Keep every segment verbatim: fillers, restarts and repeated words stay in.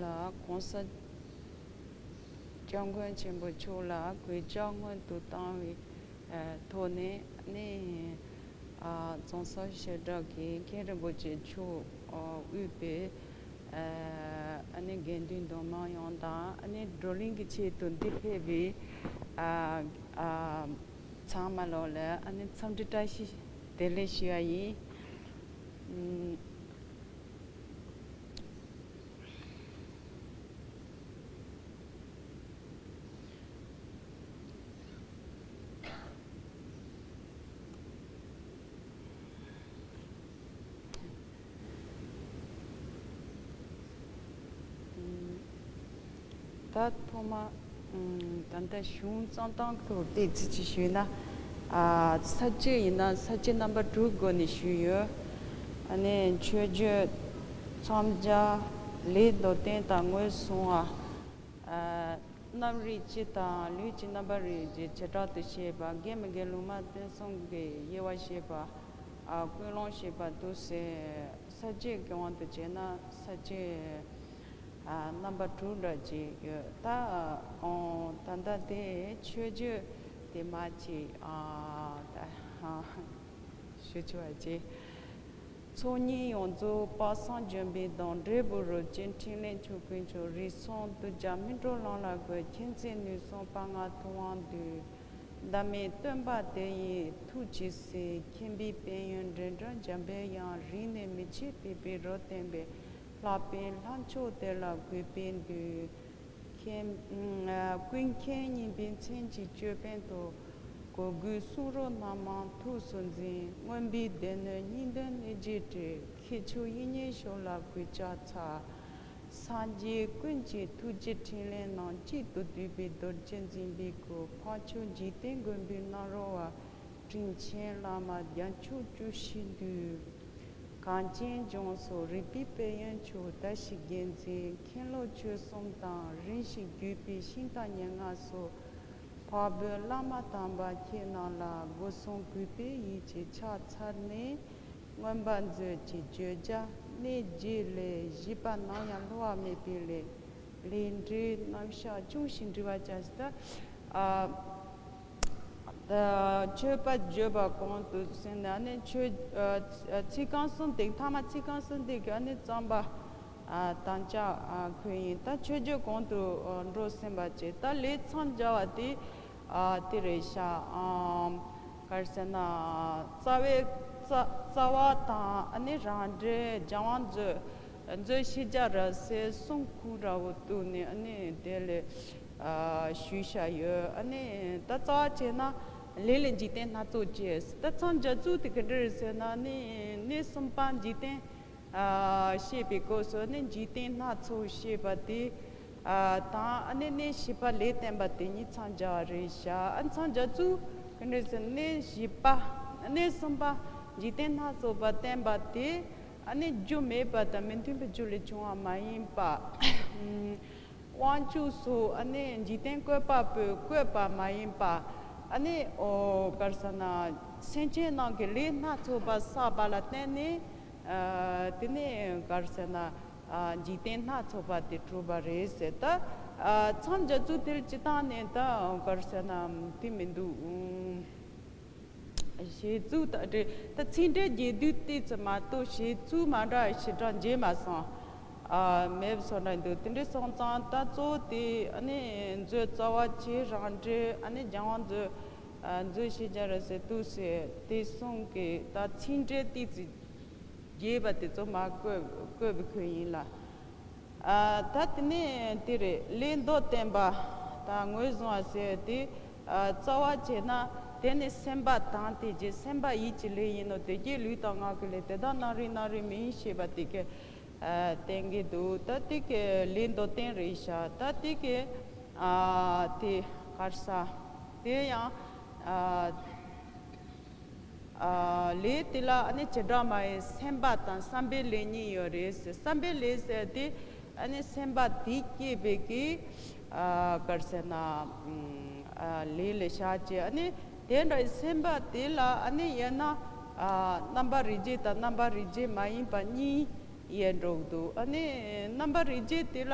ལ་༸གོང་ས་༸སྐྱབས་མགོན་ཆེན་པོ་མཆོག་ལ་གུས་ཕྱག་སྔོན་དུ་བཏང་བའི་ཨ་ཐོག་ནས་ནི་ཨ་རྫོང་སར་ཞབས་གྲགས་ཀྱི་མཁན་རིན་པོ་ཆེ་མཆོག་ཨ་དབུས་པའི་ཨ་ནི་དགེ་འདུན་མདོ་སྨད་ཡོངས་དང་ཨ་ནི་བགྲོ་གླེང་གི་ཆེད་དུ་འདིར་ཕེབས་པའི་ཨ་ཨ་ཚང་མ་ལོ་ལ་ཨ་ནི་འཚམས་འདྲི་བཀྲ་ཤིས་བདེ་ལེགས་ཞུ་ཡ་ཡིན། ཨུམ། ད་ཐོག་མ་ད་ལྟ་གཞུང་རྩོམ་སྟངས་ཐོག་བལྟས་ཚུལ་གྱིས་ཞུས་ན། ས་བཅད་ཡིན་ན་ས་བཅད་རྣམ་པ་དྲུག་སྒོ་ནས་ཞུས་ཡོད། ཨ་ནི་མཆོད་བརྗོད། མཚམས་སྦྱར། ལས་མདོར་བསྟན་དང་ངོས་བཟུང་བ། རྣམ་རིག་སྤྱི་དང་ལུས་ཀྱི་རྣམ་པ་རིགས་ཀྱི་བྱེ་བྲག་ཏུ་བཤད་པ། དགེ་མི་དགེ་ལུང་མ་བསྟན་གསུམ་གྱི་དབྱེ་བ་བཤད་པ། ཀུན་སློང་བཤད་པ་དུ་ཟེར། ས་བཅད་ཀྱི་དབང་དུ་བྱས་ན་ས་བཅད་རྣམ་པ་དྲུག་འདྲ་ཅིག་ཡོད། ད་ད་ལྟ་དེ་མཆོད་བརྗོད་དེ་མ་ཅིག་ད་ཞུ་ཆོག་པ་ཅིག་ཚོགས་གཉིས་ཡོངས་རྫོགས་དཔག་བསམ་ལྗོན་པའི་གདངས། འབྲས་བུ་རོལ་ཅིང་འཕྲིན་ལས་ཆོས་ཀུན་སྤྱོད། རིགས་གསུམ་དུ་རྒྱ་སྨིན་གྲོལ་ལམ་ལ་བཀོད། མཁྱེན་བརྩེ་ནུས་གསུམ་དཔའ་ངར་ཐུབ་དབང་འདུས། འདབ་མའི་སྟོན་པ་དེ་ཡི་ཐུགས་ཀྱི་སྲས། མཁྱེན་པའི་དཔལ་ཡོན་འབྲིང་གྲགས་འཇམ་པའི་དབྱངས། རིང་ནས་མི་ཕྱེད་ཕེབས་པའི་རོལ་སྟོན་པའི། ལྷག་པའི་ལྷ་མཆོག་དེ་ལ་གུས་པས་འདུད། མཁན་ཨ་ཀུན་མཁྱེན་སྙིང་པོའི་མཚན་གྱི་ཅོད་པན་དུ། གོ་དགུའི་གསུང་རབ་རྣམ་མང་ཐུགས་སུ་འཛིན། མངོན་པའི་སྡེ་སྣོད་སྙིང་དོན་གནད་ཀྱིས་དྲིལ། ཁྱད་ཆོས་དབྱིག་གཉེན་ཤོག་ལ་གུས་ཕྱག་འཚལ། སངས་རྒྱས་ཀུན་གྱི་ཐུགས་རྗེའི་ཕྲིན་ལས་རྣམས། གཅིག་ཏུ་བསྡུས་པའི་རྡོ་རྗེ་འཛིན་པའི་སྐུ། འཕགས་མཆོག་འཇིག་རྟེན་མགོན་པོའི་རྣམ་རོལ་པ། དྲིན་ཅན་བླ་མ་རྒྱལ་མཆོག་བཅུ་བཞིའི་འདུས། གངས་ཅན་ལྗོངས་སུ་རིག་པའི་དཔལ་ཡོན་མཆོག། བཀྲ་ཤིས་རྒྱལ་མཚན་མཁན་སློབ་ཆོས་གསུམ་དང་། རིམ་བཞིན་བརྒྱུད་པའི་ཤིང་རྟ་ཉེར་ལྔ་སོགས། འཕགས་བོད་བླ་མ་དམ་པ་ཁྱེད་རྣམས་ལ། སྒོ་གསུམ་གུས་པས་ཡིད་ཀྱིས་ཕྱག་འཚལ་ནས། མངོན་པ་མཛོད་ཀྱི་བརྗོད་བྱ་གནད་བརྒྱད་ལས། བཞི་པ་ནམ་ཡང་སླུ་བ་མེད་པའི་ལས། ལས་འབྲས་རྣམ་གཞག་ཅུང་ཞིག་འབྲི་བར་བྱ་ཞེས། ད་ཨ་ད་མཆོད་པ་བརྗོད་པ་གོང་དུ་ཟིན་ནས་ནི་མཆོད་ཨ་ཚིག་རྐང་གསུམ་དེ་ཐ་མ་ཚིག་རྐང་གསུམ་དེ་ག་ནི་རྩོམ་པ་ཨ་དམ་བཅའ་ཨ་ཁོས་ཡིན། ད་མཆོད་བརྗོད་གོང་དུ་ཨ་འགྲོ་ཟིན་པ་བྱས། ད་ལས་མཚམས་སྦྱར་བ་དེ་ཨ་དེ་རེད་ཤག་ཨམ་ག་རེ་ཟེར་ན། རྩ་བའི་རྩ་རྩ་བ་དང་ཨ་ནི་རང་འགྲེལ། སྦྱང་བ་མཛོད། མཛོད་ཤེས་བྱ་རབ་གསལ་གསུམ་ཁུངས་འདྲ་བོ་བཏུས་ནས་ཨ་ནི་དེ་ལས་ཨ་ཞུས་བཞག་ཡོད། ཨ་ནི་ད་རྩ་བ་བྱས་ན་ལས་ལས་འཇིག་རྟེན་སྣ་ཚོགས་སྐྱེ། ད་མཚམས་སྦྱར་ཚུལ་དེ་ག་འདྲ་རེད་ཟེར་ན། ཨ་ནི་གནས་གསུམ་པ་འཇིག་རྟེན་ཨ་བཤད་པའི་སྐབས་སུ་ནི་འཇིག་རྟེན་སྣ་ཚོགས་བཤད་པ་དེ་ཨ་དང་། ཨ་ནི་གནས་བཞི་པ་ལས་བརྟེན་པ་དེ་གཉིས་མཚམས་སྦྱར་བ་རེད་ཤག་ཨ་མཚམས་སྦྱར་ཚུལ་ག་འདྲ་ཟེར་ན། གནས་བཞི་པ་གནས་གསུམ་པ་འཇིག་རྟེན་སྣ་ཚོགས་པ་བསྟན་པ་དེ་ཨ་ནི་རྒྱུ་མེད་པ་དང་མི་མཐུན་པའི་རྒྱུ་ལས་བྱུང་བ་མ་ཡིན་པ། དབང་ཕྱུག་སོགས་ཨ་ནི་འཇིག་རྟེན་བཀོད་པ་པོས་བཀོད་པ་མ་ཡིན་པ། ཨ་ནི་ཨོ་ག་རེ་ཟེར་ན། སེམས་ཅན་རྣམས་ཀྱི་ལས་སྣ་ཚོགས་པ་བསགས་པ་ལ་བརྟེན་ནས་ཨ་དེ་ནས་ག་རེ་ཟེར་ན། ཨ་འཇིག་རྟེན་སྣ་ཚོགས་པ་དེ་གྲུབ་པ་རེད་ཟེར། ད་ཨ་མཚམས་སྦྱར་ཚུལ་དེར་སྤྱི་བཏང་ནས་ད་ག་རེ་ཟེར་ན་དེ་མི་འདུག་ཨུམ། བྱེད་ཚུལ་ད་རེད། ད་ཚིག་འགྲེལ་རྒྱས་བསྡུས་ཏོག་ཙམ་མ་གཏོགས་བྱེད་ཚུལ་མ་འདྲ་བ་ཞེ་དྲག་མཇལ་མ་སོང་། ཨ་མེད་པ་བཟོ་འདྲ་འདུག་དེ་འདྲ་སོང་ཙང་ད་གཙོ་བོ་དེ་ཨ་ནི་མཛོད་རྩ་བ་བྱེད། རང་འགྲེལ། ཨ་ནི་སྦྱང་བ་མཛོད། ཨ་མཛོད་ཤེས་བྱ་རབ་གསལ་བཏུས་ཟེར་དེ་གསུམ་གྱི་ད་ཚིག་འགྲེལ་ཏོག་ཙམ་རྒྱས་པ་དེ་ཚོ་མར་བཀོད་བཀོད་པའི་ཁུལ་ཡིན་ལ། ཨ་ད་དེ་ནས་དེ་རེད། ལས་མདོར་བསྟན་པ་དང་ངོས་བཟུང་བ་ཟེར་དེ། ཨ་རྩ་བ་བྱས་ན་དེ་ནི་སེམས་པ་དང་དེ་རྗེས་སེམས་པ་ཡིད་ཀྱི་ལས་ཡིན་ནོ། དེ་རྗེས་ལུས་དང་ངག་གི་ལས། དེ་དག་རྣམ་རིག་རྣམ་རིག་མིན་ཞེས་པ་དེ་གའི་ཨ་བསྟན་གྱི་འདུག་ད་དེ་གའི་ལས་མདོར་བསྟན་རེད་ཤག་ད་དེ་གའི་ཨ་དེ་ག་རེ་ཟ། དེ་ཡང་ཨ། ཨ་ལས་དེ་ལ་ཨ་ནི་བྱེ་བྲག་སྨྲ་བའི་སེམས་པ་དང་བསམ་པའི་ལས་གཉིས་ཡོད་རེད་ཟེར། བསམ་པའི་ལས་ཟེར་དེ་ཨ་ནི་སེམས་པ་དེ་སྐྱེད་པའི་གི་ཨ་ག་རེ་ཟེར་ན། ཨ་ལས་ལ་བཞག་ཅེས། ཨ་ནི་དེ་འདྲ་སེམས་པ་དེ་ལ་ཨ་ནི་ཡང་ན་ཨ་རྣམ་པ་རིགས་བརྒྱད་དང་རྣམ་པ་རིགས་བརྒྱད་མ་ཡིན་པ་གཉིས། ཡལ་འགྲོ་གི་འདུག་ཨ་ནི་རྣམ་པར་རིག་བྱེད་དེ་ལ་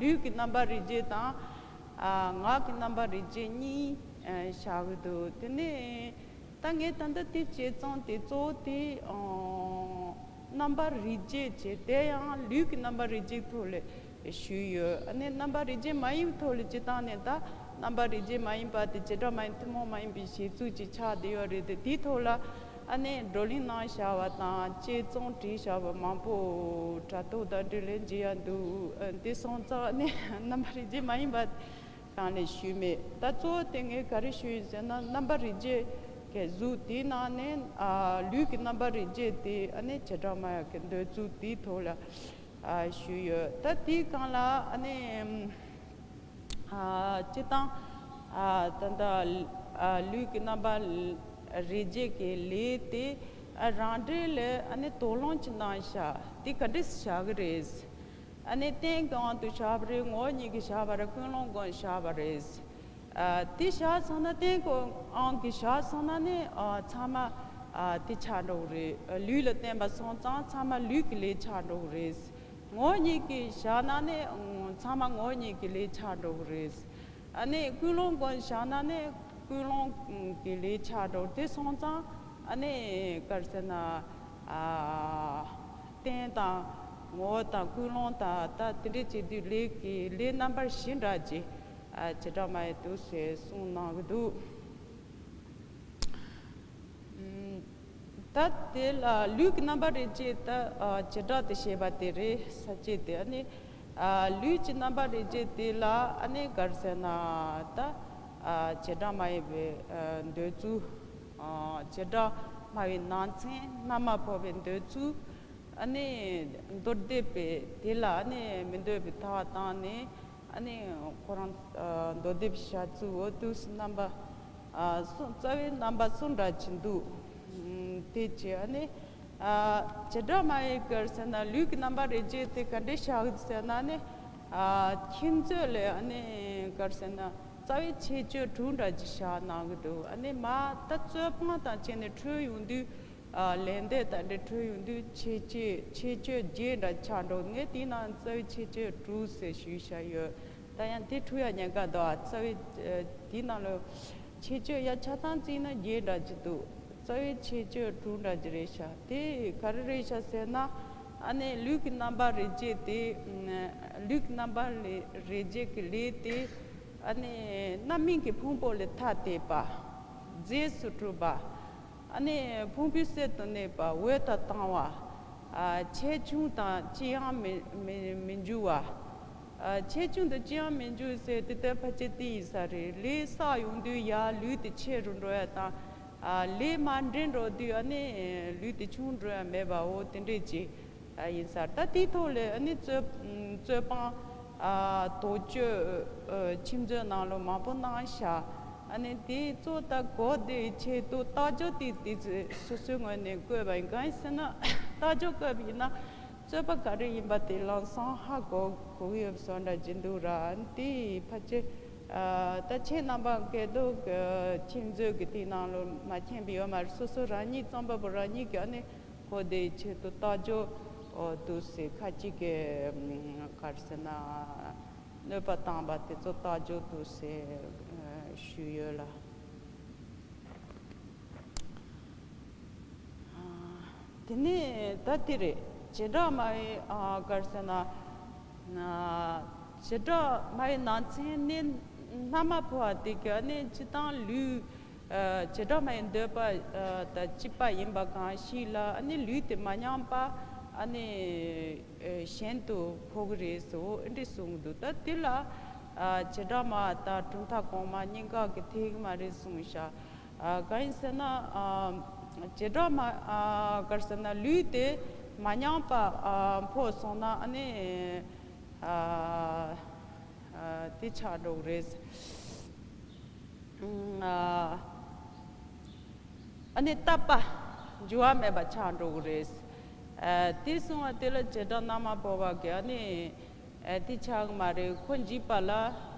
ལུས་ཀྱི་རྣམ་པར་རིག་བྱེད་དང་། ཨ། ངག་གི་རྣམ་པར་རིག་བྱེད་གཉིས་ཨ་བཞག་གི་འདུག་དེ་ནས་ད་ངས་ད་ལྟ་དེ་བྱས་ཙང་དེ་གཙོ་བོ་དེ་ཨ་རྣམ་པར་རིག་བྱེད་བྱས། དེ་ཡང་ལུས་ཀྱི་རྣམ་པར་རིག་བྱེད་ཐོག་ལ་ཞུས་ཡོད། ཨ་ནི་རྣམ་པར་རིག་བྱེད་མ་ཡིན་པའི་ཐོག་ལ་སྤྱིར་བཏང་ནས། ད་རྣམ་པར་རིག་བྱེད་མ་ཡིན་པ་དེ་བྱེ་བྲག་སྨྲ་བའི་ཐུན་མོང་མ་ཡིན་པའི་གཞི་གཙོ་ཅིག་ཆགས་བསྡད་ཡོད་རེད་དེ། དེའི་ཐོག་ལ་ཨ་ནི་བགྲོ་གླེང་གནང་བཞག་པ་དང་དཔྱད་རྩོམ་བྲིས་བཞག་པ་མང་པོ་དྲ་ཐོག་དང་འབྲེལ་ལས་མཇལ་ཡ་འདུག་ཨ། དེ་སོང་ཙང་ཨ་ནི་རྣམ་པར་རིག་བྱེད་མ་ཡིན་པ་སྒང་ལ་ཞུས་མེད། ད་གཙོ་བོ་དེ་ངས་ག་རེ་ཞུས་ཡིན་ཟེར་ན། རྣམ་པར་རིག་བྱེད་ཀྱི་གཟུགས་དེའི་ནང་ནས་ཨ་ལུས་ཀྱི་རྣམ་པར་རིག་བྱེད་དེ་ཨ་ནི་བྱེ་བྲག་སྨྲ་བ་གི་འདོད་རྩུབ་དེའི་ཐོག་ལ་ཨ་ཞུས་ཡོད། ད་དེའི་སྒང་ལ་ཨ་ནི་ཨ་སྤྱིར་བཏང་ཨ་ད་ལྟ་ཨ་ལུས་ཀྱི་རྣམ་པར་རིག་བྱེད་ཀྱི་ལས་དེ་ཨ་རང་འགྲེལ་ལས་ཨ་ནི་དོགས་སློང་ཅིག་གནང་བཞག་དེ་ག་འདྲས་བཞག་གི་རེད། ཨ་ནི་རྟེན་གྱི་དབང་དུ་བཞག་པ་རེད། ངོ་བོ་ཉིད་ཀྱིས་བཞག་པ་རེད། ཀུན་སློང་སྒོ་ནས་བཞག་པ་རེད། ཨ་དེ་བཞག་སོང་ན། རྟེན་གྱི་དབང་གིས་བཞག་སོང་ན་ནི་ཨ་ཚང་མ་ཨ་དེ་ཆགས་འགྲོ་གི་རེད། ཨ་ལུས་ལ་བརྟེན་པ་སོང་ཙང་ཚང་མ་ལུས་ཀྱི་ལས་ཆགས་འགྲོ་གི་རེད། ངོ་བོ་ཉིད་ཀྱིས་བཞག་ན་ནི་ཨ་ཚང་མ་ངོ་བོ་ཉིད་ཀྱི་ལས་ཆགས་འགྲོ་གི་རེད། ཨ་ནི་ཀུན་སློང་སྒོ་ནས་བཞག་ན་ནི་ཀུན་སློང་གི་ལས་ཆགས་འགྲོ། དེ་སོང་ཙང་ཨ་ནི་ག་རེ་ཟེར་ན། ཨ་རྟེན་དང་ངོ་བོ་དང་ཀུན་སློང་དང་། ད་དེ་འདྲས་བྱེད་དུས་ལས་ཀྱི་ལས་རྣམ་པར་བཞི་འདྲ་ཅིག་ཨ་བྱེ་བྲག་སྨྲ་བས་འདུག་ཟེར་གསུངས་གནང་གི་འདུག་ཨུམ། ད་དེ་ལ་ལུས་ཀྱི་རྣམ་པར་རིག་བྱེད་ད་ཨ་བྱེ་བྲག་ཏུ་བཤད་པ་དེ་རེད། ས་བཅད་དེ་ཨ་ནི་ཨ་ལུས་ཀྱི་རྣམ་པར་རིག་བྱེད་དེ་ལ་ཨ་ནི་ག་རེ་ཟེར་ན། ད་ཨ་བྱེ་བྲག་སྨྲ་བའི་ཨ་འདོད་རྩུབ། ཨ་བྱེ་བྲག་སྨྲ་བའི་ནང་ཚན་རྣམ་པར་འཕོ་བའི་འདོད་རྩུབ། ཨ་ནི་མདོར་བསྡུས་པའི་དེ་ལ་ཨ་ནི་མི་འདོད་པའི་ཐར་པ་བཏང་ནས། ཨ་ནི་ཁོ་རང་ཨ་མདོ་སྡེ་པའི་བཤད་ཚུལ་འོ་དུས་སུ་རྣམ་པ་ཨ་གསུམ། རྩ་བའི་རྣམ་པ་གསུམ་འདྲ་ཅིག་འདུག་ཨུམ། དེ་བྱས་ཨ་ནི་ཨ་བྱེ་བྲག་སྨྲ་བས་ག་རེ་ཟེར་ན། ལུས་ཀྱི་རྣམ་པར་རིག་བྱེད་དེ་ག་འདྲས་བཞག་ཟེར་ན་ནི། ཨ་མཁྱེན་མཛོད་ལས་ཨ་ནི་ག་རེ་ཟེར་ན། རྩ་བའི་ཁྱད་ཆོས་དྲུག་འདྲ་ཅིག་བཞག་གནང་གི་འདུག་ཨ་ནི་མ་ད་རྩོད་སྤོང་དང་བཅས་ནས་འཕྲོས་ཡོང་དུས། ཨ་ལན་འདེབས་དང་འདྲ་འཕྲོས་ཡོང་དུས་ཁྱད་ཆོས་ཁྱད་ཆོས་བརྒྱད་འདྲ་ཆགས་འགྲོ། ངས་དེའི་ནང་རྩ་བའི་ཁྱད་ཆོས་དྲུག་ཟེར་ཞུས་བཞག་ཡོད། ད་ཡང་དེ་འཁྲུག་ཡ་ཉེན་ཁ་འདུག་ཨ་རྩ་བའི་ཨ་དེའི་ནང་ལ་ཁྱད་ཆོས་ཡ་ཆ་ཚང་བརྩིས་ན་བརྒྱད་འདྲ་ཅིག་འདུག་རྩ་བའི་ཁྱད་ཆོས་དྲུག་འདྲ་ཅིག་རེད་ཤག་དེ་ག་རེ་རེད་ཤག་ཟེར་ན། ཨ་ནི་ལུས་ཀྱི་རྣམ་པར་རིག་བྱེད་དེ། ལུས་ཀྱི་རྣམ་པར་རིག་བྱེད་ཀྱི་ལས་དེ། ཨ་ནི་རྣམ་སྨིན་གྱི་ཕུང་པོ་ལས་ཐ་དད་པ། རྫས་སུ་གྲུབ་པ། ཨ་ནི་ཕུང་པོའི་གསེབ་ཏུ་གནས་པ། འོད་དང་དང་བ། ཨ་ཆེ་ཆུང་དང་ཅི་ཡང་མི་མི་མི་འགྱུར་བ། ཨ་ཆེ་ཆུང་དང་ཅི་ཡང་མི་འགྱུར་ཟེར་དེ་ལྟར་ཕལ་ཆེར་དེ་ཡིན་ས་རེད། ལས་བསགས་ཡོང་དུས་ཡར་ལུས་དེ་ཆེ་རུ་འགྲོ་ཡ་དང་། ཨ་ལས་མར་འདྲེན་འགྲོ་དུས་ཨ་ནི་ལུས་དེ་ཆུང་འགྲོ་ཡ་མེད་པའོ། དེ་འདྲས་ཅིག་ཨ་ཡིན་ས་རེད། ད་དེའི་ཐོག་ལས་ཨ་ནི་རྩོད་རྩོད་སྤོང་ཨ་དོགས་གཅོད་ཨ་མཁྱེན་མཛོད་ནང་ལོགས་མང་པོ་གནང་ཤག་ཨ་ནི་དེ་གཙོ་ད་གོ་བདེའི་ཆེད་དུ་རྟགས་སྦྱོར་དེ་དེ་ཚོ་སོ་སོའི་ངོས་ནས་བཀོད་པ་ཡིན། གང་ཡིན་ཟེར་ན་རྟགས་སྦྱོར་བཀོད་པ་ཡིན་ན། རྩོད་པ་ག་རེ་ཡིན་པ་དེ་ལམ་སང་ཧ་གོ་གོ་གི་ཡོད་བཟོ་འདྲ་ཅིག་འདུག་ར། དེ་ཕལ་ཆེར་ཨ་ད་ཁྱེད་རྣམ་པ་སྐད་དོད་ཀྱི་མཁྱེན་མཛོད་ཀྱི་དེ་ནང་ལོགས་མ་མཁྱེན་པ་ཡོད་མ་རེད། སོ་སོ་རང་ཉིད་རྩོམ་པ་པོ་རང་ཉིད་ཀྱིས་ཨ་ནི་གོ་བདེའི་ཆེད་དུ་རྟགས་སྦྱོར་འོ་འདུག་སེ་ཁ་ཅིག་གིས་ཨམ་ག་རེ་ཟེར་ན་གནོད་པ་བཏང་བ་དེ་ཚོ་རྟགས་སྦྱོར་འདུག་སེ་ཨ་ཞུས་ཡོད་ལ། དེ་ནས་ད་དེ་རེད། བྱེ་བྲག་སྨྲ་བའི་ཨ་ག་རེ་ཟེར་ན། ཨ་བྱེ་བྲག་སྨྲ་བའི་ནང་ཚན་ནི་རྣམ་པར་འཕོ་བ་དེ་ག་ནི་སྤྱིར་བཏང་ལུས། ཨ་བྱེ་བྲག་སྨྲ་བའི་འདོད་པ་ཨ་དང་གཅིག་པ་ཡིན་པ་གང་ཞིག་ལ་ཨ་ནི་ལུས་དེ་མ་ཉམས་པ་ཨ་ནི་ཨ་གཞན་དུ་འཕོ་གི་རེད་ཟེར་འོ་འདི་གསུངས་འདུག་ད་དེ་ལ་ཨ་བྱེ་བྲག་སྨྲ་བ་དང་གྲུབ་མཐའ་གོང་མ་གཉིས་ཀ་གིས་འཐད་གི་མ་རེད་གསུངས་ཤག་ཨ་གང་ཡིན་ཟེར་ན། ཨ་བྱེ་བྲག་སྨྲ་ཨ་ག་རེ་ཟེར་ན་ལུས་དེ་མ་ཉམས་པ་ཨ་འཕོ་སོང་ན་ཨ་ནི་ཨ་ཨ་དེ་ཆགས་འགྲོ་གི་རེད། ཨ་ཨ་ནི་རྟག་པ་འགྱུར་བ་མེད་པ་ཆགས་འགྲོ་གི་རེད། ཨ་དེ་གསུངས་པ་དེ་ལ་བྱེ་བྲག་རྣམ་པར་འཕོ་བ་གིས་ཨ་ནི། ཨ་དེ་ཆགས་ཀྱི་མ་རེད། ཁོ་འཇིག་པ་ལ་ཨ་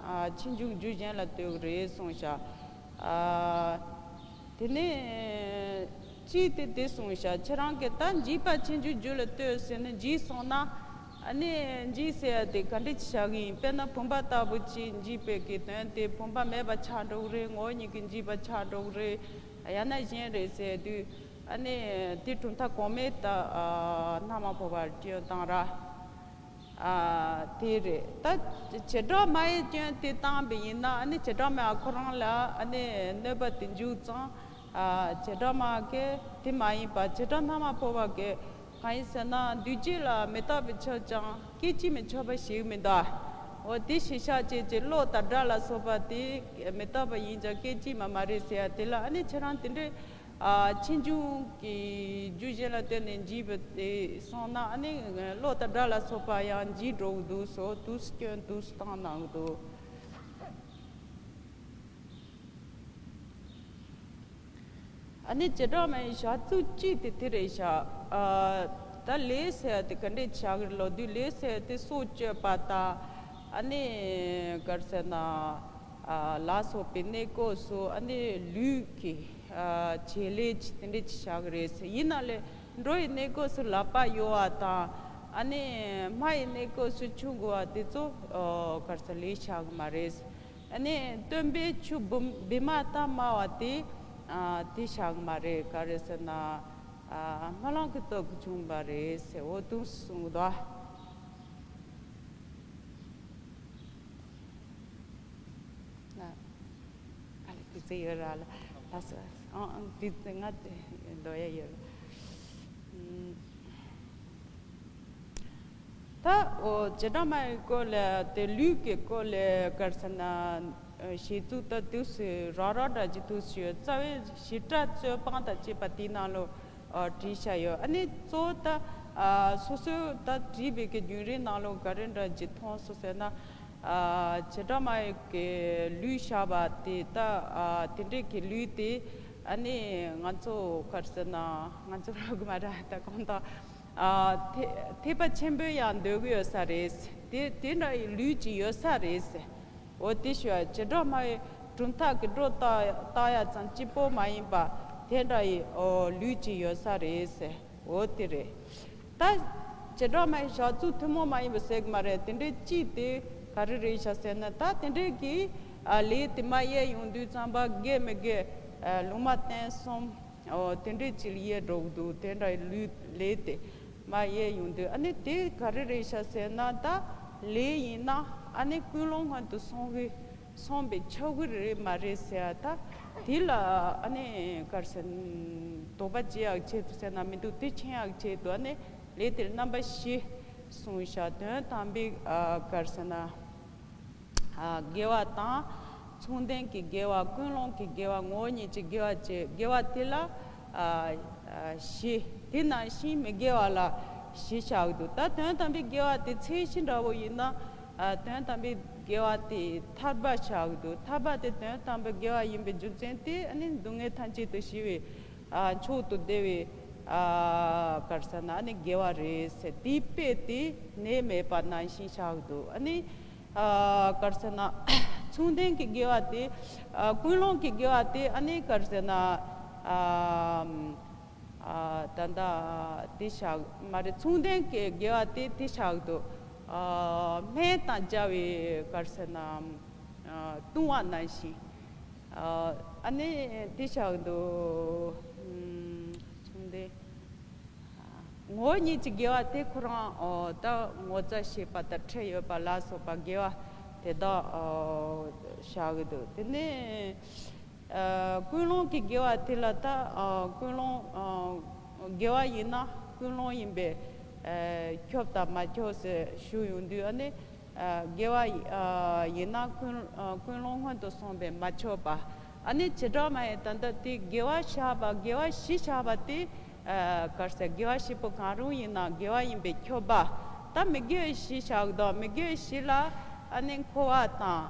ཕྱིས་འབྱུང་རྒྱུ་གཞན་ལ་ལྟོས་ཀྱི་རེད་གསུངས་ཤག་ཨ་དེ་ནས་ ཁྲིད་དེ་དེ་གསུངས་ཤག་ཁྱེད་རང་གིས་ད་འཇིགས་པ་ཆེན་པོའི་རྒྱུ་ལ་ལྟོས་ཟེར་ནས་འཇིགས་སོང་ན། ཨ་ནི་འཇིགས་ཟེར་ཡ་དེ་ག་འདྲ་ཅིག་བྱ་གི་ཡིན། དཔེར་ན་བུམ་པ་ལྟ་བུ་ཅིག་འཇིགས་པའི་གི་དོན་དེ་བུམ་པ་མེད་པ་ཆགས་འགྲོ་གི་རེད། ངོ་བོ་ཉིད་ཀྱི་འཇིགས་པ་ཆགས་འགྲོ་གི་རེད། ཡང་ན་གཞན་རེད་ཟེར་དུས། ཨ་ནི་དེ་གྲུབ་མཐའ་གོང་མའི་ད་ཨ་མནའ་མ་བོར་བར་སྐྱོན་བཏང་ར། ཨ་དེ་རེད། ད་བྱེ་བྲག་མ་ཡི་སྐྱོན་དེ་བཏང་པ་ཡིན་ན། ཨ་ནི་བྱེ་བྲག་མ་ཁོ་རང་ལ་ཨ་ནི་གནོད་པ་དེ་འཇུག་ཙང་། ཨ་བྱེ་བྲག་མ་གི་དེ་མ་ཡིན་པ་བྱེ་བྲག་མནའ་མ་བོར་བ་གི། གང་ཡིན་ཟེར་ན་འདུས་བྱས་ལ་མི་རྟག་པའི་ཆ་ཙང་སྐད་ཅིག་མི་ཆོད་པ་ཞིག་མི་འདུག་འོ་དེ་ཞིག་ཤག་བྱས་ཀྱི་གློག་དང་སྒྲ་ལ་སོགས་པ་དེ་མི་རྟག་པ་ཡིན་ཀྱང་སྐད་ཅིག་མ་མ་རེད་ཟེར་ཡ་དེ་ལ། ཨ་ནི་ཁྱེད་རང་དེ་འདྲའི་ཨ་ཆེ་ཆུང་གི་རྒྱུ་གཞན་ལ་བརྟེན་ནས་འཇིགས་པ་དེ་སོང་ན། ཨ་ནི་གློག་དང་སྒྲ་ལ་སོགས་པ་ཡང་འཇིགས་འགྲོ་གི་འདུག་སོ། དུས་སུ་སྐྱོན་དུས་སུ་བཏང་གནང་གི་འདུག་ཨ་ནི་བྱེ་བྲག་མའི་བྱ་ཚིག་གཅིག་དེ་དེ་རེད་ཤག་ཨ་ད་ལས་ཟེར་ཡ་དེ་ག་འདྲས་བྱ་གི་ལོ་དུས་ལས་ཟེར་ཡ་དེ་སྲོག་གཅོད་པ་དང་། ཨ་ནི་ག་རེ་ཟེར་ན། ཨ་ལ་སོགས་པའི་གནས་སྐབས་སུ་ཨ་ནི་ལུས་ཀྱི་ཨ་བྱེད་ལས་ཅིག་དེ་འདྲས་ཅིག་བྱ་གི་རེད་ཟེར། ཡིན་ན་ལས་འགྲོ་བའི་གནས་སྐབས་སུ་ལག་པ་གཡོ་བ་དང་། ཨ་ནི་སྨྲ་བའི་གནས་སྐབས་སུ་ཆུ་འགོ་བ་དེ་ཚོ་ཨ་ག་རེ་ཟེར་ལས་བྱ་གི་མ་རེད། ཨ་ནི་སྟོན་པས་ཆུ་བི་བི་མ་ལྟར་སྨྲ་བ་དེ་ཨ་དེ་བྱ་གི་མ་རེད། ག་རེ་ཟེར་ན། ཨ་སྨོན་ལམ་གྱི་སྟོབས་ཀྱིས་བྱུང་བ་རེད་ཟེར། འོ་དུ་གསུངས་འདུག་ཨ་ཨ་ལེ་དུས་ཚོད་ཡོད་ར་ལ། ལགས་སོ། ཨང་ཨང་དུས་ཚོད་ང་དེ་འདོད་ཡ་ཡོད་ར། ཨུམ། ད་འོ་བྱེ་བྲག་སྨྲ་བའི་སྐོར་ལ་དེ་ལུས་ཀྱི་སྐོར་ལ་ག་རེ་ཟེར་ན། ཨ་བཤད་ཚུལ་ད་དུས་སུ་ར་ར་འདྲ་གྱི་དུས་སུ་ཡོད། རྩ་བའི་བྱེ་བྲག་རྩོད་སྤོང་དང་བཅས་པ་དེའི་ནང་ལོ། ཨ་བྲིས་བཞག་ཡོད། ཨ་ནི་གཙོ་བོ་ད་ཨ་སོ་སོའི་ད་བྲིས་པའི་གི་རྒྱུན་རིང་ནང་ལོ་ག་རེ་འདྲ་ཅིག་མཐོང་སོང་ཟེར་ན། ཨ་བྱེ་བྲག་སྨྲ་བའི་གི་ལུས་བཞག་པ་དེ་ད་ཨ་དེ་འདྲའི་གི་ལུས་དེ། ཨ་ནི་ང་ཚོ་ག་རེ་ཟེར་ན། ང་ཚོ་ར་གི་མ་ར་ད་གང་ལྟར་ཨ་ཐེ་ཐེག་པ་ཆེན་པོའི་ཡང་འདོད་གི་ཡོད་ས་རེད། དེ་དེ་འདྲ་ཡི་ལུས་ཅིག་ཡོད་ས་རེད། འོ་དེ་ཞུ་བ་བྱེ་བྲག་སྨྲ་བའི་གྲུབ་མཐའ་གི་སྒྲོ་བཏགས་བཏགས་ཡ་ཙམ་གཅིག་པོ་མ་ཡིན་པ་དེ་འདྲ་ཡི་འོ་ལུས་ཅིག་ཡོད་ས་རེད་ཟེར། འོ་དེ་རེད། ད་བྱེ་བྲག་སྨྲ་བའི་བྱ་ཚུལ་ཐུན་མོང་མ་ཡིན་པ་ཟེར་གི་མ་རེད། དེ་འདྲའི་གཅིག་དེ་ག་རེ་རེད་ཤག་ཟེར་ན། ད་དེ་འདྲའི་གི་ཨ་ལས་དེ་མར་དབྱེ་ཡོང་དུས་ཙམ་པ་དགེ་མི་དགེ་ཨ་ལུང་མ་བསྟན་གསུམ། འོ་དེ་འདྲའི་ཅིག་ལ་དབྱེ་འགྲོ་གི་འདུག་དེ་འདྲ་ལུས་ལས་དེ་མར་དབྱེ་ཡོང་དུས། ཨ་ནི་དེ་ག་རེ་རེད་ཤག་ཟེར་ན། ད་ལས་ཡིན་ན་ཨ་ནི་ཀུན་སློང་སྔོན་དུ་སོང་གི་སོང་པས་ཆོག་གི་རེད་མ་རེད་ཟེར་ཡ། ད་དེ་ལ་ཨ་ནི་ག་རེ་ཟེར། དོགས་པ་བྱེད་ཡག་ཆེད་དུ་ཟེར་ན་མི་འདུག་དེ་མཁྱེན་ཡག་ཆེད་དུ་ཨ་ནི་ལས་དེར་རྣམ་པ་བཞི་གསུངས་ཤག་དོན་དམ་པའི་ཨ་ག་རེ་ཟེར་ན། ཨ་དགེ་བ་དང་མཚུངས་ལྡན་གྱི་དགེ་བ། ཀུན་སློང་གི་དགེ་བ། ངོ་བོ་ཉིད་ཀྱི་དགེ་བ་བཅས། དགེ་བ་དེ་ལ་ཨ་ཨ་བཞི། དེ་ནང་བཞིན་མི་དགེ་བ་ལ་བཞི་བཞག་འདུག་ད་དོན་དམ་པའི་དགེ་བ་དེ་ཚད་གཞི་འདྲ་བོ་ཡིན་ན། ཨ་དོན་དམ་པའི་དགེ་བ་དེ་ཐར་པ་བཞག་འདུག་ཐར་པ་དེ་དོན་དམ་པའི་དགེ་བ་ཡིན་པའི་རྒྱུ་མཚན་དེ་ཨ་ནི་སྡུག་བསྔལ་ཐམས་ཅད་དུ་ཞི་བའི་ཨ་མཆོག་ཏུ་བདེ་བའི་ཨ་ག་རེ་ཟེར་ན་ཨ་ནི་དགེ་བ་རེད་ཟེར། དེའི་དཔེ་དེ་ནད་མེད་པ་ནང་བཞིན་བཞག་འདུག་ཨ་ནི། ཨ་ག་རེ་ཟེར་ན། མཚུངས་ལྡན་གྱི་དགེ་བ་དེ། ཨ་ཀུན་སློང་གི་དགེ་བ་དེ་ཨ་ནི་ག་རེ་ཟེར་ན། ཨ་ཨ་ད་ལྟ་དེ་བཞག་མ་རེད། མཚུངས་ལྡན་གྱི་དགེ་བ་དེ་དེ་བཞག་འདུག་ཨ་སྨན་དང་སྦྱར་བའི་ག་རེ་ཟེར་ན། ཨ་བཏུང་བ་ནང་བཞིན། ཨ་ཨ་ནི་དེ་བཞག་འདུག་ཨུམ་མཚུངས་ལྡན། ངོ་བོ་ཉིད་ཀྱི་དགེ་བ་དེ་ཁོ་རང་ཨོ་ད་ངོ་ཚ་ཤེས་པ་དང་ཁྲེལ་ཡོད་པ་ལ་སོགས་པ་དགེ་བ་དེ་དག་ཨོ་བཞག་གི་འདུག་དེ་ནས་ཨ་ཀུན་སློང་གི་དགེ་བ་དེ་ལ་ད་ཨ་ཀུན་སློང་ཨ་དགེ་བ་ཡིན་ན་ཀུན་སློང་ཡིན་པས་ཨ་ཁྱོབ་དང་མ་ཁྱོབ་ཟེར་ཞུ་ཡོང་དུས། ཨ་ནི་ཨ་དགེ་བ་ཨ་ཡིན་ན་ཀུན་ཨ་ཀུན་སློང་སྔོན་དུ་སོང་བས་མ་ཁྱོབ་པ། ཨ་ནི་བྱེ་བྲག་སྨྲ་བས་ད་ལྟ་དེ་དགེ་བ་བཞག་པ། དགེ་བ་བཞི་བཞག་པ་དེ། ཨ་ག་རེ་ཟེར། དགེ་བ་བཞི་པོ་གང་རུང་ཡིན་ན་དགེ་བ་ཡིན་པས་ཁྱོབ་པ། ད་མི་དགེ་བ་བཞི་བཞག་དང་མི་དགེ་བ་བཞི་ལ་ཨ་ནི་འཁོར་བ་དང་།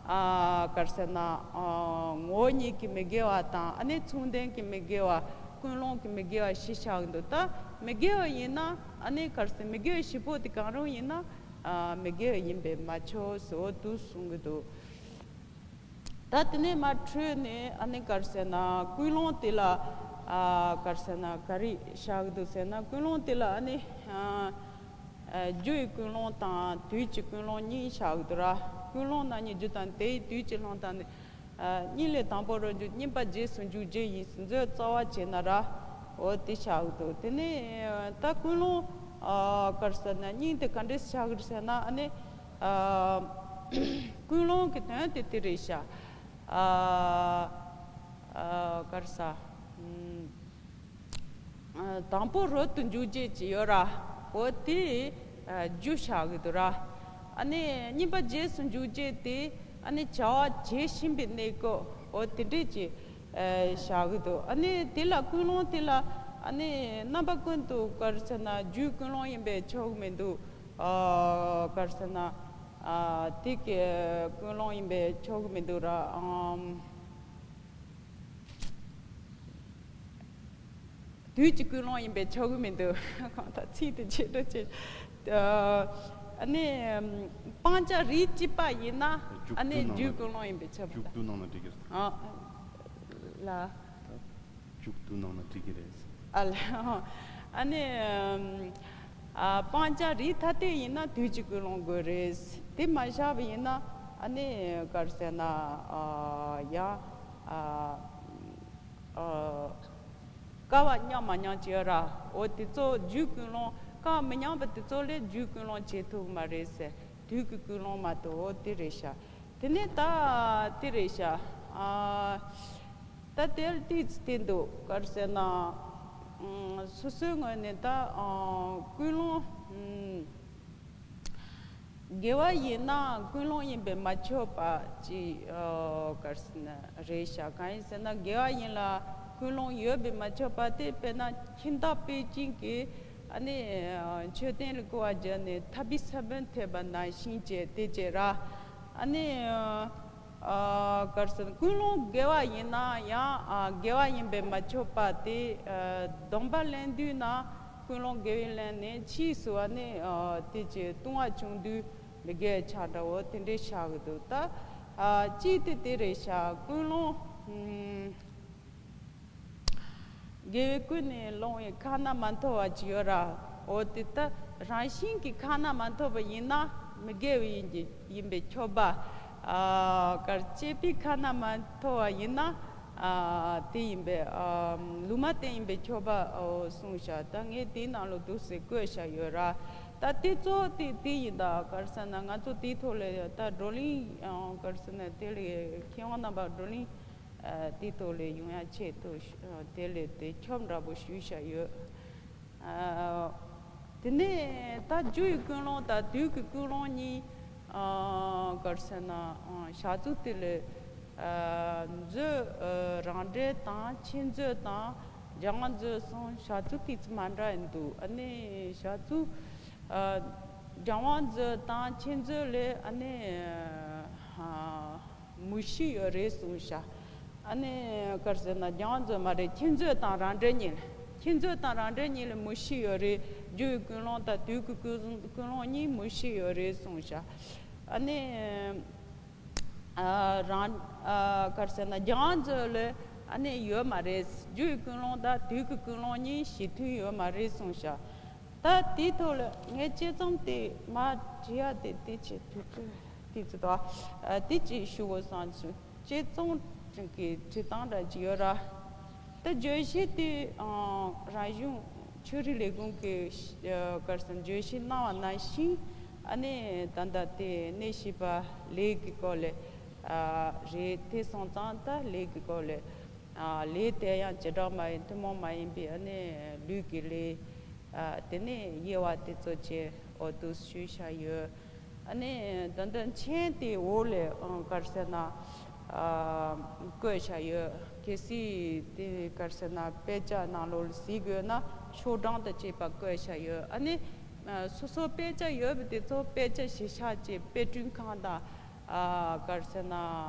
ཨ་ག་རེ་ཟེར་ན། ཨ་ངོ་བོ་ཉིད་ཀྱི་མི་དགེ་བ་དང་། ཨ་ནི་མཚུངས་ལྡན་གྱི་མི་དགེ་བ། ཀུན་སློང་གི་མི་དགེ་བ་བཞི་བཞག་འདུག་ད་མི་དགེ་བ་ཡིན་ན་ཨ་ནི་ག་རེ་ཟེར། མི་དགེ་བ་བཞི་པོ་དེ་གང་རུང་ཡིན་ན་ཨ་མི་དགེ་བ་ཡིན་པས་མ་ཁྱོབ་ཟེར། འོ་དུ་གསུང་གི་འདུག་ད་དེ་ནས་མར་འཕྲོས་ནས་ཨ་ནི་ག་རེ་ཟེར་ན། ཀུན་སློང་དེ་ལ་ ཨ་ག་རེ་ཟེར་ན་ག་རེ་བཞག་གི་འདུག་ཟེར་ན། ཀུན་སློང་དེ་ལ་ཨ་ནི་ཨ་ཨ་རྒྱུ་ཡི་ཀུན་སློང་དང་དུས་ཀྱི་ཀུན་སློང་གཉིས་བཞག་གི་འདུག་ར། ཀུན་སློང་ན་ནི་རྒྱུ་དང་དེའི་དུས་ཀྱི་སློང་དང་ནི། ཨ་གཉིས་ལས་དང་པོ་རང་རྒྱུ། གཉིས་པ་རྗེས་སུ་འཇུག་བྱེད་ཡིན། མཛོད་རྩ་བ་བྱས་ན་ར། འོ་དེ་བཞག་གི་འདུག་དེ་ནས་ད་ཀུན་སློང་ཨ་ག་རེ་ཟེར་ན་སྙིང་དེ་ག་འདྲས་བཞག་གི་རེད་ཟེར་ན། ཨ་ནི་ཨ་ཀུན་སློང་གི་དོན་དེ་དེ་རེད་ཤག་ཨ་ཨ་ག་རེ་ཟ། ཨུམ། ཨ་དང་པོ་རོལ་དུ་འཇུག་བྱེད་ཀྱི་ཡོད་ར། འོ་དེ་ཨ་རྒྱུ་བཞག་གི་འདུག་ར། ཨ་ནི་གཉིས་པ་རྗེས་སུ་འཇུག་བྱེད་དེ་ཨ་ནི་བྱ་བ་བྱེད་བཞིན་པའི་གནས་སྐབས། འོ་དེ་འདྲས་ཀྱི་ཨ་བཞག་གི་འདུག་ཨ་ནི་དེ་ལ་ཀུན་སློང་དེ་ལ་ཨ་ནི་རྣམ་པ་ཀུན་ཏུ་ག་རེ་ཟེར་ན་རྒྱུའི་ཀུན་སློང་ཡིན་པས་ཆོག་གི་མི་འདུག་ཨ་ག་རེ་ཟེར་ན་ཨ་དེ་གི་ཀུན་སློང་ཡིན་པས་ཆོག་གི་མི་འདུག་ར། ཨམ། དུས་ཀྱི་ཀུན་སློང་ཡིན་པས་ཆོག་གི་མི་འདུག་གང་ལྟར་ཚིག་དེ་ཆེ་འགྲོ་ཆེ། ཨ་ནི་སྤང་བྱ་རིགས་གཅིག་པ་ཡིན་ན་ཨ་ནི་རྒྱུའི་ཀུན་སློང་ཡིན་པས་ཆོག་གི་མི་འདུག་མཇུག་བསྡུ་གནང་ན་འགྲིག་གི་རེད། ཨ་ལ། མཇུག་བསྡུ་གནང་ན་འགྲིག་གི་རེད། ཨ་ལ། ཨ་ནི་ཨ་སྤང་བྱ་རིགས་ཐ་དད་ཡིན་ན་དུས་ཀྱི་ཀུན་སློང་དགོས་རེད། དེ་མ་བཞག་པ་ཡིན་ན་ཨ་ནི་ག་རེ་ཟེར་ན་ཨ་ཡང་ཨ། ཨ། སྐལ་བ་མཉམ་མ་མཉམ་ཅིག་ཡོད་ར། འོ་དེ་ཚོ་རྒྱུའི་ཀུན་སློང་། སྐལ་བ་མི་མཉམ་པ་དེ་ཚོ་ལས་རྒྱུའི་ཀུན་སློང་བྱེད་ཐུབ་མ་རེད་ཟེར། དུས་ཀྱི་ཀུན་སློང་མ་གཏོགས། འོ་དེ་རེད་ཤག་དེ་ནས་ད་དེ་རེད་ཤག་ཨ། ད་དེར་ཏིས་དེ་འདུག་ག་རེ་ཟེར་ན། ཨ་སོ་སོའི་ངོས་ནས་ད་ཨ་ཀུན་སློང་ཨ། དགེ་བ་ཡིན་ན་ཀུན་སློང་ཡིན་པས་མ་ཆོག་པ་ཅིག་ཨ་ག་རེ་ཟེར་ན་རེད་ཤག་གང་ཡིན་ཟེར་ན་དགེ་བ་ཡིན་ལ་ཀུན་སློང་ཡོད་པས་མ་ཆོག་པ་དེ། དཔེར་ན་ཁྱིམ་བདག་པེ་ཅིན་གྱིས་ཨ་ནི་མཆོད་རྟེན་ལ་སྐུར་བ་བརྒྱབ་ནས་ཐ་བི་ས་བོན་ཐེབས་པ་ནང་བཞིན་བྱས་དེ་བྱས་ར། ཨ་ནི་ཨ་ག་རེ་ཟེར་ན་ཀུན་སློང་དགེ་བ་ཡིན་ན་ཡང་ཨ་དགེ་བ་ཡིན་པས་མ་ཆོག་པ་དེ། ཨ་སྡོམ་པ་ལེན་དུས་ན་ཀུན་སློང་དགེ་བའི་ལེན་ནས་ཕྱིས་སུ་བ་ནི་ཨ་དེ་ཅི་ལྟུང་བ་བྱུང་དུས་མི་དགེ་བའི་ཆ་འདྲ་བོ་དེ་འདྲའི་བཞག་གི་འདུག་ད་ཨ་གཅིག་དེ་དེ་རེད་ཤག་ཀུན་སློང་ཨུམ། དགེ་བའི་ཀུན་ནས་བསླངས་པའི་ཁ་ན་མ་ཐོ་བ་ཅིག་ཡོད་ར། འོ་དེ་ད་རང་བཞིན་གྱིས་ཁ་ན་མ་ཐོ་བ་ཡིན་ན་མི་དགེ་བ་ཡིན་གྱི་ཡིན་པས་ཆོག་པ། ཨ་གར་བཅས་པའི་ཁ་ན་མ་ཐོ་བ་ཡིན་ན་ཨ་དེ་ཡིན་པས་ཨ་ལུང་མ་བསྟན་ཡིན་པས་ཆོག་པ་འོ་གསུངས་ཤག་ད་ངས་དེའི་ནང་ལོ་འདུག་སེ་བཀོད་བཞག་ཡོད་ར། ད་དེ་གཙོ་བོ་དེ་དེ་ཡིན། ད་གར་ཟེར་ན་ང་ཚོ་དེའི་ཐོག་ལ་ད་བགྲོ་གླེང་ཨ་གར་ཟེར་ན་དེ་ལས་མཁས་དབང་རྣམ་པ་བགྲོ་གླེང་ཨ་དེའི་ཐོག་ལ་ཡོང་ཡ་ཆེད་དུ་ཨ་དེ་ལས་དེ་ཁྱོད་འདྲ་པོ་ཞུས་བཞག་ཡོད། ཨ་དེ་ནས་ད་རྒྱུ་ཡི་ཀུན་སློང་དང་དུས་ཀྱི་ཀུན་སློང་གཉིས་ཨ་གར་ཟེར་ན་ཨ་བཞག་ཚུལ་དེ་ལས་ཨ་མཛོད་ཨ་རང་འགྲེལ་དང་ཕྱིར་མཛོད་དང་སྦྱང་བ་མཛོད་གསུམ་བཞག་ཚུལ་དེ་ཚོ་མ་འདྲ་ཡིན་འདུག་ཨ་ནི་བཞག་ཚུལ་ཨ་སྦྱང་བ་མཛོད་དང་ཕྱིར་མཛོད་ལས་ཨ་ནི་ཨ། མུ་བཞི་ཡོད་རེད་གསུངས་ཤག་ཨ་ནི་གར་ཟེར་ན་སྦྱང་བ་མཛོད་མ་རེད། ཕྱིར་མཛོད་དང་རང་འགྲེལ་གཉིས། ཕྱིར་མཛོད་དང་རང་འགྲེལ་གཉིས་ལ་མུ་བཞི་ཡོད་རེད། རྒྱུ་ཡི་ཀུན་སློང་དང་དུས་ཀྱི་ཀུན་ཀུན་སློང་གཉིས་མུ་བཞི་ཡོད་རེད་གསུངས་ཤག་ཨ་ནི་ཨ་རང་ཨ་གར་ཟེར་ན་སྦྱང་བ་མཛོད་ལ་ཨ་ནི་ཡོད་མ་རེད། རྒྱུ་ཡི་ཀུན་སློང་དང་དུས་ཀྱི་ཀུན་སློང་གཉིས་གཞི་མཐུན་ཡོད་མ་རེད་གསུངས་ཤག་ད་དེའི་ཐོག་ལ་ངས་དཔྱད་རྩོམ་དེ་མར་བྲིས་ཡ་དེ་དེ་ཆེད་དུས་ཚོད་དེ་ཚོད་དོ། ཨ་དེ་ཅིག་ཞུ་དགོས་བསམ་སོང་། དཔྱད་རྩོམ་གྱི་བྲིས་སྟངས་འདྲ་ཅིག་ཡོད་ར། ད་བརྗོད་གཞི་དེ་ཨང་རང་གཞུང་ཆོས་རིག་ལས་ཁུངས་ཀྱི་ཨ་གར་སོང་བརྗོད་གཞི་གནང་བ་ནང་བཞིན་ཨ་ནི་ད་ལྟ་དེ་གནས་བཞི་པ་ལས་ཀྱི་སྐོར་ལས་ཨ་རེད། དེ་སོང་ཙང་ད་ལས་ཀྱི་སྐོར་ལས། ཨ་ལས་དེ་ཡང་བྱེ་བྲག་མ་ཡིན་ཐུན་མོང་མ་ཡིན་པའི་ཨ་ནི་ལུས་ཀྱི་ལས། ཨ་དེ་ནས་དབྱེ་བ་དེ་ཚོ་བཅས་འོ་འདུག་ཞུས་བཞག་ཡོད། ཨ་ནི་ད་ལྟ་མཆན་དེ་འོག་ལས་ཨང་གར་ཟེར་ན་ཨ་བཀོད་བཞག་ཡོད། གལ་སྲིད་དེ་གར་ཟེར་ན་དཔེ་ཆ་ནང་ལོགས་ལ་གཟིགས་དགོས་ན་ཤོག་གྲངས་དང་བཅས་པ་བཀོད་བཞག་ཡོད། ཨ་ནི་ཨ་སོ་སོ་དཔེ་ཆ་ཡོད་པ་དེ་ཚོ་དཔེ་ཆ་གཞི་བཞག་བྱས་དཔེ་སྐྲུན་ཁང་དང་། ཨ་གར་ཟེར་ན་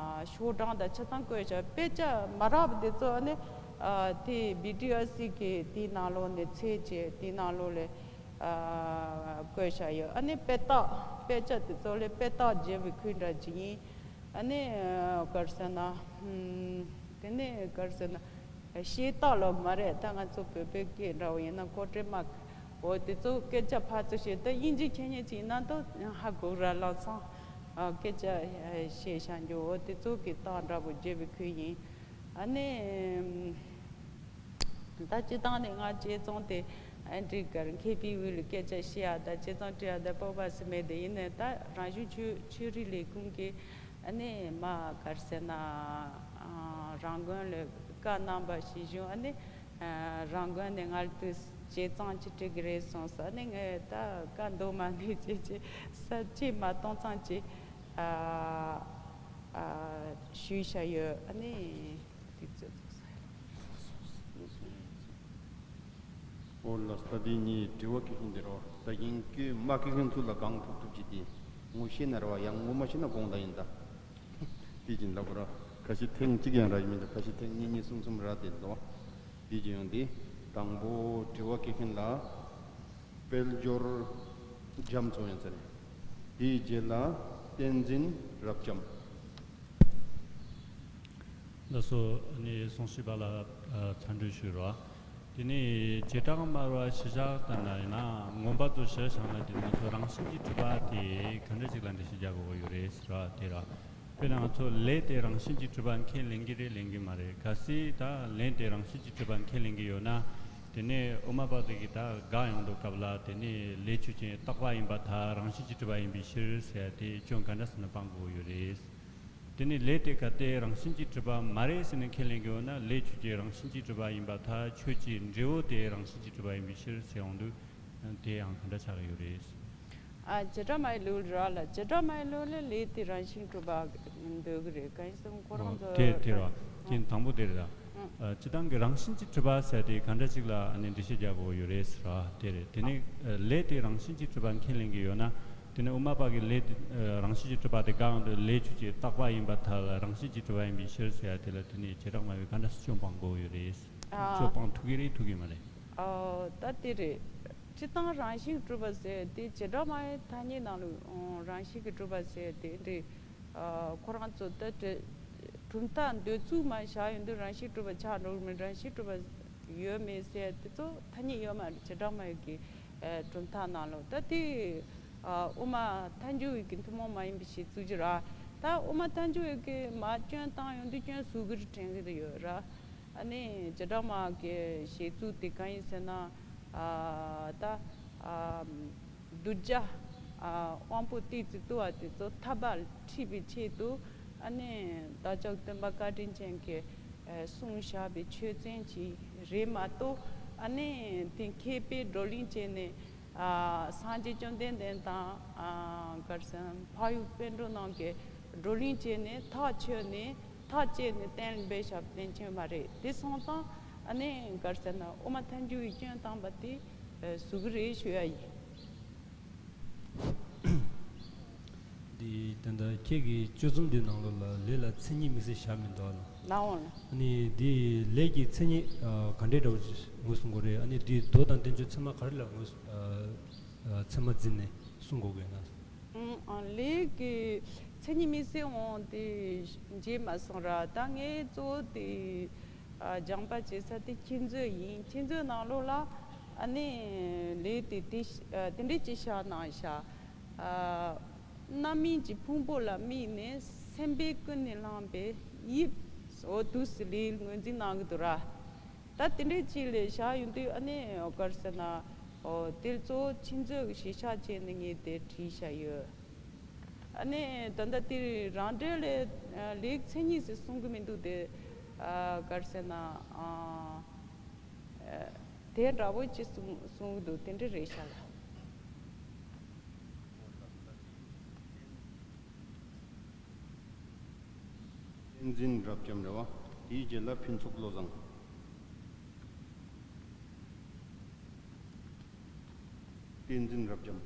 ཤོག་གྲངས་དང་ཆ་ཚང་བཀོད་བཞག་དཔེ་ཆ་མ་རག་པ་དེ་ཚོ་ནི་ཨ་དེ་བི་ཌི་ཨར་སི་གི་དེའི་ནང་ལོགས་ནས་འཚོལ་བྱས་དེའི་ནང་ལོགས་ལས་ཨ་བཀོད་བཞག་ཡོད། ཨ་ནི་དཔེ་རྟགས་དཔེ་ཆ་དེ་ཚོ་ལས་དཔེ་རྟགས་བརྗེ་བའི་ཁུལ་འདྲ་ཅིག་ཡིན། ཨ་ནི་ཨ་གར་ཟེར་ན་ཨམ་དེ་ནས་གར་ཟེར་ན། ཤེས་རྟོགས་ལོག་མ་རེད། ད་ང་ཚོ་བོད་པའི་སྐད་འདྲ་བོ་ཡིན་ན་ཀོ་ཀྲེ་མ་འོ་དེ་ཚོ་སྐད་ཆ་ཕར་ཚུར་བཤད། ད་དབྱིན་ཇི་མཁྱེན་མཁན་ཅིག་ཡིན་ན་ད་ཧ་གོ་ར། ལམ་སང་སྐད་ཆ་བཤད་བྱ་རྒྱུ་འོ་དེ་ཚོ་གི་རྟགས་འདྲ་བོ་བརྗོད་པའི་ཁུལ་ཡིན། ཨ་ནི། ད་སྤྱི་བཏང་ནས་ང་དཔྱད་རྩོམ་དེ་ཨ་འདྲི་གར་མཁས་པའི་དབུས་ལ་སྐད་ཆ་བཤད་ཡ་ད་དཔྱད་རྩོམ་འབྲི་ཡ་ད་སྤོབས་པ་སུ་མེད་དེ། ཡིན་ནའི་ད་རང་གཞུང་ཆོས་ཆོས་རིག་ལས་ཁུངས་ཀྱི་ཨ་ནི་མ་གར་ཟེར་ན་ཨ་རང་དགོན་ལ་བཀའ་གནང་བ་ཞིག་བྱུང་། ཨ་ནི་ཨ་རང་དགོན་ནས་ང་ལ་དུས་དཔྱད་རྩོམ་ཅིག་འབྲི་གི་རེད་གསུངས་སོང་། ཨ་ནི་ངས་ད་བཀའ་འདུག་མ་འདུག་ཅེས་ཅེས་ས་ཆེས་མ་གཏོང་ཙང་ཅིག་ཨ་ཨ་ཞུས་བྱ་ཡོད། ཨ་ནི། འོ་ལགས་སོ། ད་འདི་ངའི་དྲི་བ་སྐད་ཤིང་འདི་རོ། ད་ཡིན་སྐྱོན་མ་སྐད་ཤིང་ཚུར་ལ་གང་ཐུབ་ཐུབ་ཅིག་དེ་ངོ་ཤེས་ན་ར་བ། ཡང་ངོ་མ་ཤེས་ན་དགོངས་དག་ཡིན་ད། དེ་བཞིན་ལབ་ར། ཁ་ཤས་ཐེངས་གཅིག་ཡང་ར་ཡིན་མིན་ད། ཁ་ཤས་ཐེངས་གཉིས་གཉིས་གསུམ་གསུམ་ར་དེ་འདུག། དེ་བཞིན་ཡང་དེ་དང་པོ་དྲི་བ་སྐད་ཤིང་ལ། དཔལ་འབྱོར་རྒྱ་མཚོ་ཡང་ཟེར། དེའི་རྗེས་ལ་བསྟན་འཛིན་རབ་འབྱམས། ལགས་སོ། ནི་གསུང་བཤད་པ་ལ་ཨ་འཚམས་འདྲི་ཞུ་རོགས། དེ་ནས་བྱེ་བྲག་སྨྲ་བ་གཞིར་བཞག་ལྟར་ན་ཡིན་ན། མངོན་པ་ཚོ་གཞིར་བཞག་ན་དེ་ང་ཚོ་རང་བཞིན་གྱིས་གྲུབ་པ་དེ་ག་འདྲ་ཅིག་ལ་འགྲེལ་བཤད་རྒྱག་དགོས་ཀྱི་ཡོད་རེད་ཟེར་བ་དེ་ར། དཔེར་ན་ང་ཚོ་ལས་དེ་རང་བཞིན་གྱིས་གྲུབ་པ་ཁས་ལེན་གྱི་རེད་ལེན་གྱི་མ་རེད། གལ་སྲིད་ད་ལས་དེ་རང་བཞིན་གྱིས་གྲུབ་པ་ཁས་ལེན་གྱི་ཡོད་ན། དེ་ནས་དབུ་མ་པ་དེ་གིས་ད་དགག་ཡོང་དུས་སྐབས་ལ། དེ་ནས་ལས་ཆོས་ཅན་རྟག་པ་ཡིན་པར་ཐལ། རང་བཞིན་གྱིས་གྲུབ་པ་ཡིན་པའི་ཕྱིར་ཟེར་ཡ་དེ་སྐྱོན་ག་འདྲ་སེ་ནས་སྤང་དགོས་ཡོད་རེད། དེ་ནས་ལས་དེ་གལ་ཏེ་རང་བཞིན་གྱིས་གྲུབ་པ་མ་རེད་ཟེར་ནས་ཁས་ལེན་གྱི་ཡོད་ན། ལས་ཆོས་ཅན་རང་བཞིན་གྱིས་གྲུབ་པ་ཡིན་པར་ཐལ། ཆོས་ཀྱི་འབྲས་བུ་དེ་རང་བཞིན་གྱིས་གྲུབ་པ་ཡིན་པའི་ཕྱིར་ཟེར་ཡོང་དུས། དེ་ཡང་ག་འདྲ་ཆགས་ཀྱི་ཡོད་རེད། ཨ། བྱེ་བྲག་སྨྲ་བའི་ལུགས་ར་ལ། བྱེ་བྲག་སྨྲ་བའི་ལུགས་ལ་ལས་དེ་རང་བཞིན་གྲུབ་པ་འདོད་ཀྱི་རེད། གང་ཡིན་ཟེར་ན་ཁོ་རང་ཚོ་དེ་དེ་ར། དེ་དང་པོ་དེ་རེད་ད། ཨ། སྤྱིར་བཏང་གི་རང་བཞིན་གྱིས་གྲུབ་པ་ཟེར་དེ་ག་འདྲ་ཅིག་ལ་ཨ་ནི་འགྲེལ་བཤད་རྒྱག་དགོས་ཡོད་རེད་ཟེར་བ་དེ་རེད། དེ་ནས་ཨ་ལས་དེ་རང་བཞིན་གྱིས་གྲུབ་པ་ཁས་ལེན་གྱི་ཡོད་ན། དེ་ནས་དབུ་མ་པ་གིས་ལས་དེ་ཨ་རང་བཞིན་གྱིས་གྲུབ་པ་དེ་དགག་ཡོང་དུས། ལས་ཆོས་ཅན་རྟག་པ་ཡིན་པར་ཐལ། རང་བཞིན་གྱིས་གྲུབ་པ་ཡིན་པའི་ཕྱིར་ཟེར་ཡ་དེ་ལ། དེ་ནས་བྱེ་བྲག་སྨྲ་བས་ག་འདྲ་སེ་སྐྱོན་སྤང་དགོས་ཡོད་རེད། ཨ། སྐྱོན་སྤང་ཐུབ་ཀྱི་རེད་ཐུབ་ཀྱི་མ་རེད། ཨོ། ད་དེ་རེད། སྤྱིར་བཏང་རང་བཞིན་གྲུབ་པ་ཟེར་དེ་བྱེ་བྲག་སྨྲ་བའི་ཐ་སྙད་ནང་ལ་རང་བཞིན་གྱིས་གྲུབ་པ་ཟེར་དེ་འདྲ། ཨ། ཁོ་རང་ཚོ་ད་དེ་གྲུབ་མཐའ་འདོད་ཚུལ་མ་བཞག་ཡོང་དུས་རང་བཞིན་གྲུབ་པ་ཆགས་འགྲོ་གི་མེད། རང་བཞིན་གྲུབ་པ་ཡོད་མེད་ཟེར་དེ་ཚོ་ཐ་སྙད་ཡོད་མ་རེད། བྱེ་བྲག་སྨྲ་བའི་གི་ཨ་གྲུབ་མཐའ་ནང་ལ། ད་དེ་ཨ་དབུ་མ་ཐལ་འགྱུར་བའི་གི་ཐུན་མོང་མ་ཡིན་པའི་བཤད་ཚུལ་ཅིག་ར། ད་དབུ་མ་ཐལ་འགྱུར་བའི་གི་མ་སྐྱོན་བཏང་ཡོང་དུས་སྐྱོན་ཟུར་གི་རེད་དྲན་གི་ཡོད་ར། ཨ་ནི་བྱེ་བྲག་སྨྲ་བའི་བཤད་ཚུལ་དེ་གང་ཡིན་ཟེར་ན། ཨ་ད་ཨ་གདུལ་བྱ་ཨ་དབང་པོ་ཏོག་ཙམ་བཏུལ་བ་དེ་ཚོ་ཐར་པ་ཁྲིད་པའི་ཆེད་དུ། ཨ་ནི་བདག་ཅག་སྟོན་པ་བཀའ་དྲིན་ཅན་གྱིས་ཨ་གསུངས་བཞག་པའི་ཆོས་ཚན་ཅིག་རེད་མ་གཏོགས། ཨ་ནི་དེ་མཁས་པས་བགྲོ་གླེང་བྱས་ནས། ཨ་སངས་རྒྱས་བཅོམ་ལྡན་འདས་དང་། ཨ་ག་རེ་ཟེར་ན། འཕགས་ཡུལ་པཎ་གྲུབ་རྣམས་ཀྱིས་བགྲོ་གླེང་བྱས་ནས་ཐག་ཆོད་ནས། ཐག་བཅད་ནས་གཏན་ལ་འབེབས་བཞག་པ་བསྟན་ཆོས་མ་རེད། དེ་སོང་ཙང་ཨ་ནི་ག་རེ་ཟེར་ན། དབུ་མ་ཐལ་འགྱུར་བའི་སྐྱོན་བཏང་པ་དེ་ཨ་ཟུག་གི་རེད་ཞུ་ཡ་ཡིན། འདི་ད་ལྟ་ཁྱེད་ཀྱི་དཔྱད་རྩོམ་འདིའི་ནང་ལོགས་ལ་ལས་ལ་མཚན་ཉིད་དམིགས་བསལ་བཞག་མི་འདུག་ཨ་ལ། ལའོ་ལ། ཨ་ནི་འདི་ལས་ཀྱི་མཚན་ཉིད་ཨ་ག་འདྲའི་འདྲ་བོ་ཞིག་ངོས་བཟུང་དགོས་རེད། ཨ་ནི་འདི་མདོ་དང་བསྟན་བཅོས་ཚད་མ་ག་རེ་ལ་ངོས་ཨ་ཨ་ཚད་མ་འཛིན་ནས་གསུང་དགོས་ཀྱི་ཡོད་ན། ཨང་། ཨ་ལས་ཀྱི་མཚན་ཉིད་དམིགས་བསལ་འོང་དེ་མཇལ་མ་སོང་ར། ད་ངས་གཙོ་བོ་དེ་ཨ་སྦྱངས་པ་བྱེད་ས་དེ་མཁྱེན་མཛོད་ཡིན། མཁྱེན་མཛོད་ནང་ལོགས་ལ་ཨ་ནི་ལས་དེ་དེ་ཨ་དེ་འདྲས་ཅིག་བཞག་གནང་བཞག། ཨ་རྣམ་སྨིན་གྱི་ཕུང་པོ་ལ་དམིགས་ནས་སེམས་པས་ཀུན་ནས་བསླངས་པའི་དབྱིབས་སོ་དུས་སུ་ལས་ངོས་འཛིན་གནང་གི་འདུག་ར། ད་དེ་འདྲས་ཅིག་ལས་བཞག་ཡོང་དུས་ཨ་ནི་ག་རེ་ཟེར་ན། ཨོ་དེ་གཙོ་བོ་མཁྱེན་མཛོད་ཀྱི་གཞི་ཆགས་བྱས་ནས་ངས་དེ་བྲིས་བཞག་ཡོད། ཨ་ནི་ད་ལྟ་དེ་རང་འགྲེལ་ལས་ལས་མཚན་ཉིད་ཟེར་གསུང་གི་མི་འདུག་སྟེ། ཨ་ག་རེ་ཟེར་ན། ཨ་དེ་འདྲ་བོ་ཅིག་གསུང་གསུང་གི་འདུག། དེ་འདྲ་རེད་ཤག་ལ། བསྟན་འཛིན་རབ་འབྱམས་རེད་བ། དེའི་རྗེས་ལ་ཕུན་ཚོགས་བློ་བཟང་། བསྟན་འཛིན་རབ་འབྱམས།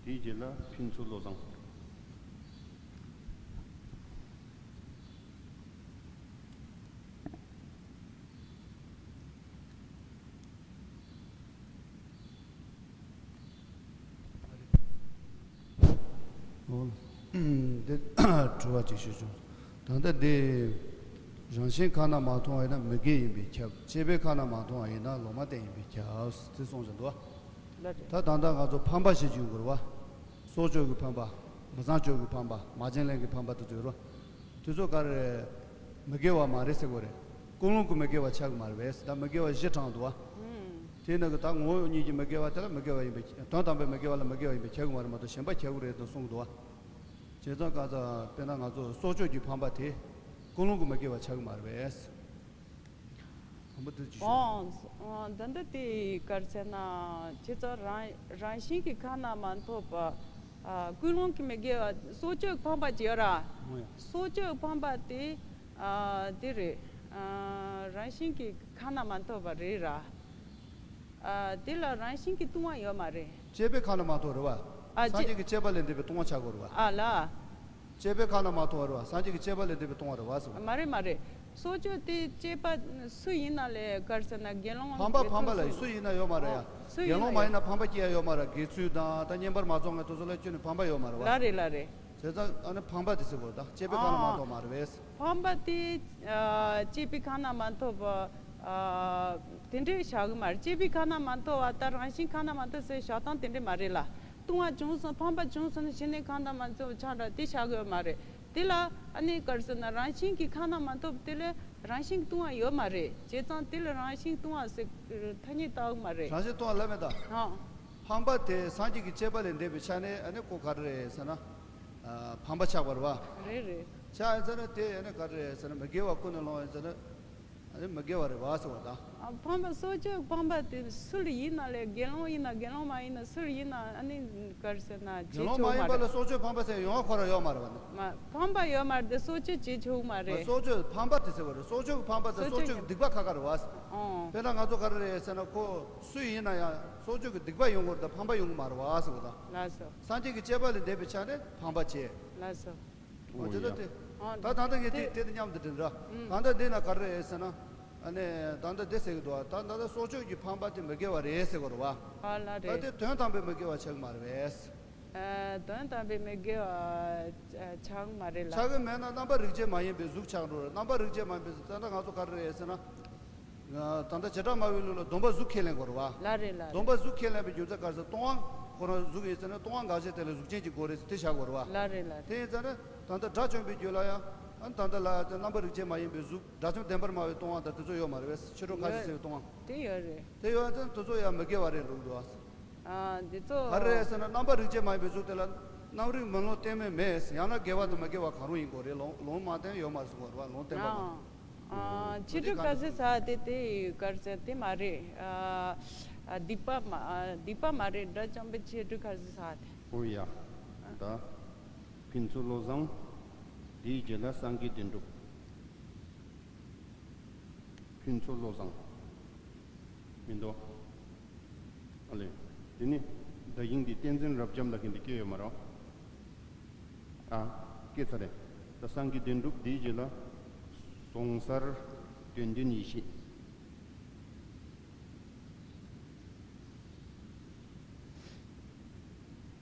དེའི་རྗེས་ལ་ཕུན་ཚོགས་བློ་བཟང་། འོ། འདི་དྲི་བ་ཅིག་ཞུ་བྱུང་། ད་ལྟ་འདི་རང་བཞིན་ཁ་ན་མ་ཐོ་བ་ཡིན་ན་མི་དགེ་ཡིན་པས་ཁྱབ། བཅས་པའི་ཁ་ན་མ་ཐོ་བ་ཡིན་ན་ལོག་པར་བསྟན་ཡིན་པས་ཁྱབ་ཟེར་གསུངས་བཞག་འདུག་བ། ལགས་རེད། ད་ད་ལྟ་ང་ཚོ་ཕམ་པ་ཞེས་བརྗོད་ཀྱི་ཡོད་རེད་བ། སྲོག་གཅོད་ཀྱི་ཕམ་པ། མི་ཚངས་སྤྱོད་ཀྱི་ཕམ་པ། མ་བྱིན་ལེན་གྱི་ཕམ་པ་དེ་ཚོ་ཡོད་རེད་བ། དེ་ཚོ་ག་རེ་རེད། མི་དགེ་བ་མ་རེད་ཟེར་དགོས་རེད། ཀུན་སློང་གི་མི་དགེ་བ་ཆགས་ཀྱི་མ་རེད་པས། ད་མི་དགེ་བ་བཞི་དྲངས་འདུག་བ། ཨུམ། དེའི་ནང་གི་ད་ངོ་བོ་ཉིད་ཀྱི་མི་དགེ་བ་དེ་ལ་མི་དགེ་བ་ཡིན་པས། དོན་དམ་པའི་མི་དགེ་བ་ལ་མི་དགེ་བ་ཡིན་པས་ཁྱབ་ཀྱི་མ་རེད་མ་གཏོགས་གཞན་པ་ཁྱབ་ཀྱི་རེད་དུ་གསུངས་འདུག་བ། བྱས་ཙང་ག་ཚ་དཔེར་ན་ང་ཚོ་སྲོག་གཅོད་ཀྱི་ཕམ་པ་དེ་ཀུན་སློང་གི་མི་དགེ་བ་ཆགས་ཀྱི་མ་རེད་པས། ཕམ་པ་དེ་ཅི་ཞིག་ཨོ། ཨོ། འདི་འདི་དེ་ག་རེ་ཟེར་ན། བྱས་ཙང་རང་རང་བཞིན་གྱི་ཁ་ན་མ་ཐོ་བ། ཨ། ཀུན་སློང་གི་མི་དགེ་བ། སྲོག་གཅོད་ཕམ་པ་ཅིག་ཡོད་ར། ཨོ་ཡ། སྲོག་གཅོད་ཕམ་པ་དེ། ཨ། དེ་རེད། ཨ། རང་བཞིན་གྱི་ཁ་ན་མ་ཐོ་བ་རེད་ར། ཨ། དེ་ལ་རང་བཞིན་གྱིས་ལྟུང་བ་ཡོད་མ་རེད། བཅས་པའི་ཁ་ན་མ་ཐོ་རེད་བ། ཨ། སངས་རྒྱས་ཀྱི་བཅས་པ་ལས་འདས་པའི་ལྟུང་བ་ཆགས་དགོས་རེད་བ། ཨ་ལ། བཅས་པའི་ཁ་ན་མ་ཐོ་བ་རེད་བ། སངས་རྒྱས་ཀྱི་བཅས་པ་ལས་འདས་པའི་ལྟུང་བ་རེད་བ་ཟེར་བ། མ་རེད་མ་རེད། སྲོག་གཅོད་དེ་བཅས་པ་སུ་ཡིན་ན་ལས་ག་རེ་ཟེར་ན་དགེ་སློང་ཕམ་པ། དགེ་ཕམ་པ་ཚུལ་ལ་སོགས། སུ་ཡིན་ན་ཡོད་མ་རེད་ཡ། ཨོ། སུ་དགེ་ཡིན་སློང་ན་མ་ཡིན་ན་ཕམ་པ་སྐྱེ་ཡ་ཡོད་མ་རེད། དགེ་ཚུལ་དང་ད་བསྙེན་པར་མ་རྫོགས་མཁན་དེ་ཚོ་ལ་ཁྱོན་ནས་ཕམ་པ་ཡོད་མ་རེད་བ། ལགས་རེད་ལགས་རེད། བྱས་ཙང་ཨ་ནི་ཕམ་པ་དེ་ཟེར་དགོས། ད་བཅས་པའི་ཁ་ན་མ་ཐོ་བ་མ་རེད་པས། ཕམ་པ་དེ། ཨ། བཅས་པའི་ཁ་ན་མ་ཐོ་བ། ཨ། དེ་འདྲས་བཞག་གི་མ་རེད། བཅས་པའི་ཁ་ན་མ་ཐོ་བ་ད་རང་བཞིན་ཁ་ན་མ་ཐོ་ཟེར་བཞག་སྟངས་དེ་འདྲས་མ་རེད་ལ། ལྟུང་བ་བྱུང་སོང་། ཕམ་པ་བྱུང་སོང་ན་གཞི་ནས་ཁ་ན་མ་ཐོ་བ་ཆགས་འདྲ་དེ་བཞག་གི་ཡོད་མ་རེད། དེ་ལ་ཨ་ནི་ག་རེ་ཟེར་ན་རང་བཞིན་གྱི་ཁ་ན་མ་ཐོ་བ་དེ་ལ་རང་བཞིན་ལྟུང་བ་ཡོད་མ་རེད། བྱས་ཙང་དེ་ལ་རང་བཞིན་ལྟུང་བ་ཟེར་ཐ་སྙད་བཏགས་གི་མ་རེད། རང་བཞིན་ལྟུང་བ་ལབ་མེད་ད། ཨ། ཕམ་པ་དེ་སངས་རྒྱས་ཀྱི་བཅས་པ་ལས་འདས་པའི་ཆ་ནས་ཨ་ནི་ཁོ་ག་རེ་རེད་ཟེར་ན། ཨ། ཕམ་པ་ཆགས་པ་རེད་བ། རེད་རེད། ཆགས་ཡིན་ཟེར་ན་དེ་ཨ་ནི་ག་རེ་རེད་ཟེར་ན་མི་དགེ་བ་ཀུན་ནས་སློང་ཡིན་ཟེར་ན། ཨ་ནི་མི་དགེ་བ་རེད་བ་ཟེར་བ་དང་། ཨ། ཕམ་པ་སྲོག་གཅོད་ཕམ་པ་དེ་སུ་ལ་ཡིན་ན་ལས་དགེ་སློང་ཡིན་ན་དགེ་སློང་མ་ཡིན་ན་སུ་ལ་ཡིན་ན་ཨ་ནི་ག་རེ་ཟེར་ན་དགེ་བྱེད་སློང་ཆོག་མ་ཡིན་པ་མ་རེད། ལ་སྲོག་གཅོད་ཕམ་པ་ཟེར་ཡོང་བ་ཁོ་རང་ཡོད་མ་རེད་བ་ནི། མ། ཕམ་པ་ཡོད་མ་རེད་དེ་སྲོག་གཅོད་བྱེད་ཆོག་མ་རེད། སྲོག་གཅོད་ཕམ་པ་དེ་ཟེར་བ་རེད། སྲོག་གཅོད་ཀྱི་ཕམ་པ་དེ་སྲོག་སྲོག་གཅོད་གཅོད་ཀྱི་སྡིག་པ་ཁ་ཁ་རེད་བ། ཨོ། དཔེར་ན་ང་ཚོ་ག་རེ་རེད་ཟེར་ན་ཁོ་སུ་ཡིན་ན་ཡང་སྲོག་གཅོད་ཀྱི་སྡིག་པ་ཡོང་གི་རེད་ད། ཕམ་པ་ཡོང་གི་མ་རེད་བ་ཟེར་བ་དང་། ལགས་སོ། སངས་རྒྱས་ཀྱི་བཅས་པ་ལས་འདས་པའི་ཆ་ནས་ཕམ་པ་བྱེད། ལགས་སོ། འོ་དེ་ལྟ་སྟེ། ཨོ། ད་ད་ལྟ་ངས་དེ་དེ་དེ་དང་མཉམ་དུ་འདྲི་འདྲ། ཨུམ། ད་ལྟ་འདི་ན་ག་རེ་རེད་ཟེར་ན། ཨ་ནི་ད་ལྟ་འདི་ཟེར་གི་འདུག་ད་ད་ལྟ་སྲོག་གཅོད་ཀྱི་ཕམ་པ་དེ་མི་དགེ་བ་རེད་ཟེར་གི་རེད་བ། ཨ་ལ་ད་རེད། དེ་དོན་དམ་པའི་མི་དགེ་བ་ཆགས་མ་རེད་པས། ཨ། དོན་དམ་པའི་མི་དགེ་བ་ཆགས་མ་རེད་ལ། ཆགས་གི་མེད་ན་རྣམ་པ་རིག་བྱེད་མ་ཡིན་པའི་གཟུགས་ཆགས་འགྲོ་རེད། རྣམ་པ་རིག་བྱེད་མ་ཡིན་པའི་གཟུགས་ད་ལྟ་ང་ཚོ་ག་རེ་རེད་ཟེར་ན། ད་ལྟ་བྱེ་བྲག་སྨྲ་བའི་ལུགས་ལ་སྡོམ་པ་གཟུགས་ཁས་ལེན་དགོས་རེད་བ། ལ་རེད་ལ་རེད། སྡོམ་པ་གཟུགས་ཁས་ལེན་པའི་རྒྱུ་མཚན་ག་རེ་ཟེར་ལྟུང་བ་ཁོ་རང་གཟུགས་ཡིན་ཟེར་ན་ལྟུང་བ་འགག་བྱེད་དེ་ལ་གཟུགས་ཅན་གྱི་སྒོ་རེད་ཟེར་དེ་བཞག་དགོས་རེད་བ། ལ་རེད་ལ་རེད། དེ་ཡིན་ཙང་ནི་ད་ལྟ་དགྲ་བཅོམ་པའི་རྒྱུད་ལ་ཡང་ཨ་ནི་ད་ལྟ་ལ་ཡང་དེ་རྣམ་པ་རིག་བྱེད་མ་ཡིན་པའི་གཟུགས་དགྲ་བཅོམ་བདེན་པར་སྨྲ་བའི་ལྟུང་བ་དང་དེ་ཚོ་ཡོད་མ་རེད་པས། ཕྱི་དྲོ་ཁ་ཤས་ཡོད། ཟེར་བའི་ལྟུང་བ། དེ་ཡོད་རེད། དེ་ཡོད་ཙང་དེ་ཚོ་ཡང་མི་དགེ་བ་རེད་འགྲོ་གི་འདུག་བ། ཨ། འདི་ཚོ། ག་རེ་རེད་ཟེར་ན་རྣམ་པ་རིག་བྱེད་མ་ཡིན་པའི་གཟུགས་དེ་ལ་རྣམ་རིག་མི་སློང་རྟེན་མེད་མེད། ཡང་ན་དགེ་བ་དང་མི་དགེ་བ་གང་རུང་ཡིན་དགོས་རེད། ལོང་ལོང་མ་བསྟན་ཡོད་མ་རེད་གསུང་བ་རེད་བ། ལོང་བསྟན་པ་མ། ཨ། ཨ། འོ་ཆོས་དེ་དྲུག་ག་ཁ་རེ་ཟེར་ཟེར་ས་དེ་དེ་ག་རེ་ཟེར་དེ་མ་རེད། ཨ། ཨ། སྡིག་པ་མ། ཨ། སྡིག་པ་མ་རེད། དགྲ་བཅོམ་པའི་ཆོས་དྲུག་ག་རེ་ཟེར་ས་དེ། ཨོ་ཡ། ད་ཕུན་ཚོགས་བློ་བཟང་། དེའི་རྗེས་ལ་སངས་རྒྱས་བདེན་གྲུབ། ཕུན་ཚོགས་བློ་བཟང་། མི་འདུག་ཨ་ལས། དེ་ནི་བརྡ་ཡིག་འདི་བསྟན་འཛིན་རབ་འབྱམས་ལ་གིན་འདི་སྐྱེས་ཡོད་མ་རེད། ཨ། སྐྱེས་ཚར་རེད། ད་སངས་རྒྱས་བདེན་གྲུབ་དེའི་རྗེས་ལ་ཟོང་གསར་དོན་ལྡན་ཡེ་ཤེས།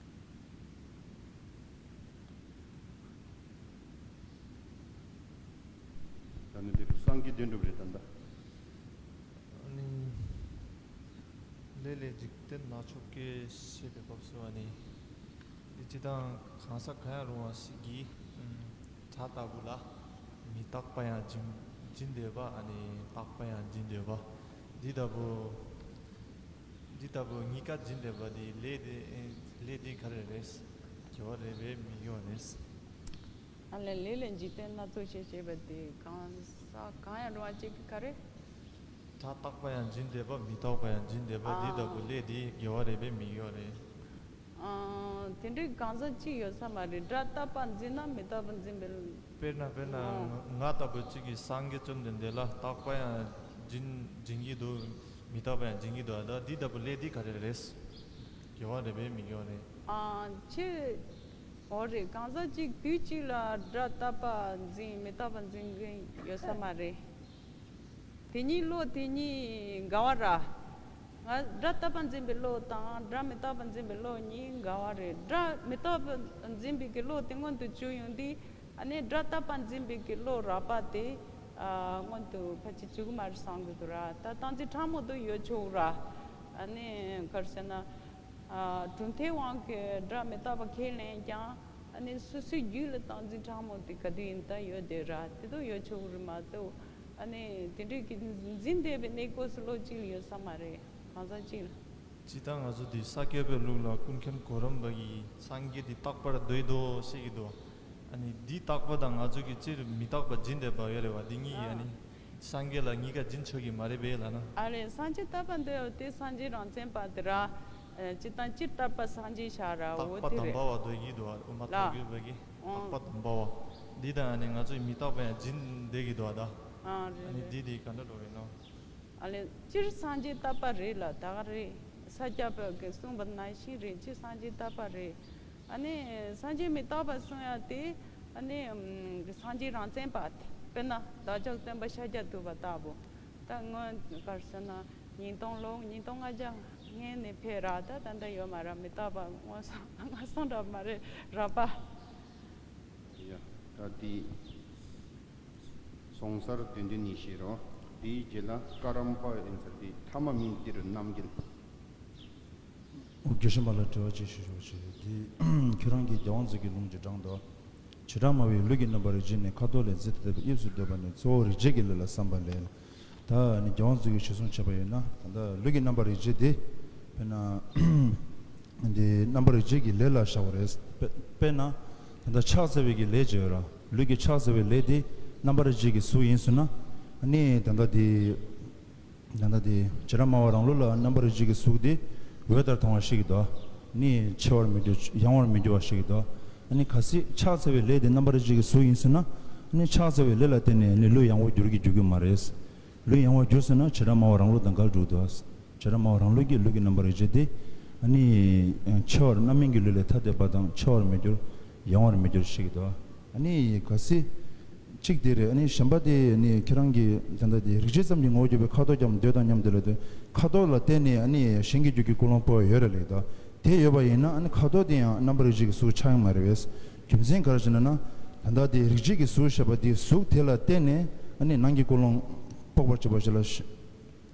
ད་ནི་འདིར་སངས་རྒྱས་བདེན་གྲུབ་རེད་ད་ལྟ། ཨ་ནི། ལས་ལས་འཇིག་རྟེན་ན་ཆོག་གེ་ཞེས་པའི་སྐབས་སུ་ཨ་ནི། འདི་ཅི་དང་གང་ཟག་གང་ཡང་རུང་བ་ཞིག་གིས། བྲག་ལྟ་བུ་ལ་མི་རྟག་པ་ཡང་འབྱིན་འབྱིན་འདོད་པ། ཨ་ནི་རྟག་པ་ཡང་འབྱིན་འདོད་པ། འདི་ལྟ་བུ། འདི་ལྟ་བུ་གཉིས་ཀ་འབྱིན་འདོད་པ་འདི་ལས་དེ་ལས་དེ་ག་རེ་རེད། དགེ་བ་རེད་པས་མི་དགེ་བ་རེད། ཨ་ལས་ལས་ལས་འཇིག་རྟེན་སྣ་ཚོགས་ཤེས་བྱེད་པ་དེ་གང་ཟག་གང་ཡང་རུང་བ་གཅིག་གི་ག་རེ། བྲག་རྟག་པ་ཡང་འབྱིན་འདོད་པ། མི་རྟག་པ་ཡང་འབྱིན་འདོད་པ། འདི་ལྟ་བུ་ལས་དེ་དགེ་བ་རེད་པས་མི་དགེ་བ་རེད། ཨ། དེ་འདྲའི་གང་ཟག་གཅིག་ཡོད་ས་མ་རེད། དགྲ་རྟག་པ་འཛིན་ན་མི་རྟག་པ་འཛིན་པའི། དཔེར་ན་དཔེར་ན། ཨ། ང་ལྟ་བུ་གཅིག་གིས་སངས་རྒྱས་བཅོམ་ལྡན་འདས་ལ་རྟག་པ་ཡང་འཛིན་འཛིན་གྱི་འདུག་མི་རྟག་པ་ཡང་འཛིན་གྱི་འདུག་ད་འདི་ལྟ་བུ་ལས་འདི་ག་རེ་རེད། དགེ་བ་རེད་པས་མི་དགེ་བ་རེད། ཨ། ཆེ། འོ་རེད། གང་ཟག་གཅིག་དུས་གཅིག་ལ་དགྲ་རྟག་པ་འཛིན་མི་རྟག་པ་འཛིན་གྱི་ཡོད་ས་མ་རེད། དེ་གཉིས་བློ་དེ་གཉིས་འགལ་བ་ར། ང་དགྲ་རྟག་པ་འཛིན་པའི་བློ་དང་དགྲ་མི་རྟག་པ་འཛིན་པའི་བློ་གཉིས་འགལ་བ་རེད། དགྲ་མི་རྟག་པ་འཛིན་པའི་གི་བློ་དེ་མངོན་དུ་གྱུར་ཡོང་དུས། ཨ་ནི་སྒྲ་བཏགས་པ་འཛིན་པའི་གི་བློ་རགས་པ་དེ་ཨ་སྔོན་དུ་ཕལ་ཆེར་བཅུག་གི་མ་རེད་བསམ་གི་འདུག་ར། ད་སྟངས་འཛིན་ཕྲ་མོ་དུ་ཡོད་ཆོག་ར། ཨ་ནི་ག་རེ་ཟེར་ན། ཨ་གྲུབ་མཐའི་དབང་གི་སྒྲ་མི་རྟག་པ་ཁས་ལེན་ཀྱང་། ཨ་ནི་སོ་སོའི་རྒྱུད་ལ་སྟངས་འཛིན་ཕྲ་མོ་དེ་ག་དུས་ཡིན་ད་ཡོད་དེ་ར། དེ་དུ་ཡོད་ཆོག་གི་རེད་མ་གཏོགས། ཨ་ནི་དེ་འདྲའི་གི་འཛིན་བསྡད་པའི་གནས་སྐབས་སུ་བློ་གཅིག་ལ་ཡོད་ས་མ་རེད། གང་ཟག་གཅིག་ལ། ཇི་ལྟར་ང་ཚོ་འདི་ས་སྐྱ་པའི་ལུགས་ལ་ཀུན་མཁྱེན་གོ་རམས་པ་གིས་སངས་རྒྱས་འདི་རྟག་པར་སྡོད་དོ་ཞེས་ཀྱི་འདུག། ཨ་ནི་འདི་རྟག་པ་དང་ང་ཚོ་གི་སྤྱིར་མི་རྟག་པ་འཛིན་བསྡད་པ་ཡོད་རེད་བ། འདི་གཉིས་ཀྱིས་ཨ་ནི་སངས་རྒྱས་ལ་གཉིས་ཀ་འཛིན་ཆོག་གི་མ་རེད་པས་ལབ་ན། ཨ་རེད། སངས་རྒྱས་རྟག་པར་སྡོད་པ་དེ་སངས་རྒྱས་རང་མཚན་པ་དེ་ར། ཨ་སྤྱིར་བཏང་སྤྱིར་རྟག་པ་སངས་རྒྱས་ཤར་ར། འོ་དེ་རེད། རྟག་པ་དམ་པ་བ་སྡོད་ཀྱི་འདུག་བ། མ་རྟོགས་གྱུར་པ་གི་རྟག་པ་དམ་པ་བ། འདི་དང་ཨ་ནི་ང་ཚོའི་མི་རྟག་པ་ཡང་འཛིན་བསྡད་ཀྱི་འདུག་བ་ད། ཨ་རེད། ཨ་ནི་འདི་དེ་ག་འདྲ་འགྲོ་ཡིན་ནོ། ཨ་ལེ། སྤྱིར་སངས་རྒྱས་རྟག་པ་རེད་ལ་ད་ག་རེད། ས་སྐྱ་པ་གིས་གསུངས་པ་ནང་བཞིན་རེད། སྤྱིར་སངས་རྒྱས་རྟག་པ་རེད། ཨ་ནི་སངས་རྒྱས་མི་རྟག་པ་གསུང་ཡ་དེ། ཨ་ནི་ཨམ་སངས་རྒྱས་རང་མཚན་པ་དེ། དཔེར་ན་བདག་ཅག་སྟོན་པ་ཤཱཀྱ་ཐུབ་པ་ལྟ་བུ། ད་སྔོན་ག་རེ་ཟེར་ན་ཉིས་སྟོང་ལོ་ཉིས་སྟོང་ལྔ་བརྒྱ་སྔོན་ནས་ཕེབས་ར། ད་ད་ལྟ་ཡོད་མ་ར། མི་རྟག་པ་སྔོན་སོང་སྔོན་སོང་འདྲ་མ་རེད་ར་པ། ཡ། ད་དེ། སོང་སར་དོན་ལྡན་ནི་ཞེས་རོ། དེའི་རྗེས་ལ་ཀ་རམ་པ་ཡིན་ཟེར་ཏེ་ཐ་མ་མིན་ཏེར་རྣམ་རྒྱལ། ཨོ་རྒྱལ་གཞོན་པ་ལ་དྲི་བ་ཅིག་ཞུ་ཞུ་ཞུ། དེ་ཁྱེད་རང་གིས་རྒྱལ་དབང་མཛོད་ཀྱི་ལུང་གཅིག་དྲངས་འདུག། བྱེ་བྲག་སྨྲ་བས་ལུས་ཀྱི་རྣམ་པར་རིག་བྱེད་ནས། ཁ་དོག་ལས་འཛིན་ཐ་དད་པའི་དབྱིབས་སུ་འདོད་པ་ནི། གཙོ་བོ་རིག་བྱེད་ཀྱི་ལས་ལ་བསམ་པ་ལས། ད་ནི་རྒྱལ་དབང་མཛོད་ཀྱིས་ཞུ་གསུངས་བྱས་པ་ཡིན་ན། ད་ལྟ་ལུས་ཀྱི་རྣམ་པར་རིག་བྱེད་དེ། དཔེར་ན། འདི་རྣམ་པར་རིག་བྱེད་ཀྱི་ལས་ལ་བཞག་པ་རེད། དཔེ་དཔེར་ན། ད་ལྟ་ཕྱག་འཚལ་བའི་གི་ལས་ཅིག་ཡོད་ར། ལུས་ཀྱི་ཕྱག་འཚལ་བའི་ལས་དེ་རྣམ་པར་རིག་བྱེད་ཀྱི་གཟུགས་ཡིན་ཟེར་ན། ཨ་ནི་ད་ལྟ་དེ། ད་ལྟ་དེ་བྱེ་བྲག་སྨྲ་བ་རང་ལུགས་ལ་རྣམ་པར་རིག་བྱེད་ཀྱི་གཟུགས་དེ་འོད་ལྟར་མཐོང་བ་ཞིག་གི་འདུག། ནི་ཆེ་བར་མི་འགྱུར་ཡང་བར་མི་འགྱུར་བ་ཞིག་གི་འདུག། ཨ་ནི་གལ་སྲིད་ཕྱག་འཚལ་བའི་ལས་དེ་རྣམ་པར་རིག་བྱེད་ཀྱི་གཟུགས་ཡིན་ཟེར་ན། ཨ་ནི་ཕྱག་འཚལ་བའི་ལས་ལ་བརྟེན་ནས་ནི་ལུས་ཡང་བར་འགྱུར་གྱི་འགྱུར་གྱི་མ་རེད། ལུས་ཡང་བར་འགྱུར་ཟེར་ན་བྱེ་བྲག་སྨྲ་བ་རང་ལུགས་དང་འགལ་འགྲོ་འདུག། བྱེ་བྲག་སྨྲ་བ་རང་ལུགས་ཀྱི་ལུས་ཀྱི་རྣམ་པར་རིག་བྱེད་དེ། ཨ་ནི་ཆེ་བར་རྣམ་སྨིན་གྱི་ལུས་ལས་ཐ་དད་པ་དང་ཆེ་བར་མི་འགྱུར། ཡང་བར་མི་འགྱུར་ཞིག་འདུག། ཨ་ནི་གལ་སྲིད་གཅིག་དེ་རེད། ཨ་ནི་གཞན་པ་དེ་ནི་ཁྱེད་རང་གིས་ད་ལྟ་དེ་རིག་བྱེད་ཙམ་གྱིས་ངོ་བོ་གྱུར་པའི་ཁ་དོག་ཀྱང་འདོད་དང་མཉམ་དུ་ལ་དེ་ཁ་དོག་ལ་བརྟེན་ནས་ཨ་ནི་གཞན་གྱི་རྒྱུད་ཀྱི་ཀུན་སློང་སྤོ་བ་ཡོད་རེད་ལེགས་འདུག། དེ་ཡོད་པ་ཡིན་ན་ཨ་ནི་ཁ་དོག་དེ་ཡང་རྣམ་པར་རིག་བྱེད་ཀྱི་གཟུགས་ཆགས་ཡོད་མ་རེད་པས། རྒྱུ་མཚན་ག་རེ་ཟེར་ན། ད་ལྟ་དེ་རིག་བྱེད་ཀྱི་གཟུགས་ཞེས་པ་དེ་གཟུགས་དེ་ལ་བརྟེན་ནས་ཨ་ནི་ནང་གི་ཀུན་སློང་སྤོག་པར་བྱེད་པ་ཞིག་ལ་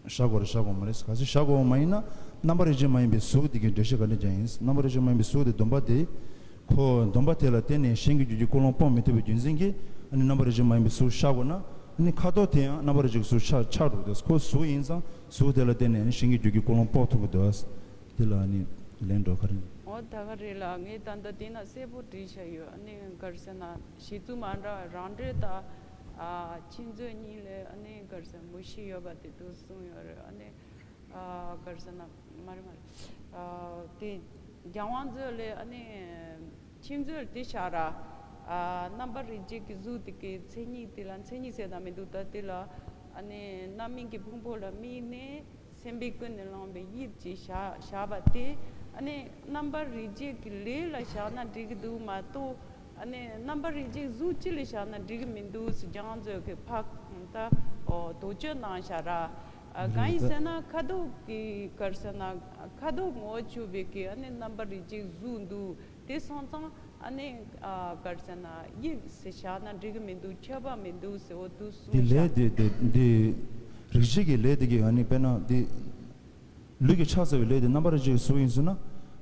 བཞག་དགོས་རེད་བཞག་དགོས་མ་རེད། གལ་སྲིད་བཞག་དགོས་མ་ཡིན་ན་རྣམ་པར་རིག་བྱེད་མ་ཡིན་པའི་གཟུགས་དེ་གའི་འགྲེལ་བཤད་ག་འདྲ་ཀྱང་ཡིན། རྣམ་པར་རིག་བྱེད་མ་ཡིན་པའི་གཟུགས་དེ་སྡོམ་པ་དེ། ཁོ་སྡོམ་པ་དེ་ལ་བརྟེན་ནས་གཞན་གྱི་རྒྱུད་ཀྱི་ཀུན་སློང་སྤོང་མི་ཐུབ་པའི་རྒྱུ་མཚན་གྱིས་ཨ་ནི་རྣམ་པར་རིག་བྱེད་མ་ཡིན་པའི་གཟུགས་བཞག་དགོས་ན། ཨ་ནི་ཁ་དོག་དེ་ཡང་རྣམ་པར་རིག་བྱེད་ཀྱི་གཟུགས་ཆགས་ཆགས་འགྲོ་གི་འདུག། ཁོ་གཟུགས་ཡིན་ཙང་གཟུགས་དེ་ལ་བརྟེན་ནས་ཨ་ནི་གཞན་གྱི་རྒྱུད་ཀྱི་ཀུན་སློང་སྤོང་ཐུབ་ཀྱི་འདུག། དེ་ལ་ཨ་ནི་ལན་འགྲོ་ག་རེ། འོ་ད་ག་རེད་ལ། ངས་ད་ལྟ་དེ་ན་གསལ་པོ་བྲིས་བཞག་ཡོད། ཨ་ནི་ག་རེ་ཟེར་ན། གཞི་རྩུབ་མ་འདྲ་རང་འགྲེལ་དང་། ཨ་མཆིམས་མཛོད་གཉིས་ལས་ཨ་ནི་ག་རེ་ཟེར་མུ་བཞི་ཡོད་པ་དེ་དུ་གསུངས་ཡོད་རེད། ཨ་ནི་ཨ་ག་རེ་ཟེར་ན། མ་རེད་མ་རེད། ཨ་དེ་རྒྱལ་དབང་མཛོད་ལས་ཨ་ནི་མཆིམས་མཛོད་དེ་བཞག་ར། ཨ་རྣམ་པར་རིག་བྱེད་ཀྱི་གཟུགས་དེ་གའི་མཚན་ཉིད་དེ་ལ་མཚན་ཉིད་ཟེར་ན་མི་འདུག། ད་དེ་ལ་ཨ་ནི་རྣམ་སྨིན་གྱི་ཕུང་པོ་ལ་དམིགས་ནས། སེམས་པས་ཀུན་ནས་བསླངས་པའི་དབྱིབས་ཀྱིས་བཞག་བཞག་པ་དེ། ཨ་ནི་རྣམ་པར་རིག་བྱེད་ཀྱི་ལས་ལ་བཞག་ན་འགྲིག་གི་འདུག་མ་གཏོགས། ཨ་ནི་རྣམ་པར་རིག་བྱེད་གཟུགས་སྤྱི་ལ་བཞག་ན་འགྲིག་གི་མི་འདུག་ཟེར་རྒྱལ་དབང་མཛོད་ཀྱིས་ཕར་ད་ཨོ་དོགས་གཅོད་གནང་བཞག་ར། ཨ་གང་ཡིན་ཟེར་ན་ཁ་དོག་གི་ག་རེ་ཟེར་ན། ཁ་དོག་ངོ་བོ་གྱུར་པའི་གི་ཨ་ནི་རྣམ་པར་རིག་བྱེད་གཟུགས་འདུག། དེ་སོང་ཙང་ཨ་ནི་ཨ་ག་རེ་ཟེར་ན། དབྱིབས་ཟེར་བཞག་ན་འགྲིག་གི་མི་འདུག། ཁྱབ་པ་མི་འདུག་ཟེར། འོ་དུ་གསུངས་འདི་ལས་བཞག། དེ་དེ་འདི་རིག་བྱེད་ཀྱི་ལས་དེ་གི་ཨ་ནི་དཔེར་ན་འདི་ལུས་ཀྱི་ཕྱག་འཚལ་བའི་ལས་དེ་རྣམ་པར་རིག་བྱེད་ཀྱི་གཟུགས་ཡིན་ཟེར་ན།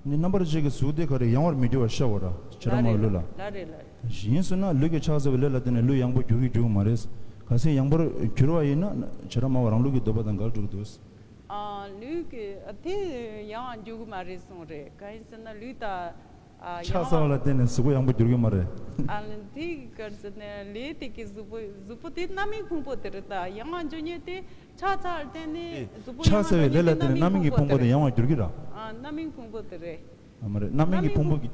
ནི་རྣམ་པར་རིག་བྱེད་ཀྱི་གཟུགས་དེ་ག་རེ་ཡང་བར་མི་འགྱུར་བར་ཤར་བ་ར། བྱེ་བྲག་སྨྲ་བའི་ལུགས་ལ། ལ་རེད་ལ་རེད། ཡིན་ཟེར་ན་ལུས་ཀྱི་ཕྱག་འཚལ་བའི་ལས་ལ་བརྟེན་ནས་ལུས་ཡང་བར་འགྱུར་གྱི་འགྱུར་གྱི་མ་རེད། གལ་སྲིད་ཡང་བར་འགྱུར་བ་ཡིན་ན་བྱེ་བྲག་སྨྲ་བ་རང་ལུགས་ཀྱི་འདོད་པ་དང་འགལ་འགྲོ་གི་འདུག། ཨ་ལུས་ཀྱི་ཨ་དེ་ཡང་འགྱུར་གྱི་མ་རེད་གསུངས་རེད། གང་ཡིན་ཟེར་ན་ལུས་དང་། ཨ་ཕྱག་ཡང་འཚལ་བ་ལ་བརྟེན་ནས་གཟུགས་པོ་ཡང་བར་འགྱུར་གྱི་མ་རེད། ཨ་ལ་དེ་གར་ཟེར་ནས་ལས་དེ་གི་གཟུགས་པོ་གཟུགས་པོ་དེ་རྣམ་སྨིན་ཕུང་པོ་དེ་རེད། ད་ཡང་འགྱུར་མཁན་དེ་ཕྱག་འཚལ་བར་བརྟེན་ནས་ཨེ་གཟུགས་པོ་ཕྱག་ཡང་འཚལ་བའི་ལས་ལ་བརྟེན་ནས་རྣམ་སྨིན་གྱི་ཕུང་པོ་དེ་ཡང་བར་འགྱུར་གྱི་ར། ཨ་རྣམ་སྨིན་ཕུང་པོ་དེ་རེད། ཨ་མ་རེད། རྣམ་སྨིན་གྱི་ཕུང་པོ་གི་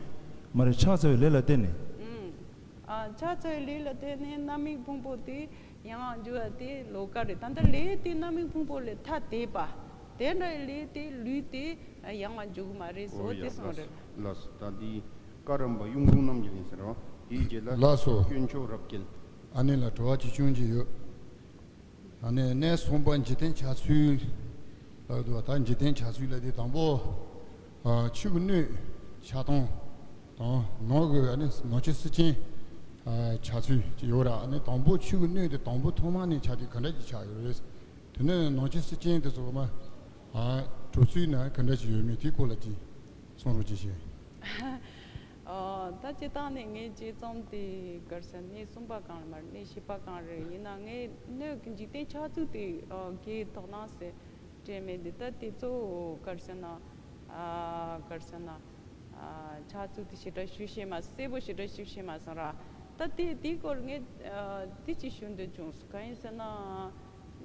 མ་རེད། ཕྱག་འཚལ་བའི་ལས་ལ་བརྟེན་ནས། ཨུམ། ཨ་ཕྱག་འཚལ་བའི་ལས་ལ་བརྟེན་ནས་རྣམ་སྨིན་ཕུང་པོ་དེ་ཡང་འགྱུར་བ་དེ་ལོགས་ཀ་རེད། ད་ལྟ་ལས་དེ་རྣམ་སྨིན་ཕུང་པོ་ལས་ཐ་དད་པ། དེ་འདྲ་ལས་དེ་ལུས་དེ་ཡང་བ་འཇུག་མ་རེད་ཟེར། འོ་དེ་ཡ་གསུངས་ལགས་རེད། ལགས་སོ། ད་འདི་ཀ་རམ་པ་གཡུང་དྲུང་རྣམ་རྒྱལ་ཡིན་ཟེར་བ། དེའི་རྗེས་ལ་ལགས་སོ། དཀོན་མཆོག་རབ་རྒྱལ། ཨ་ནི་ལ་དྲི་བ་ཅིག་ཅུང་ཅིག་ཡོད། ཨ་ནི་གནས་གསུམ་པ་འཇིག་རྟེན་བྱ་ཚུལ་ལ་འདུག་བ། ད་འཇིག་རྟེན་བྱ་ཚུལ་ལ་དེ་དང་པོ། ཨ་ཆུ་གི་སྣོད་ཆགས་སྟངས་དང་ནོར་གི་ཨ་ནི་ནོར་ཆུ་སྲི་ཅན། ཨ་ཆགས་ཚུལ་ཅིག་ཡོད་ར། ཨ་ནི་དང་པོ་ཆུ་གི་སྣོད་དེ་དང་པོ་ཐོག་མ་ནས་ཆགས་དུས་ག་འདྲ་ཅིག་ཆགས་ཡོད་རེད། དེ་ནས་ནང་ཆོས་སྲིད་ཅན་དེ་ཚོ་མ་ཨ་གྲུབ་ཚུལ་ན་ག་འདྲ་ཅིག་ཡོད་མེད་དེའི་སྐོར་ལ་ཅིག་གསུང་རོགས་ཅིག་བྱས། ཨ་ད་སྤྱིར་བཏང་ནས་ངས་དཔྱད་རྩོམ་དེ་ག་རེ་ཟེར། གནས་གསུམ་པ་གང་རེད་མ་རེད། གནས་བཞི་པ་གང་རེད། ཡིན་ན་ངས་སྣོད་ཀྱི་འཇིག་རྟེན་ཆགས་ཚུལ་དེ་ཨ་གའི་དོ་སྣང་ཟེར་སྤྲད་མེད་འདི། ད་དེ་ཚོ་ག་རེ་ཟེར་ན་ཨ་ག་རེ་ཟེར་ན་ཨ་ཆགས་ཚུལ་དེ་ཞེ་དྲག་ཞིབ་བཤད་མ་གསལ་པོ་ཞེ་དྲག་ཞིབ་བཤད་མ་སོང་ར། ད་དེ་དེའི་སྐོར་ངས་ཨ་དེ་ཅིག་ཞུ་འདོད་བྱུང་སོང་། གང་ཡིན་ཟེར་ན་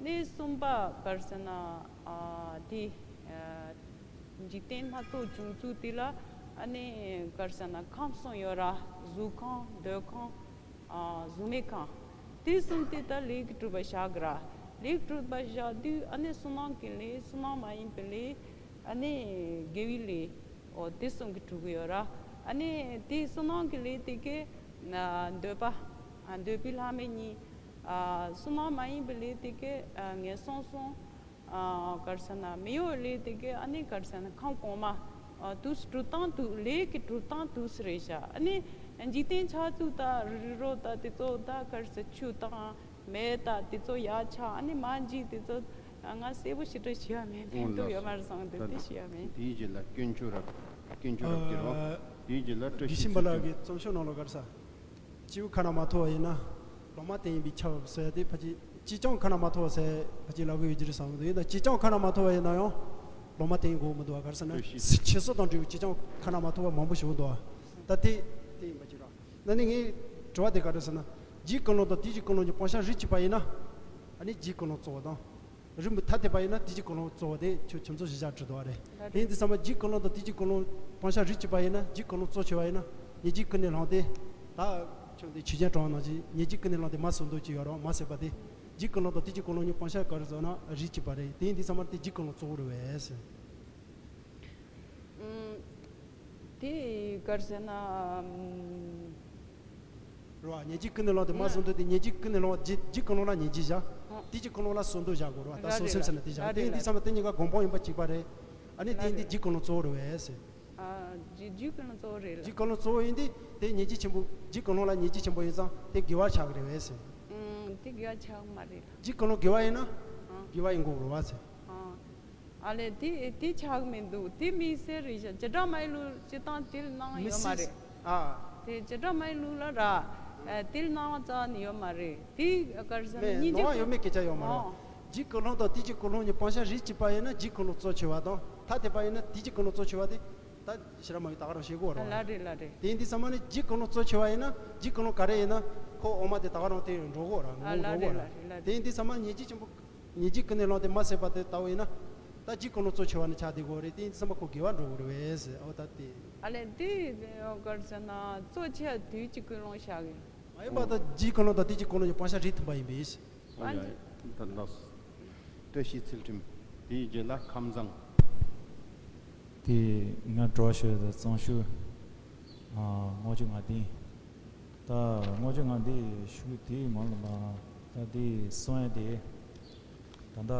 གནས་གསུམ་པ་ག་རེ་ཟེར་ན་ཨ་དེ་ཨ་འཇིག་རྟེན་སྣ་ཚོགས་བྱུང་ཚུལ་དེ་ལ་ཨ་ནི་ག་རེ་ཟེར་ན་ཁམས་གསུམ་ཡོད་ར། གཟུགས་ཁམས། འདོད་ཁམས། ཨ་གཟུགས་མེད་ཁམས། དེ་གསུམ་དེ་ད་ལས་ཀྱིས་གྲུབ་པ་བཞག་གི་ར། ལས་ཀྱིས་གྲུབ་པ་བཞག་དུས་ཨ་ནི་བསོད་ནམས་ཀྱི་ལས། བསོད་ནམས་མ་ཡིན་པའི་ལས། ཨ་ནི་དགེ་བའི་ལས། འོ་དེ་གསུམ་གྱིས་གྲུབ་ཀྱི་ཡོད་ར། ཨ་ནི་དེ་བསོད་ནམས་ཀྱི་ལས་དེ་གའི་ཨ་འདོད་པ། ཨ་འདོད་པའི་ལྷ་མི་གཉིས། ཨ་བསོད་ནམས་མ་ཡིན་པའི་ལས་དེ་གའི་ཨ་ངན་སོང་གསུམ། ཨ་ག་རེ་ཟེར་ན་མི་གཡོ་བའི་ལས་དེ་གའི་ཨ་ནི་ག་རེ་ཟེར་ན་ཁམས་གོང་མ། ཨ་དུས་སུ་གྲུབ་སྟངས་དུས། ལས་ཀྱི་གྲུབ་སྟངས་དུས་སུ་རེད་བཞག་ཨ་ནི་འཇིག་རྟེན་ཆགས་ཚུལ་ད་རི་རི་རོ་ད་དེ་ཚོ་ད་ག་རེ་ཟེར། ཆུ་དང་མེ་ད་དེ་ཚོ་ཡར་ཆགས། ཨ་ནི་མར་འཇིག་དེ་ཚོ་ང་གསལ་པོ་ཞེ་དྲག་ཤེས་ཡ་མེད། ཕན་ཐོགས་ཡོད་མ་རེད་བསམ་གི་འདུག་དེ་ཤེས་ཡ་མེད། དེའི་རྗེས་ལ་དཀོན་མཆོག་རབ། དཀོན་མཆོག་རབ་ཀྱི་རོ། དེའི་རྗེས་ལ་བཀྲ་ཤིས་ཚེ་རིང་། དགེ་བཤེས་པ་ལགས་ཀྱི་རྩོམ་ཤོག་ནང་ལ་ག་རེ་ཟེར། སྐྱེས་བུ་ཁ་ན་མ་ཐོ་བ་ཡིན་ན་ལོ་མ་དེ་ཡིན་པས་ཁྱབ་ཟེར་ཏེ། ཕལ་ཆེར་སྐྱེས་ཆུང་ཁ་ན་མ་ཐོ་བ་ཟེར་ཕལ་ཆེར་ལབ་ཀྱི་ཡོད་ཀྱི་རེད་བསམ་གི་འདུག་ཡིན་ན་སྐྱེས་ཆུང་ཁ་ན་མ་ཐོ་བ་ཡིན་ན་ཡང་ལོ་མ་དེ་ཡིན་དགོས་མི་འདུག་བ། ག་རེ་ཟེར་ན་ཤི་སོགས་དང་འབྲས་བུ་སྐྱེས་ཆུང་ཁ་ན་མ་ཐོ་བ་མང་པོ་ཞིག་འདུག་བ། ད་དེ་དེ་ཡིན་པ་ཅིག་ར། ད་ནི་ངའི་དྲི་བ་དེ་ག་རེ་ཟེར་ན། རྗེ་ཀུན་སློང་དང་དེ་རྗེ་ཀུན་སློང་གཉིས་སྤང་བྱ་རིགས་གཅིག་པ་ཡིན་ན། ཨ་ནི་རྗེ་ཀུན་སློང་གཙོ་བོ་དང་། རིགས་མི་ཐ་དད་པ་ཡིན་ན་དེ་རྗེ་ཀུན་སློང་གཙོ་བོ་དེ་ཁྱོད་ཁྱོད་ཚོ་གཞི་བཞག་བྲིས་འདུག་བ་རེད། དེ་ཡིན་དུས་ཙམ་པ་རྗེ་ཀུན་སློང་དང་དེ་རྗེ་ཀུན་སློང་སྤང་བྱ་རིགས་གཅིག་པ་ཡིན་ན། རྗེ་ཀུན་སློང་གཙོ་ཆེ་བ་ཡིན་ན། ཉེ་རྗེ་ཀུན་ནས་བསླངས་ཏེ། ད་ཁྱོད་འདི་ཆོས་རྒྱལ་གྲགས་པ་ནང་བཞིན་ཉེ་རྗེ་ཀུན་ནས་བསླངས་ཏེ་མ་ཟེར་འདུག་ཅིག་ཡོད་རེད་བ། མ་ཟེར་པ་དེ། རྗེ་ཀུན་སློང་དང་དེ་རྗེ་ཀུན་སློང་གཉིས་སྤང་བྱ་ག་རེ་ཟེར་ན་རིགས་གཅིག་པ་རེད། དེ་ཡིན་དུས་ཙམ་པ་དེ་རྗེ་ཀུན་སློང་གཙོ་བོ་རེད་བས་ཟེར། ཨུམ། དེ་ག་རེ་ཟེར་ན། ཨུམ། རེད་བ། ཉེ་རྗེ་ཀུན་ནས་བསླངས་ཏེ་མ་ཟེར་འདུག་དེ། ཉེ་རྗེ་ཀུན་ནས་བསླངས་པ་རྗེ་རྗེ་ཀུན་སློང་ལ་ཉེ་རྗེ་བཞག་ཨ། དེ་རྗེ་ཀུན་སློང་ལ་ཟེར་འདུག་བཞག་དགོས་རེད་བ། ད་ར་སོ་རེད་སེམས་ཟེར་ན་དེ་བཞག་ར་དེ་རེད་ཡིན་དུས་ཙམ་པ་དེ་གཉིས་ཀ་སྒོམ་སྤང་ཡིན་པ་གཅིག་པ་རེད། ཨ་ནི་དེ་ར་ཡིན་དུས་རེད། རྗེ་ཀུན་སློང་གཙོ་བོ་རེད་བས་ཟེར། ཨ། རྗེ་རྗེ་ཀུན་སློང་གཙོ་བོ་ཡིན་དུས་དེ་ཉེ་རྗེ་ཆེན་པོ། རྗེ་ཀུན་སློང་ལ་ཉེ་རྗེ་ཆེན་པོ་ཡིན་ཙང་དེ་དགེ་བ་ཆགས་ཀྱི་རེད་བས་ཟེར། ཨུམ། དེ་དགེ་བ་ཆགས་མ་རེད་ལ། རྗེ་ཀུན་སློང་དགེ་བ་ཡིན་ན། ཨ། དགེ་བ་ཡིན་དགོས་རེད་བ་ཟེར། ཨ། ཨ་ལས་དེ་དེ་ཆགས་མི་འདུག་དེ་དམིགས་བསལ་རེད་བཞག་བྱེ་བྲག་སྨྲ་བའི་ལུགས་སྤྱིར་བཏང་དེ་ལ་སྣང་བ་ཡོད་མ་རེད། ཨ། དེ་བྱེ་བྲག་སྨྲ་བའི་ལུགས་ལ་ར། ཨ། དེ་ལ་སྣང་བ་རྩ་ནས་ཡོད་མ་རེད། དེ་ག་རེ་ཟེར་ན་མེད། སྙིང་རྗེ། སྣང་བ་ཡོད་མེད་སྐད་ཆ་ཡོད་མ་རེད་བ། ཨོ། རྗེ་ཀུན་སློང་དང་དེ་རྗེ་ཀུན་སློང་གཉིས་སྤང་བྱ་རིགས་གཅིག་པ་ཡིན་ན་རྗེ་ཀུན་སློང་གཙོ་ཆེ་བ་དང་། ཐ་དད་པ་ཡིན་ན་དེ་རྗེ་ཀུན་སློང་གཙོ་ཆེ་བ་དེ། ད་ཕྱི་ར་མ་ཡོད་ད་ག་རང་ཤེས་དགོས་རེད་བ། ལ་རེད་ལ་རེད། དེ་ཡིན་དུས་ཙམ་པ་ནི་རྗེ་ཀུན་སློང་གཙོ་ཆེ་བ་ཡིན་ན་རྗེ་ཀུན་སློང་ག་རེ་ཡིན་ན་ཁོ་འོག་མ་དེ་ད་ག་རང་དེ་འགྲོ་དགོས་ར། ཨ། ངོ་ལ་འགྲོ་རེད་དགོས་ར། ལ་རེད་ལ་རེད། དེ་ཡིན་དུས་ཙམ་པ་ཉེ་རྗེ་ཆེན་པོ། ཉེ་རྗེ་ཀུན་ནས་བསླངས་ཏེ་མ་ཟེར་བ་དེ་ལྟ་བུ་ཡིན་ན། ད་རྗེ་ཀུན་སློང་གཙོ་ཆེ་བ་ནི་ཆགས་བསྡད་དགོས་རེད། དེ་ཡིན་དུས་ཙམ་པ་ཁོ་དགེ་བ་འགྲོ་དགོས་རེད་བས་ཟེར། འོ་ད་དེ། ཨ་ལས་དེ་ག་རེ་ཟེར་ན་གཙོ་ཆེ་བ་དེ་རྗེ་ཀུན་སློང་བཞག་གི། མ་ཡིན་པ་ད་རྗེ་ཀུན་སློང་དང་དེ་རྗེ་ཀུན་སློང་གཉིས་སྤང་བྱ་རིགས་མཐུན་པ་ཡིན་པས། ཨོ་ཡ། ད་ལགས་སོ། བཀྲ་ཤིས་ཚུལ་ཁྲིམས། དེའི་རྗེས་ལ་ཁམས་བཟང་། དེ་ང་དྲི་བ་ཞུ་ཡ་ད་གཙང་ཤུ། ཨ། ལྔ་བཅུ་ང་བདུན། ད་ལྔ་བཅུ་ང་བདུན་ཞུ་དེའི་མ་ལ་མ་ད་དེ་གསུང་ཡ་དེ། ད་ལྟ་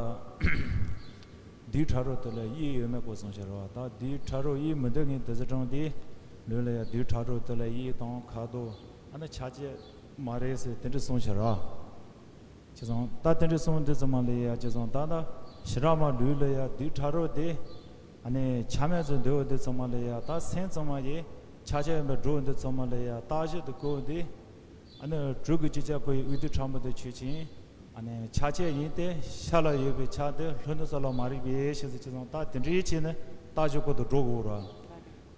རྡུལ་ཕྲ་རབ་དེ་ལ་དབྱིབས་ཡོད་མེད་སྐོར་གསུང་བཤད་རེད་བ། ད་རྡུལ་ཕྲ་རབ་དབྱིབས་མི་འདུག་ངས་དེ་ཚོ་དྲངས་ཏེ་ལུས་ལ་ཡ་རྡུལ་ཕྲ་རབ་དེ་ལ་དབྱིབས་དང་ཁ་དོག་ཨ་ནི་ཆ་བྱད་མ་རེད་ཟེར་དེ་འདྲ་གསུང་བཤད་རེད་བ། བྱས་ཙང་ད་དེ་འདྲ་གསུང་དུས་ཙམ་པ་ལ་ཡ་བྱས་ཙང་ད་ལྟ་ཞི་རགས་མ་ལུས་ལ་ཡ་རྡུལ་ཕྲ་རབ་དེ་ཨ་ནི་ཆ་མེད་ཚོ་འདོད་འོ་དུས་ཙམ་པ་ལ་ཡ། ད་སེམས་ཙམ་པ་ཡི་ཆ་བྱད་ཡིན་པ་འགྲོ་འོ་དུས་ཙམ་པ་ལ་ཡ། རྟགས་གཞི་དེ་བཀོད་དེ་ཨ་ནི་དྲུག་གི་ཅི་བྱ་ཁོ་ཡི་དབུས་རྡུལ་ཕྲ་མོ་དེ་ཆོས་ཅན། ཨ་ནི་ཆ་བྱད་ཡིན་ཏེ་ཤ་ལ་ཡོད་པའི་ཆ་དེ་ལྷོ་ནུབ་ས་ལ་མ་རིག་པའི་ཕྱིར་ཟེར། བྱས་ཙང་ད་དེ་འདྲའི་ཆེད་ནི་རྟགས་གཞི་བཀོད་དུ་འགྲོ་དགོས་ར།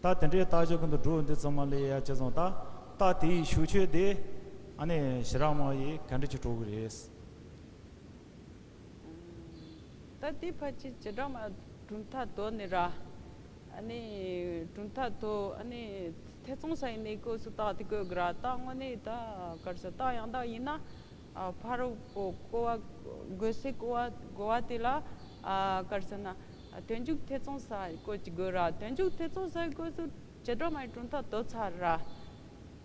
ད་དེ་འདྲའི་རྟགས་གཞི་བཀོད་དུ་འགྲོ་འོ་དུས་ཙམ་པ་ལ་ཡ་བྱས་ཙང་ད་རྟགས་དེ་ཡི་ཤུགས་ཆོད་དེ་ཨ་ནི་ཞི་རགས་མ་ཡི་ག་འདྲ་ཅིག་གྲུབ་ཀྱི་རེད། ད་དེ་ཕལ་ཆེར་བྱེ་བྲག་སྨྲ་གྲུབ་མཐའ་དོན་ནི་ར། ཨ་ནི་གྲུབ་མཐའ་དོན་ཨ་ནི་ཐེ་ཚོམ་ཟ་ཡི་གནས་སྐབས་སུ་རྟགས་དེ་བཀོད་གི་ར། ད་དངོས་གནས་ད་ག་རེ་ཟེར་རྟགས་ཡང་དག་ཡིན་ན། ཨ། ཕ་རོལ་པོ་བཀོད་པ་དགོས་སའི་བཀོད་པ་དགོས་པ་དེ་ལ། ཨ། ག་རེ་ཟེར་ན། དོན་འཇུག་ཐེ་ཚོམ་ཟ་བཀོད་ཅིག་དགོས་ར། དོན་འཇུག་ཐེ་ཚོམ་ཟ་བཀོད་སུ་བྱེ་བྲག་སྨྲ་བའི་གྲུབ་མཐའ་དོན་ཚར་ར།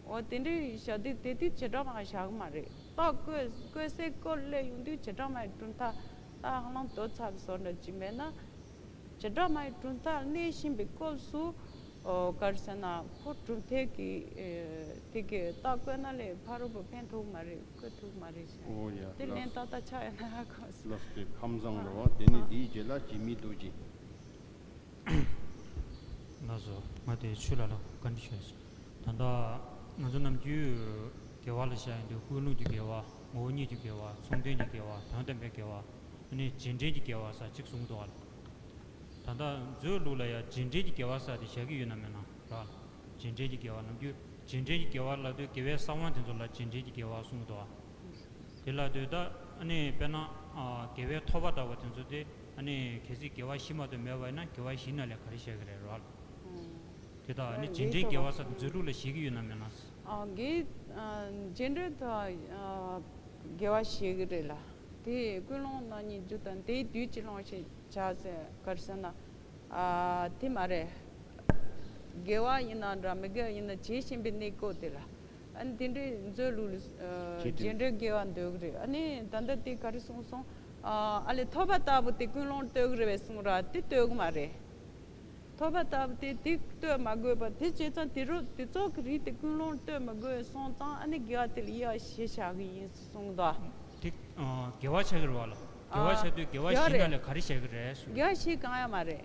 འོ་དེ་འདྲའི་བྱ་དུས་དེ་དུས་བྱེ་བྲག་སྨྲ་བ་བཞག་གི་མ་རེད། རྟགས་བཀོད་བཀོད་སའི་སྐོར་སླེབས་ཡོང་དུས་བྱེ་བྲག་སྨྲ་བའི་གྲུབ་མཐའ་ད་ཧ་ལམ་དོད་ཚར་བའི་བཟོ་འདྲ་ཅིག་མེད་ན། བྱེ་བྲག་སྨྲ་བའི་གྲུབ་མཐའ་གནས་བཞིན་པའི་སྐབས་སུ་ ཨོ་ག་རེ་ཟེར་ན་ཁོ་གྲུབ་མཐའ་གི་ཨེ་དེ་གི་རྟགས་བཀོད་ན་ལས་ཕ་རོལ་པོ་ཕན་ཐོགས་མ་རེད། བཀོད་ཐུབ་མ་རེད་ཤག་ཨོ་ཡ་དེ་ལན་ལགས། ཏག་ཏག་ཆགས་ཡོད་ན་ཧ་གོ་སོང་། ལགས་སོ། དེ་ཁམས་བཟང་རེད་བ། དེ་ནི་ཨ་འདིའི་རྗེས་ལ་འཇིགས་མེད་རྡོ་རྗེ། ལགས་སོ། ང་དེ་ཆོས་ལ་ལ་བཀའ་འདྲི་ཞུ་ཡ་ཞིག་ད་ལྟ་ང་ཚོ་ནམ་རྒྱུན་དགེ་བ་ལ་བཞག་ཡོང་དུས་ཀུན་སློང་གི་དགེ་བ། ངོ་བོ་ཉིད་ཀྱི་དགེ་བ། མཚུངས་ལྡན་གྱི་དགེ་བ། དོན་དམ་པའི་དགེ་བ། ཨ་ནི་རྗེས་དྲན་གྱི་དགེ་བ་ཟེར་གཅིག་གསུངས་འདུག་ག་ལ། ད་ལྟ་མཛོད་ལུགས་ལ་ཡང་རྗེས་དྲན་གྱི་དགེ་བ་ཟེར་དེ་བཞག་གི་ཡོད་ན་མེད་ན་ར། རྗེས་དྲན་གྱི་དགེ་བ། ནམ་རྒྱུན་རྗེས་དྲན་གྱི་དགེ་བ་ལབ་དུས་དགེ་བའི་གསང་བ་དེ་ཚོ་ལ་རྗེས་དྲན་གྱི་དགེ་བ་གསུངས་འདུག་ག་དེ་ལ་དུས་ད་ཨ་ནི་དཔེར་ན་ཨ་དགེ་བའི་ཐོབ་པ་འདྲ་བ་དེ་ཚོ་དེ་ཨ་ནི་གལ་སྲིད་དགེ་བ་བཞི་མ་གཏོགས་མེད་པ་ཡིན་ན་དགེ་བ་བཞི་ནང་ལས་ག་རེ་བཞག་གི་རེད་ར་ལ། དེ་དག་ཨ་ནི་རྗེས་དྲན་དགེ་བ་ཟེར་མཛོད་ལུགས་ལ་བཞག་གི་ཡོད་ན་མེད་ན། ཨ་དགེ་ཨ་རྗེས་དྲན་དག་ཨ་དགེ་བ་བཞག་གི་རེད་ལ། དེ་ཀུན་སློང་རྣམ་གཉིས་རྒྱུ་དང་དེའི་དུས་ཀྱི་སློང་ཞེས་བྱ་ཟེར་ག་རེ་ཟེར་ན། ཨ་དེ་མ་རེད། དགེ་བ་ཡིན་ན་འདྲ་མི་དགེ་བ་ཡིན་ན་བྱེད་བཞིན་པའི་གནས་སྐབས་དེ་ལ། ཨ་ནི་དེ་འདྲའི་མཛོད་ལུགས་ལ་ཨ་རྗེས་དྲན་རྗེས་དྲན་དགེ་བ་འདོད་གི་རེད། ཨ་ནི་ད་ལྟ་དེ་ག་རེ་གསུངས་སོང་། ཨ་ཨ་ལས་ཐོབ་པ་ལྟ་བུ་དེ་ཀུན་སློང་ལྟོས་གི་རེད་པས་གསུངས་ར། དེ་ལྟོས་གི་མ་རེད། ཐོབ་པ་ལྟ་བུ་དེ་དེ་ལྟོས་མ་དགོས་པ་དེ་བྱས་ཙང་དེ་རུ་དེ་ཚོགས་ཀྱི་རིགས་དེ་ཀུན་སློང་ལྟོས་མ་དགོས་སོང་ཙང་ཨ་ནི་དགེ་བ་དེ་ལ་ཡ་ཞེས་བྱ་གི་ཡིན་གསུངས་དོ། དེ་ཨ་དགེ་བ་ཆགས་ཀྱི་རེད་བ་ལ། དགེ་བ་ཆགས་དུས་དགེ་བ་བཞི་ནང་ལས་ག་རེ་བཞག་གི་རེད་གསུངས། དགེ་བ་བཞི་གང་ཡང་མ་རེད།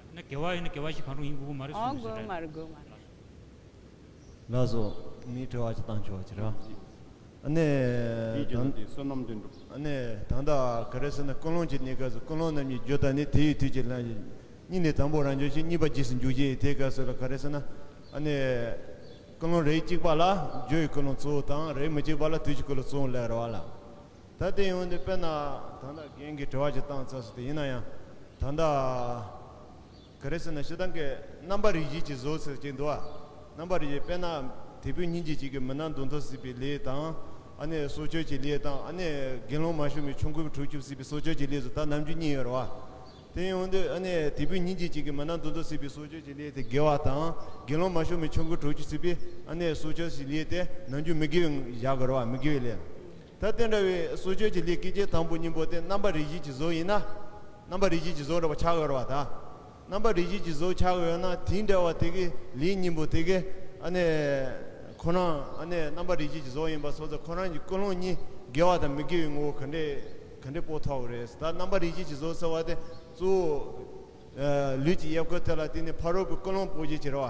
ན་དགེ་བ་ཡིན་ན་དགེ་བ་བཞི་གང་རུང་ཡིན་དགོས་ཀྱི་མ་རེད་གསུངས་ཟེར་རེད། མ་རེད་དགོས་མ་རེད། ལགས་སོ། ངས་དྲི་བ་ཅིག་བཏང་ཆོག་ཅིག་ར། ཨ་ནི། དེའི་རྗེས་ལ་དེ་བསོད་ནམས་དོན་གྲུབ། ཨ་ནི་ད་ལྟ་ག་རེ་ཟེར་ན་ཀུན་སློང་གི་གནས་སྐབས་སུ་ཀུན་སློང་རྣམ་གཉིས་རྒྱུ་དང་ནི་དེ་ཡི་དུས་ཀྱི་ལམ་གཉིས་ནི་དང་པོ་རང་བྱུང་ཞིང་གཉིས་པ་རྗེས་སུ་འཇུག་ཅེས་དེའི་སྐབས་སུ་ལ་ག་རེ་ཟེར་ན། ཨ་ནི། ཀུན་སློང་རིགས་གཅིག་པ་ལ་རྒྱུ་ཡི་ཀུན་སློང་གཙོ་བོ་དང་རིགས་མི་གཅིག་པ་ལ་དུས་ཀྱི་ཀུན་སློང་གཙོ་བོ་ལབ་རེད་བ་ལ། ད་དེ་ཡོང་དུས་དཔེར་ན་ད་ལྟ་རྒན་གྱིས་དྲི་བ་ཅིག་བཏང་ཚར་སོང་། དེ་ཡིན་ན་ཡང་ད་ལྟ་ག་རེ་ཟེར་ན་སྤྱིར་བཏང་གི་རྣམ་པ་རིགས་བཞི་གྱི་བཟོ་ཟེར་གྱི་འདུག་བ། རྣམ་པ་རིགས་བཞི་དཔེར་ན་དད་པའི་སྙིང་རྗེ་གཅིག་གིས་མི་སྣང་གདུང་ཐུག་སྲིད་པའི་ལས་དང་། ཨ་ནི་སྲོག་གཅོད་ཀྱི་ལས་དང་། ཨ་ནི་དགེ་སློང་མ་བྱུང་བའི་ཆོམ་རྐུན་གྲོགས་གྱུར་སྲིད་པའི་སྲོག་གཅོད་ཀྱི་ལས་སུ་ད་ནམ་རྒྱུན་གཉིས་ཡོད་རེད་བ། དེ་ཡོང་དུས་ཨ་ནི་དད་པའི་སྙིང་རྗེ་གཅིག་གིས་མི་སྣང་གདུང་ཐུག་སྲིད་པའི་སྲོག་གཅོད་ཀྱི་ལས་དེ་དགེ་བ་དང་། དགེ་སློང་མ་བྱུང་བའི་ཆོམ་རྐུན་གྲོགས་གྱུར་སྲིད་པའི་ཨ་ནི་སྲོག་གཅོད་ཀྱི་ལས་དེ་ནམ་རྒྱུན་མི་དགེ་བའི་བཞག་དགོས་རེད་བ། མི་དགེ་བའི་ལས། ད་དེ་འདྲ་བའི་སྲོག་གཅོད་ཀྱི་ལས་སྐད་ཅིག་དང་པོ་གཉིས་པོ་དེ་རྣམ་པ་རིགས་བཞི་གྱི་བཟོ་ཡིན་ན། རྣམ་པ་རིགས་བཞི་གྱི་བཟོ་འདྲ་བ་ཆགས་ཡོད་རེད་བ་ད། རྣམ་པ་རིགས་བཞི་གྱི་བཟོ་ཆགས་ཡོད་ན་དེ་འདྲ་བ་དེ་གི་ལས་གཉིས་པོ་དེ་གི་ཨ་ནི་ཁོ་རང་ཨ་ནི་རྣམ་པ་རིགས་བཞི་གྱི་བཟོ་ཡིན་པ་སོང་ཙང་ཁོ་རང་གི་ཀུན་སློང་གཉིས་དགེ་བ་དང་མི་དགེ་བའི་ངོ་བོ་ག་འདྲས་ག་འདྲས་སྤོ་ཐུབ་ཀྱི་རེད། ད་རྣམ་པ་རིགས་བཞི་གྱི་བཟོ་ཟེར་བ་དེ་གཙོ་བོ་ལུས་ཀྱི་དབྱེ་བ་དེ་ལ་བརྟེན་ནས་ཕ་རོལ་པོའི་ཀུན་སློང་སྤོ་བྱེད་ཀྱི་རེད་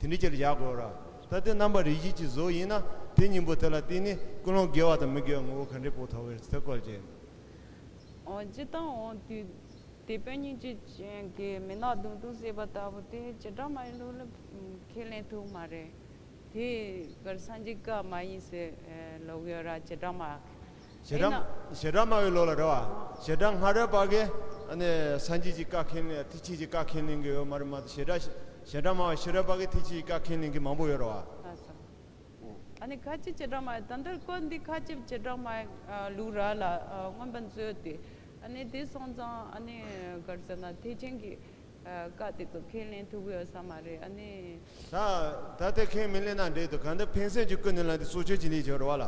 བ། དེ་འདྲའི་ཅིག་ལ་བཞག་དགོས་ར། ད་དེ་རྣམ་པ་རིགས་བཞི་གྱི་བཟོ་ཡིན་ན་དེ་གཉིས་པོ་དེ་ལ་བརྟེན་ནས་ཀུན་སློང་དགེ་བ་དང་མི་དགེ་བའི་ངོ་བོ་ག་འདྲས་སྤོ་ཐུབ་ཀྱི་རེད་ཟེར་སྐོར་བྱས། འོ་སྤྱིར་བཏང་འོང་དུས་དད་པའི་སྙིང་རྗེ་ཅན་གྱི་མི་སྣང་གདུང་ཐུག་སྲིད་པ་ལྟ་བུ་དེ་བྱེ་བྲག་སྨྲ་བའི་ལུགས་ལ་ཁས་ལེན་ཐུབ་མ་རེད། དེ་གར་སངས་རྒྱས་བཀའ་མ་ཡིན་ཟེར་ལབ་ཡོད་ར་བྱེ་བྲག་སྨྲ། བྱེ་བྲག་ཡིན་ན། བྱེ་བྲག་སྨྲ་བའི་ལུགས་ལ་རེད་བ། བྱེ་བྲག་སྔ་རབས་པ་གིས་ཨ་ནི་སངས་རྒྱས་ཀྱི་བཀའ་ཁས་ལེན། ཐེག་ཆེན་གྱི་བཀའ་ཁས་ལེན་གྱི་ཡོད་མ་རེད་མ་གཏོགས་བྱེ་བྲག་བྱེ་བྲག་སྨྲ་བ་ཤེས་རབ་པ་གིས་ཐེག་ཆེན་གྱི་བཀའ་ཁས་ལེན་གྱི་མང་པོ་ཡོད་རེད་བ། ཨ་ནི་ཁ་ཅིག་བྱེ་བྲག་སྨྲ་ད་ལྟ་སྐོར་འདི་ཁ་ཅིག་བྱེ་བྲག་སྨྲ་ལུགས་ར་ལ་མངོན་པ་མཛོད་དེ། ཨ་ནི་དེ་སོང་ཙང་ཨ་ནི་གར་ཟེར་ན་ཐེག་ཆེན་གྱི་བཀའ་དེ་ཚོ་ཁས་ལེན་ཐུབ་ཡོད་ས་མ་རེད། ཨ་ནི། ད་ད་ལྟ་ཁས་མི་ལེན་ན་འགྲིག་འདུག་གང་ལྟར་ཕན་སེམས་ཀྱི་ཀུན་ནས་བསླངས་ཏེ་སྲོག་གཅོད་ཀྱི་ལས་ཡོད་རེད་བ་ལ།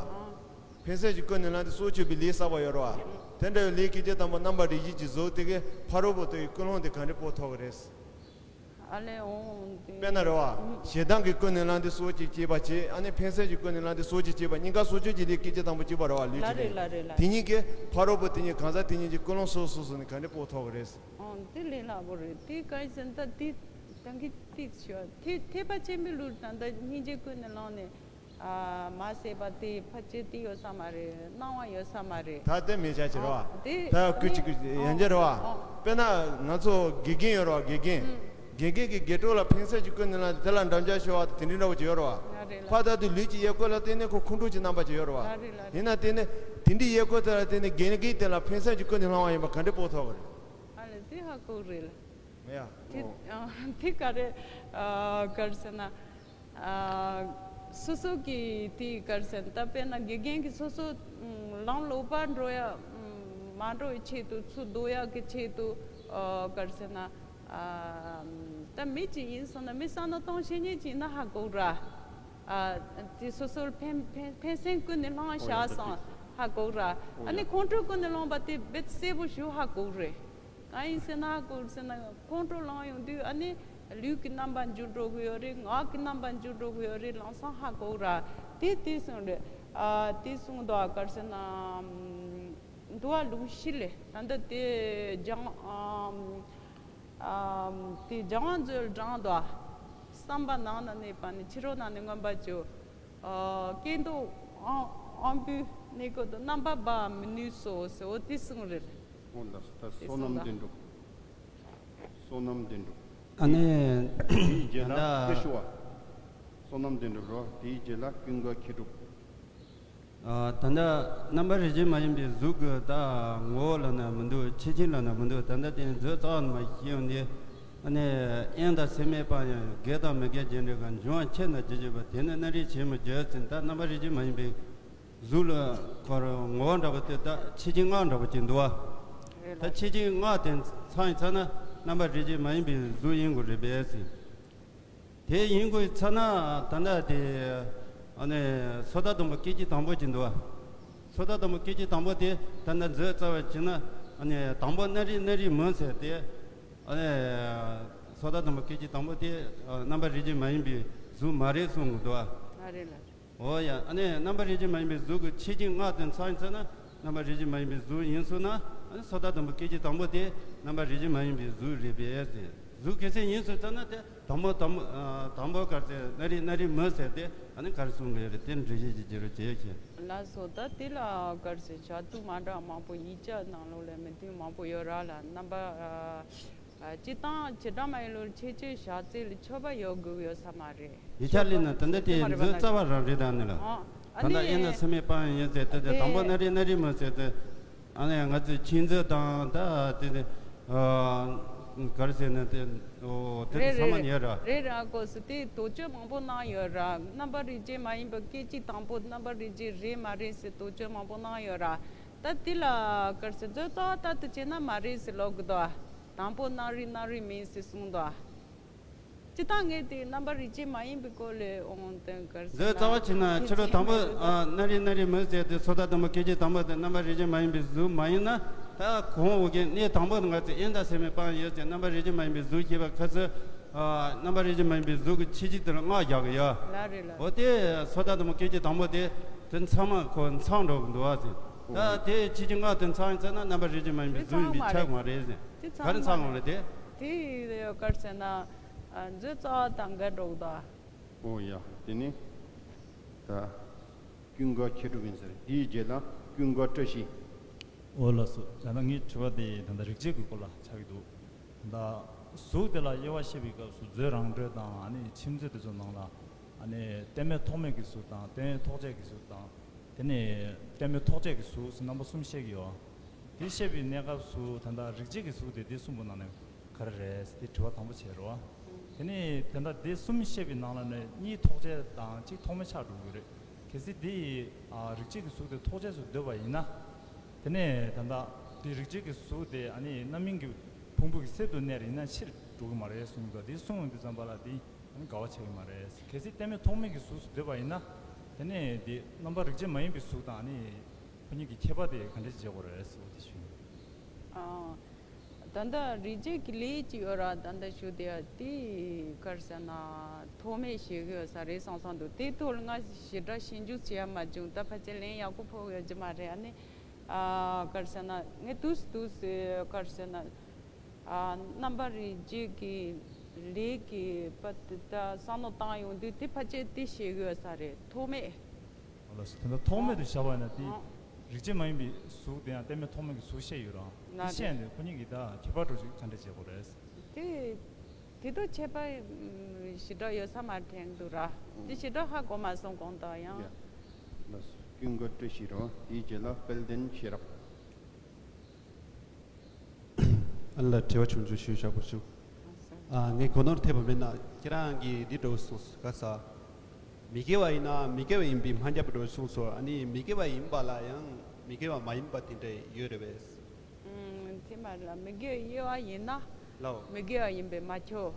ཕན་སེམས་ཀྱི་ཀུན་ནས་བསླངས་ཏེ་སྲོག་གཅོད་པའི་ལས་བསགས་པ་ཡོད་རེད་བ། དེ་འདྲ་བའི་ལས་སྐད་ཅིག་དང་པོ་རྣམ་པ་རིགས་བཞི་གྱི་གཟུགས་དེ་གའི་ཕ་རོལ་པོ་དེ་ཡི་ཀུན་སློང་དེ་ག་འདྲས་སྤོ་ཐུབ་ཀྱི་རེད། ཨ་ལས་འོང་དེ། དཔེར་ན་རེད་བ། ཞེ་སྡང་གི་ཀུན་ནས་བསླངས་ཏེ་སྲོག་གཅོད་བྱེད་པ་བྱེད། ཨ་ནི་ཕན་སེམས་ཀྱི་ཀུན་ནས་བསླངས་ཏེ་སྲོག་གཅོད་བྱེད་པ་གཉིས་ཀ་སྲོག་གཅོད་ཀྱི་ལས་སྐད་ཅིག་དང་པོ་གཅིག་པ་རེད་བ། ལུས་ཀྱི་ལས། ལ་རེད་ལ་རེད་ལ། དེ་གཉིས་ཀའི་ཕ་རོལ་པོ་དེ་གཉིས་གང་ཟག་དེ་གཉིས་ཀྱི་ཀུན་སློང་སོ་སོ་སོ་ནས་ག་འདྲས་སྤོ་ཐུབ་ཀྱི་རེད། ཨང་དེ་ལས་སླ་པོ་རེད། དེ་ག་རེ་ཟེར་ན་ད་དེ་ད་གིན་ཏིག་ཤོ་ཐེ་ཐེག་པ་ཆེན་པོའི་ལུགས་ད་ལྟ་སྙིང་རྗེ་ཀུན་ནས་བསླངས་ནས། ཨ་མ་ཟད་པ་དེ་ཕལ་ཆེར་དེ་ཡོད་ས་མ་རེད། སྣང་བ་ཡོད་ས་མ་རེད། ད་དེ་མི་བྱ་ཅི་རེད་བ། ཨ་དེ་ད་ཀུ་ཅི་ཀུ་ཡན་ཆད་རེད་བ། ཨ་དཔེར་ན་ང་ཚོ་དགེ་རྒན་ཡོད་རེད་བ། དགེ་རྒན། ཨུམ། དགེ་རྒན་གྱིས་དགེ་ཕྲུག་ལ་ཕན་སེམས་ཀྱི་ཀུན་ནས་བསླངས་ཏེ་དེ་ལ་འགྲམ་ལྕག་གཞུ་བ་དང་དེ་འདྲའི་འདྲ་བོ་ཅིག་ཡོད་རེད་བ། ཨ་རེད་ལ། ཕར་ལྟ་དུས་ལུས་ཀྱི་དབྱེ་བ་ལ་བརྟེན་ནས་ཁོ་ཁོང་ཁྲོ་ཅིག་རྣམ་པ་ཅིག་ཡོད་རེད་བ། ཨ་རེད་ལ། ཡིན་ན་དེ་ནི་དེ་འདྲའི་དབྱེ་བ་དེ་ལ་བརྟེན་ནས་དགེ་རྒན་དེ་ལ་ཕན་སེམས་ཀྱི་ཀུན་ནས་བསླངས་པ་ཡིན་པ་ག་འདྲས་སྤོ་ཐུབ་ཀྱི་རེད། ཨ་ལས་དེ་ཧ་གོ་གི་རེད་ལ། མེད་ཡ། དེ་ཨོ། དེ་ག་རེ་ཨ་ག་རེ་ཟེར་ན། ཨ་སོ་སོ་གི་དེ་ག་རེ་ཟེར་ན་ད་དཔེར་ན་དགེ་རྒན་གྱིས་སོ་སོ་ཨམ་ལམ་ལོག་པར་འགྲོ་ཡ་ཨམ་མ་འགྲོ་བའི་ཆེད་དུ། ཚུར་ལྡོག་ཡ་གི་ཆེད་དུ་ཨ་ག་རེ་ཟེར་ན། ཨ་ད་མི་གཅིག་ཡིན་སོང་ན་མི་བསམ་བློ་གཏོང་ཤེས་མཁན་ཅིག་ཡིན་ན་ཧ་གོ་ར། ཨ་དེ་སོ་སོར་ཕན་ཕན་ཕན་སེམས་ཀུན་ནས་བསླངས་བཞག་སོང་ཧ་གོ་ར། ཨ་ནི་ཁོང་ཁྲོ་ཀུན་ནས་བསླངས་པ་དེ་རྦད་གསལ་པོ་ཞིག་ཧ་གོ་རེད། གང་ཡིན་ཟེར་ན་ཧ་གོ་རེད་ཟེར་ན་ཁོང་ཁྲོ་ལངས་ཡོང་དུས་ཨ་ནི་ ལུས་ཀྱི་རྣམ་པ་འགྱུར་འགྲོ་གི་ཡོད་རེད། ངག་གི་རྣམ་པ་འགྱུར་འགྲོ་གི་ཡོད་རེད། ལམ་སང་ཧ་གོ་ར། དེ་དེ་གསུངས་རེད། ཨ་དེ་གསུངས་འདུག་ག་རེ་ཟེར་ན། འདུལ་བ་ལུགས་བཞི་ལས། ད་ལྟ་དེ་སྦྱང་ཨམ་ཨམ་དེ་སྦྱང་བ་མཛོད་དྲངས་འདུག་བསམ་པ་ནང་ན་གནས་པ་ནི། ཕྱི་རོལ་ན་ནི་མངོན་པར་གྱུར། ཨ་སྐྱེ་འགྲོ་དབང་དབང་པོའི་གནས་སྐབས་དུ་རྣམ་པར་སྦ་མི་ནུས་སོ་ཟེར། འོ་དེ་གསུངས་རེད། འོ་ལགས་སོ། ད་དེ་བསོད་ནམས་གསུངས་ལྡན་འགྲུབ། བསོད་ནམས་ལྡན་འགྲུབ། ཨ་ནི། དེའི་རྗེས་ལ་ད་ལྟ་བཀྲ་ཤིས་པ། བསོད་ནམས་ལྡན་འགྲུབ་རོ། དེའི་རྗེས་ལ་ཀུན་དགའ་མཁས་གྲུབ། ཨ་ད་ལྟ་རྣམ་པ་རིགས་ཅན་མ་ཡིན་པའི་གཟུགས་ཀྱི་ད་ངོ་བོ་ལབ་ན་མི་འདུག་ཆེ་ཆུང་ལབ་ན་མི་འདུག་ད་ལྟ་དེ་མཛོད་རྩ་བ་ནས་མར་ཤེས་ཡོང་དུས། ཨ་ནི། དབྱིངས་དང་སེམས་མེད་པ་ཡང་། དགེ་དང་མི་དགེ་རྒྱུ་འབྲས་གང་། འབྱུང་བ་ཆེ་ན་རྒྱུ་བྱེད་པ། དེ་ནི་སྣ་རིགས་ཆེན་མོའི་རྒྱུ་ཟེར། ད་རྣམ་པ་རིགས་ཅན་མ་ཡིན་པའི་གཟུགས་ལ་ཁོ་རང་ངོ་བོ་འདྲ་པོ་དེ་ད་ཆེ་ཆུང་ལྔ་འདྲ་པོ་ཅིག་འདུག་བ། ད་ཆེ་ཆུང་ལྔ་དེ་ཚང་ཡིན་ཚར་ན་རྣམ་པ་རིགས་ཅན་མ་ཡིན་པའི་གཟུགས་ཡིན་དགོས་རེད་པས་ཟེར། དེ་ཡིན་དགོས་ཚར་ན་ད་ལྟ་དེ་ཨ་ནི་སོ་ཐར་སྡོམ་པ་སྐད་ཅིག་དང་པོ་ཅིག་འདུག་བ། སོ་ཐར་སྡོམ་པ་སྐད་ཅིག་དང་པོ་དེ་ད་ལྟ་མཛོད་རྩ་བ་བྱས་ན་ཨ་ནི་དང་པོ་སྣ་རིགས་སྣ་རིགས་མིན་ཟེར་ཏེ། ཨ་ནི་སོ་ཐར་སྡོམ་པ་སྐད་ཅིག་དང་པོ་དེ་ཨ་རྣམ་པ་རིགས་ཅན་མ་ཡིན་པའི་གཟུགས་མ་རེད་གསུང་གི་འདུག་བ། ཨ་རེད་ལ། འོ་ཡ། ཨ་ནི་རྣམ་པ་རིགས་ཅན་མ་ཡིན་པའི་གཟུགས་ཀྱི་ཆེ་ཆུང་ལྔ་དེ་ཚང་ཡིན་ཚར་ན་རྣམ་པ་རིགས་ཅན་མ་ཡིན་པའི་གཟུགས་ཡིན་སོང་ན། ཨ་ནི་སོ་ཐར་སྡོམ་པ་སྐད་ཅིག་དང་པོ་དེ་རྣམ་པ་རིགས་ཅན་མ་ཡིན་པའི་གཟུགས་རེད་པས་ཟེར། གཟུགས་གལ་སྲིད་ཡིན་སོང་ཚར་ན་དེ་དང་པོ་དང་པོ་ཨ་དང་པོ་ག་རེ་ཟེར། སྣ་རིགས་སྣ་རིགས་མིན་ཟེར་ཏེ་ཨ་ནི་ག་རེ་གསུང་གི་ཡོད་རེད། དེ་འགྲེལ་བཤད་ཅིག་བྱེད་རོགས་བྱེད་ཞེས། ལགས་སོ། ད་དེ་ལ་ག་རེ་ཟེར། བྱ་ཐུབ་མ་འདྲ་མང་པོ་ཡིག་ཆ་ནང་ལོགས་ལ་མི་མཐུན་མང་པོ་ཡོད་ར་ལ། རྣམ་པ་ཨ། ཨ་སྤྱིར་བཏང་བྱེ་བྲག་སྨྲ་བའི་ལུགས་ཆེ་ཆུང་བཞག་རྩིས་ལ་ཆོད་པ་ཡོད་དགོས་ཡོད་ས་མ་རེད། ཡིག་ཆ་ལས་ན་དེ་འདྲ་དེ་མཛོད་རྩ་བ་རང་རེད། ད་ནི་ལ། ཨ་ད་ལྟ་ནི་དབྱིངས་དང་སེམས་མེད་པ་ཡང་ཡིན་ཟེར་ཏེ། དེ་དང་པོ་སྣ་རིགས་སྣ་རིགས་མིན་ཟེར་ཏེ། ཨ་ནི་ང་ཚོས་ཆོས་མཛོད་དང་ད་དེ་ནི་ཨ་ག་རེ་ཟེར་ན་དེ། འོ་དེ་རེད་ཚང་མ་རེད་ཡོད་ར། རེད་ར། ཨ་ཁོ་སི་དེ་དོགས་གཅོད་མང་པོ་གནང་ཡོད་ར། རྣམ་པ་རིགས་ཅན་མ་ཡིན་པ་སྐད་ཅིག་དང་པོ་རྣམ་པ་རིགས་ཅན་རེད་མ་རེད་ཟེར་དོགས་གཅོད་མང་པོ་གནང་ཡོད་ར། ད་དེ་ལ་ག་རེ་ཟེར། མཛོད་རྩ་བ་ལྟར་དུ་བྱས་ན་མ་རེད་ཟེར་ལབ་གི་འདུག་དང་པོ་སྣ་རིགས་སྣ་རིགས་མིན་ཟེར་གསུངས་འདུག་སྤྱིར་བཏང་ངས་དེ་རྣམ་པ་རིགས་ཅན་མ་ཡིན་པའི་སྐོར་ལ་འོང་དོན་ག་རེ་ཟེར་ན། མཛོད་རྩ་བ་བྱས་ན་ཕྱི་རོལ་དང་པོ་ཨ་སྣ་རིགས་སྣ་རིགས་མིན་ཟེར་ཏེ། སོ་ཐར་སྡོམ་པ་སྐད་ཅིག་དང་པོ་དེ་རྣམ་པ་རིགས་ཅན་མ་ཡིན་པའི་གཟུགས་མ་ཡིན་ན། ད་གོང་འོག་གི་གནས་དང་པོ་ང་ཚོས་དབྱིངས་དང་སེམས་མེད་པའང་ཡོད་ཅེས་རྣམ་པ་རིགས་ཅན་མ་ཡིན་པའི་གཟུགས་ཞེས་པ་ཁ་སང་། ཨ་རྣམ་པ་རིགས་ཅན་མ་ཡིན་པའི་གཟུགས་ཀྱི་ཆེ་ཆུང་དེ་ལ་ལྔ་བཞག་གི་ཡོད། ལ་རེད་ལ། འོ་དེ་སོ་ཐར་སྡོམ་པ་སྐད་ཅིག་དང་པོ་དེ་དེ་ཚང་མ་ཁོ་ཚང་འགྲོ་གི་འདུག་བ་ཟེར། ད་དེ་ཆེ་ཆུང་ལྔ་དེ་ཚང་ཡིན་ཚར་ན་རྣམ་པ་རིགས་ཅན་མ་ཡིན་པའི་གཟུགས་ཡིན་པས་ཁྱབ་མ་རེད་ཟེར། དེ་ག་རེ་ཚང་མ་རེད་དེ། དེ་ག་རེ་ཟེར་ན། ཨ་མཛོད་རྩ་བ་དང་འགལ་འགྲོ་གི་འདུག་འོ་ཡ། དེ་ནི་ད་ཀུན་དགའ་མཁས་གྲུབ་ཡིན་ཟེར། དེའི་རྗེས་ལ་ཀུན་དགའ་བཀྲ་ཤིས། འོ་ལགས་སོ། ད་ལྟ་ངའི་དྲི་བ་དེ་ད་ལྟ་རིག་བྱེད་ཀྱི་སྐོར་ལ་ཆགས་ཀྱི་འདུག་ད་ལྟ་གཟུགས་དེ་ལ་དབྱེ་བ་བཤད་པའི་སྐབས་སུ་མཛོད་རང་གྲོལ་དང་། ཨ་ནི་ཆོས་མཛོད་དེ་ཚོ་ནང་ལ་ཨ་ནི་རྟེན་མེད་ཐོགས་མེད་ཀྱི་གཟུགས་དང་། རྟེན་ཡོད་ཐོགས་བཅས་ཀྱི་གཟུགས་དང་། དེ་ནས་རྟེན་མེད་ཐོགས་བཅས་ཀྱི་གཟུགས་ཟེར་རྣམ་པ་གསུམ་བཤད་ཀྱི་ཡོད། དེ་བཤད་པའི་གནས་སྐབས་སུ་ད་ལྟ་རིག་བྱེད་ཀྱི་གཟུགས་དེ་འདི་གསུམ་པོ་ནང་ནས་ག་རེ་རེད་ཟེར་དེ་དྲི་བ་དང་པོ་བྱས་རེད་བ། དེ་ནས་ད་ལྟ་འདི་གསུམ་བཤད་པའི་ནང་ལ་ནས་གཉིས་ཐོགས་བཅས་དང་གཅིག་ཐོགས་མེད་ཆགས་འགྲོ་གི་རེད། གལ་སྲིད་འདི་ཨ་རིག་བྱེད་ཀྱི་གཟུགས་དེ་ཐོགས་བཅས་སུ་འདོད་པ་ཡིན་ན། དེ་ནས་ད་ལྟ་འདི་རིག་བྱེད་ཀྱི་གཟུགས་དེ་ཨ་ནི་རྣམ་སྨིན་གྱི་ཕུང་པོ་གི་གསེབ་ཏུ་གནས་རེད་ན་ཕྱིར་འགྲོ་གི་མ་རེད་གསུངས་འདུག་འདི་གསུངས་འདི་ཙམ་པ་ལ་འདི་ཨ་ནི་འགལ་བ་ཆགས་ཀྱི་མ་རེད། གལ་སྲིད་རྟེན་མེད་ཐོགས་མེད་ཀྱི་གཟུགས་སུ་འདོད་པ་ཡིན་ན། དེ་ནས་འདི་རྣམ་པ་རིག་བྱེད་མ་ཡིན་པའི་གཟུགས་དང་ཨ་ནི་ཁོ་གཉིས་ཀྱི་ཁྱད་པར་དེ་ག་འདྲས་བྱེད་དགོས་རེད་ཟེར་བ་དེ་ཞུས། ཨ། ད་ལྟ་རིག་བྱེད་ཀྱི་ལས་ཅིག་ཡོད་ར། ད་ལྟ་ཞུ་དེ་ཡ་དེ་ག་རེ་ཟེར་ན་ཐོགས་མེད་ཞིག་ཡོད་ས་རེད་བསམ་བསམ་འདུག་དེའི་ཐོག་ལ་ང་ཞེ་དྲག་ཞིབ་འཇུག་བྱེད་ཡ་མ་བྱུང་། ད་ཕལ་ཆེར་ལན་ཡག་པོ་ཕོག་ཡོད་ཀྱི་མ་རེད། ཨ་ནི་ཨ་ག་རེ་ཟེར་ན་ངས་དུས་སུ་དུས་སུ་ག་རེ་ཟེར་ན་ཨ་རྣམ་པ་རིག་བྱེད་ཀྱི་ལས་ཀྱི་པ་དེ་ད་བསམ་བློ་བཏང་ཡོང་དུས་དེ་ཕལ་ཆེར་དེ་ཞིག་ཡོད་ས་རེད། ཐོགས་མེད། ལགས་སོ། དེ་འདྲ་ཐོགས་མེད་དུ་བཞག་པ་ཡིན་ན་དེ་ཨ། རིག་བྱེད་མ་ཡིན་པའི་གཟུགས་དེ་ཡང་རྟེན་མེད་ཐོགས་མེད་ཀྱི་གཟུགས་བཤད་ཡོད་རང་། དེ་ན་བཤད་ཡང་དེ་ཁོ་གཉིས་ཀྱི་ད་ཁྱད་པར་འགྲོ་ཞིག་ག་འདྲ་བྱེད་དགོས་རེད། དེ་དེ་དུ་ཁྱད་པར་ཞེ་དྲག་ཡོད་ས་མ་དྲན་འདུག་ར། དེ་ཞེ་དྲག་ཧ་གོ་མ་སོང་གང་ལྟར་ཡང་། ཡ། ལགས་སོ། ཀུན་དགའ་བཀྲ་ཤིས་རོ། དེའི་རྗེས་ལ་དཔལ་ལྡན་ཤེས་རབ། ཨ་ལ་དྲི་བ་ཆུང་ཆུང་ཞུ་བཞག་པ་ཞུ། ཨ་ངས་གོ་ནོར་ཐེབས་པ་མེད་ན་ཁྱེད་རང་གིས་འདི་འདྲ་གསུངས་ག་ས། མི་དགེ་བ་ཡིན་ན་མི་དགེ་བ་ཡིན་པའི་སྨྲ་བརྒྱབ་འགྲོ་གསུངས་སོ། ཨ་ནི་མི་དགེ་བ་ཡིན་པ་ལ་ཡང་མི་དགེ་བ་མ་ཡིན་པ་དེ་འདྲ་ཡོད་རེད་པས། ཨུམ་དེ་མ་རེད་ལ། མི་དགེ་བའི་དབྱེ་བ་ཡིན་ན་ལའོ། མི་དགེ་བ་ཡིན་པས་མ་ཁྱོད།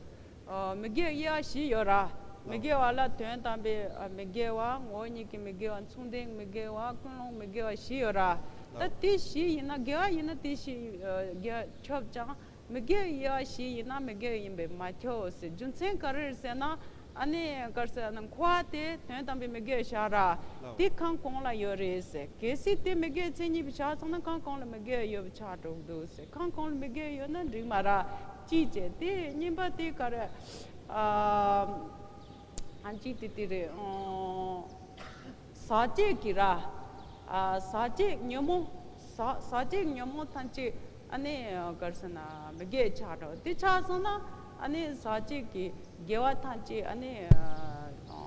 ཨ་མི་དགེ་བའི་དབྱེ་བ་བཞི་ཡོད་ར། མི་དགེ་བ་ལ་དོན་དམ་པའི་ཨ་མི་དགེ་བ། ངོ་བོ་ཉིད་ཀྱི་མི་དགེ་བ། མཚུངས་ལྡན་མི་དགེ་བ། ཀུན་སློང་མི་དགེ་བ་བཞི་ཡོད་ར། ད་དེ་བཞི་ཡིན་ན་དགེ་བ་ཡིན་ན་དེ་བཞི་ཨ་དགེ་བ་ཆོབ་ཅང་། མི་དགེ་བའི་དབྱེ་བ་བཞི་ཡིན་ན་མི་དགེ་བའི་ཡིན་པས་མ་ཁྱབ་ཟེར། རྒྱུ་མཚན་ག་རེ་རེད་ཟེར་ན། ཨ་ནི་ག་རེ་ཟེར་ན། འཁོར་བ་དེ་དོན་དམ་པའི་མི་དགེ་བའི་ཆ་ར། ལགས། དེ་གང་གང་ལ་ཡོད་རེད་ཟེར། གལ་སྲིད་དེ་མི་དགེ་བའི་མཚན་ཉིད་པའི་ཆ་སོང་ན་གང་གང་ལ་མི་དགེ་བའི་ཡོད་པའི་ཆ་འགྲོ་གི་འདུག་ཟེར། གང་གང་ལ་མི་དགེ་བའི་ཡོད་ན་འགྲིག་མ་རེད། གཅིག་བྱས། དེ་གཉིས་པ་དེ་ག་རེ། ཨ། ཨ། གཅིག་དེ་དེ་རེད། ཨོ། ཟག་བཅས་ཀྱི་ར། ཨ། ཟག་བཅས་ཉོན་མོངས། ཟག་ཟག་བཅས་ཉོན་མོངས་ཐམས་ཅད་ཨ་ནི་ག་རེ་ཟེར་ན་མི་དགེ་ཆགས་འགྲོ། དེ་ཆགས་སོང་ན་ཨ་ནི་ཟག་བཅས་ཀྱི་དགེ་བ་ཐམས་ཅད་ཨ་ནི་ཨ་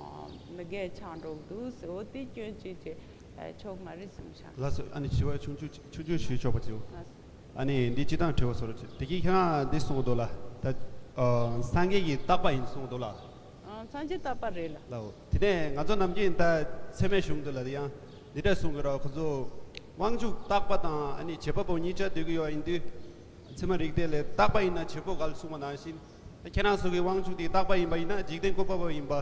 མི་དགེ་ཆགས་འགྲོ་འདུག་ཟེར། འོ་དེ་སྐྱོན་བརྗོད་བྱེད་ཆོག་མ་རེད་གསུངས་ཤག་ལགས་སོ། ཨ་ནི་དྲི་བ་ཆུང་ཆུང་ཆུང་ཆུང་ཞུས་ཆོག་པ་ཅིའོ། ལགས་སོ། ཨ་ནི་འདི་སྤྱིར་བཏང་དྲི་བ་བཟོ་འདྲ་ཅིག་དེ་གིས་ཁྱེད་རང་འདི་གསུངས་འདུག་ལ། ད་ཨ་སངས་རྒྱས་ཀྱིས་རྟག་པ་ཡིན་གསུངས་འདུག་ལ། ཨ། སངས་རྒྱས་རྟག་པ་རེད་ལ། ལའོ། དེ་ནས་ང་ཚོ་ནམ་རྒྱུན་ད་ཚད་མའི་གཞུང་འདི་ལ་ཡང་འདི་འདྲ་གསུང་གི་ར། ཁོ་ཚོ་དབང་ཕྱུག་རྟག་པ་དང་ཨ་ནི་བྱེད་པ་པོ་གཉིས་ཆར་འདོད་ཀྱི་ཡོད་ཡིན་དུས། ཚད་མ་རིགས་གཏེར་ལས་རྟག་པ་ཡིན་ན་བྱེད་པོ་འགལ་གསུངས་པ་ནང་བཞིན། ད་ཁྱེད་རང་ཚོ་གི་དབང་ཕྱུག་དེ་རྟག་པ་ཡིན་པ་ཡིན་ན་འཇིག་རྟེན་བཀོད་པ་པོ་ཡིན་པ།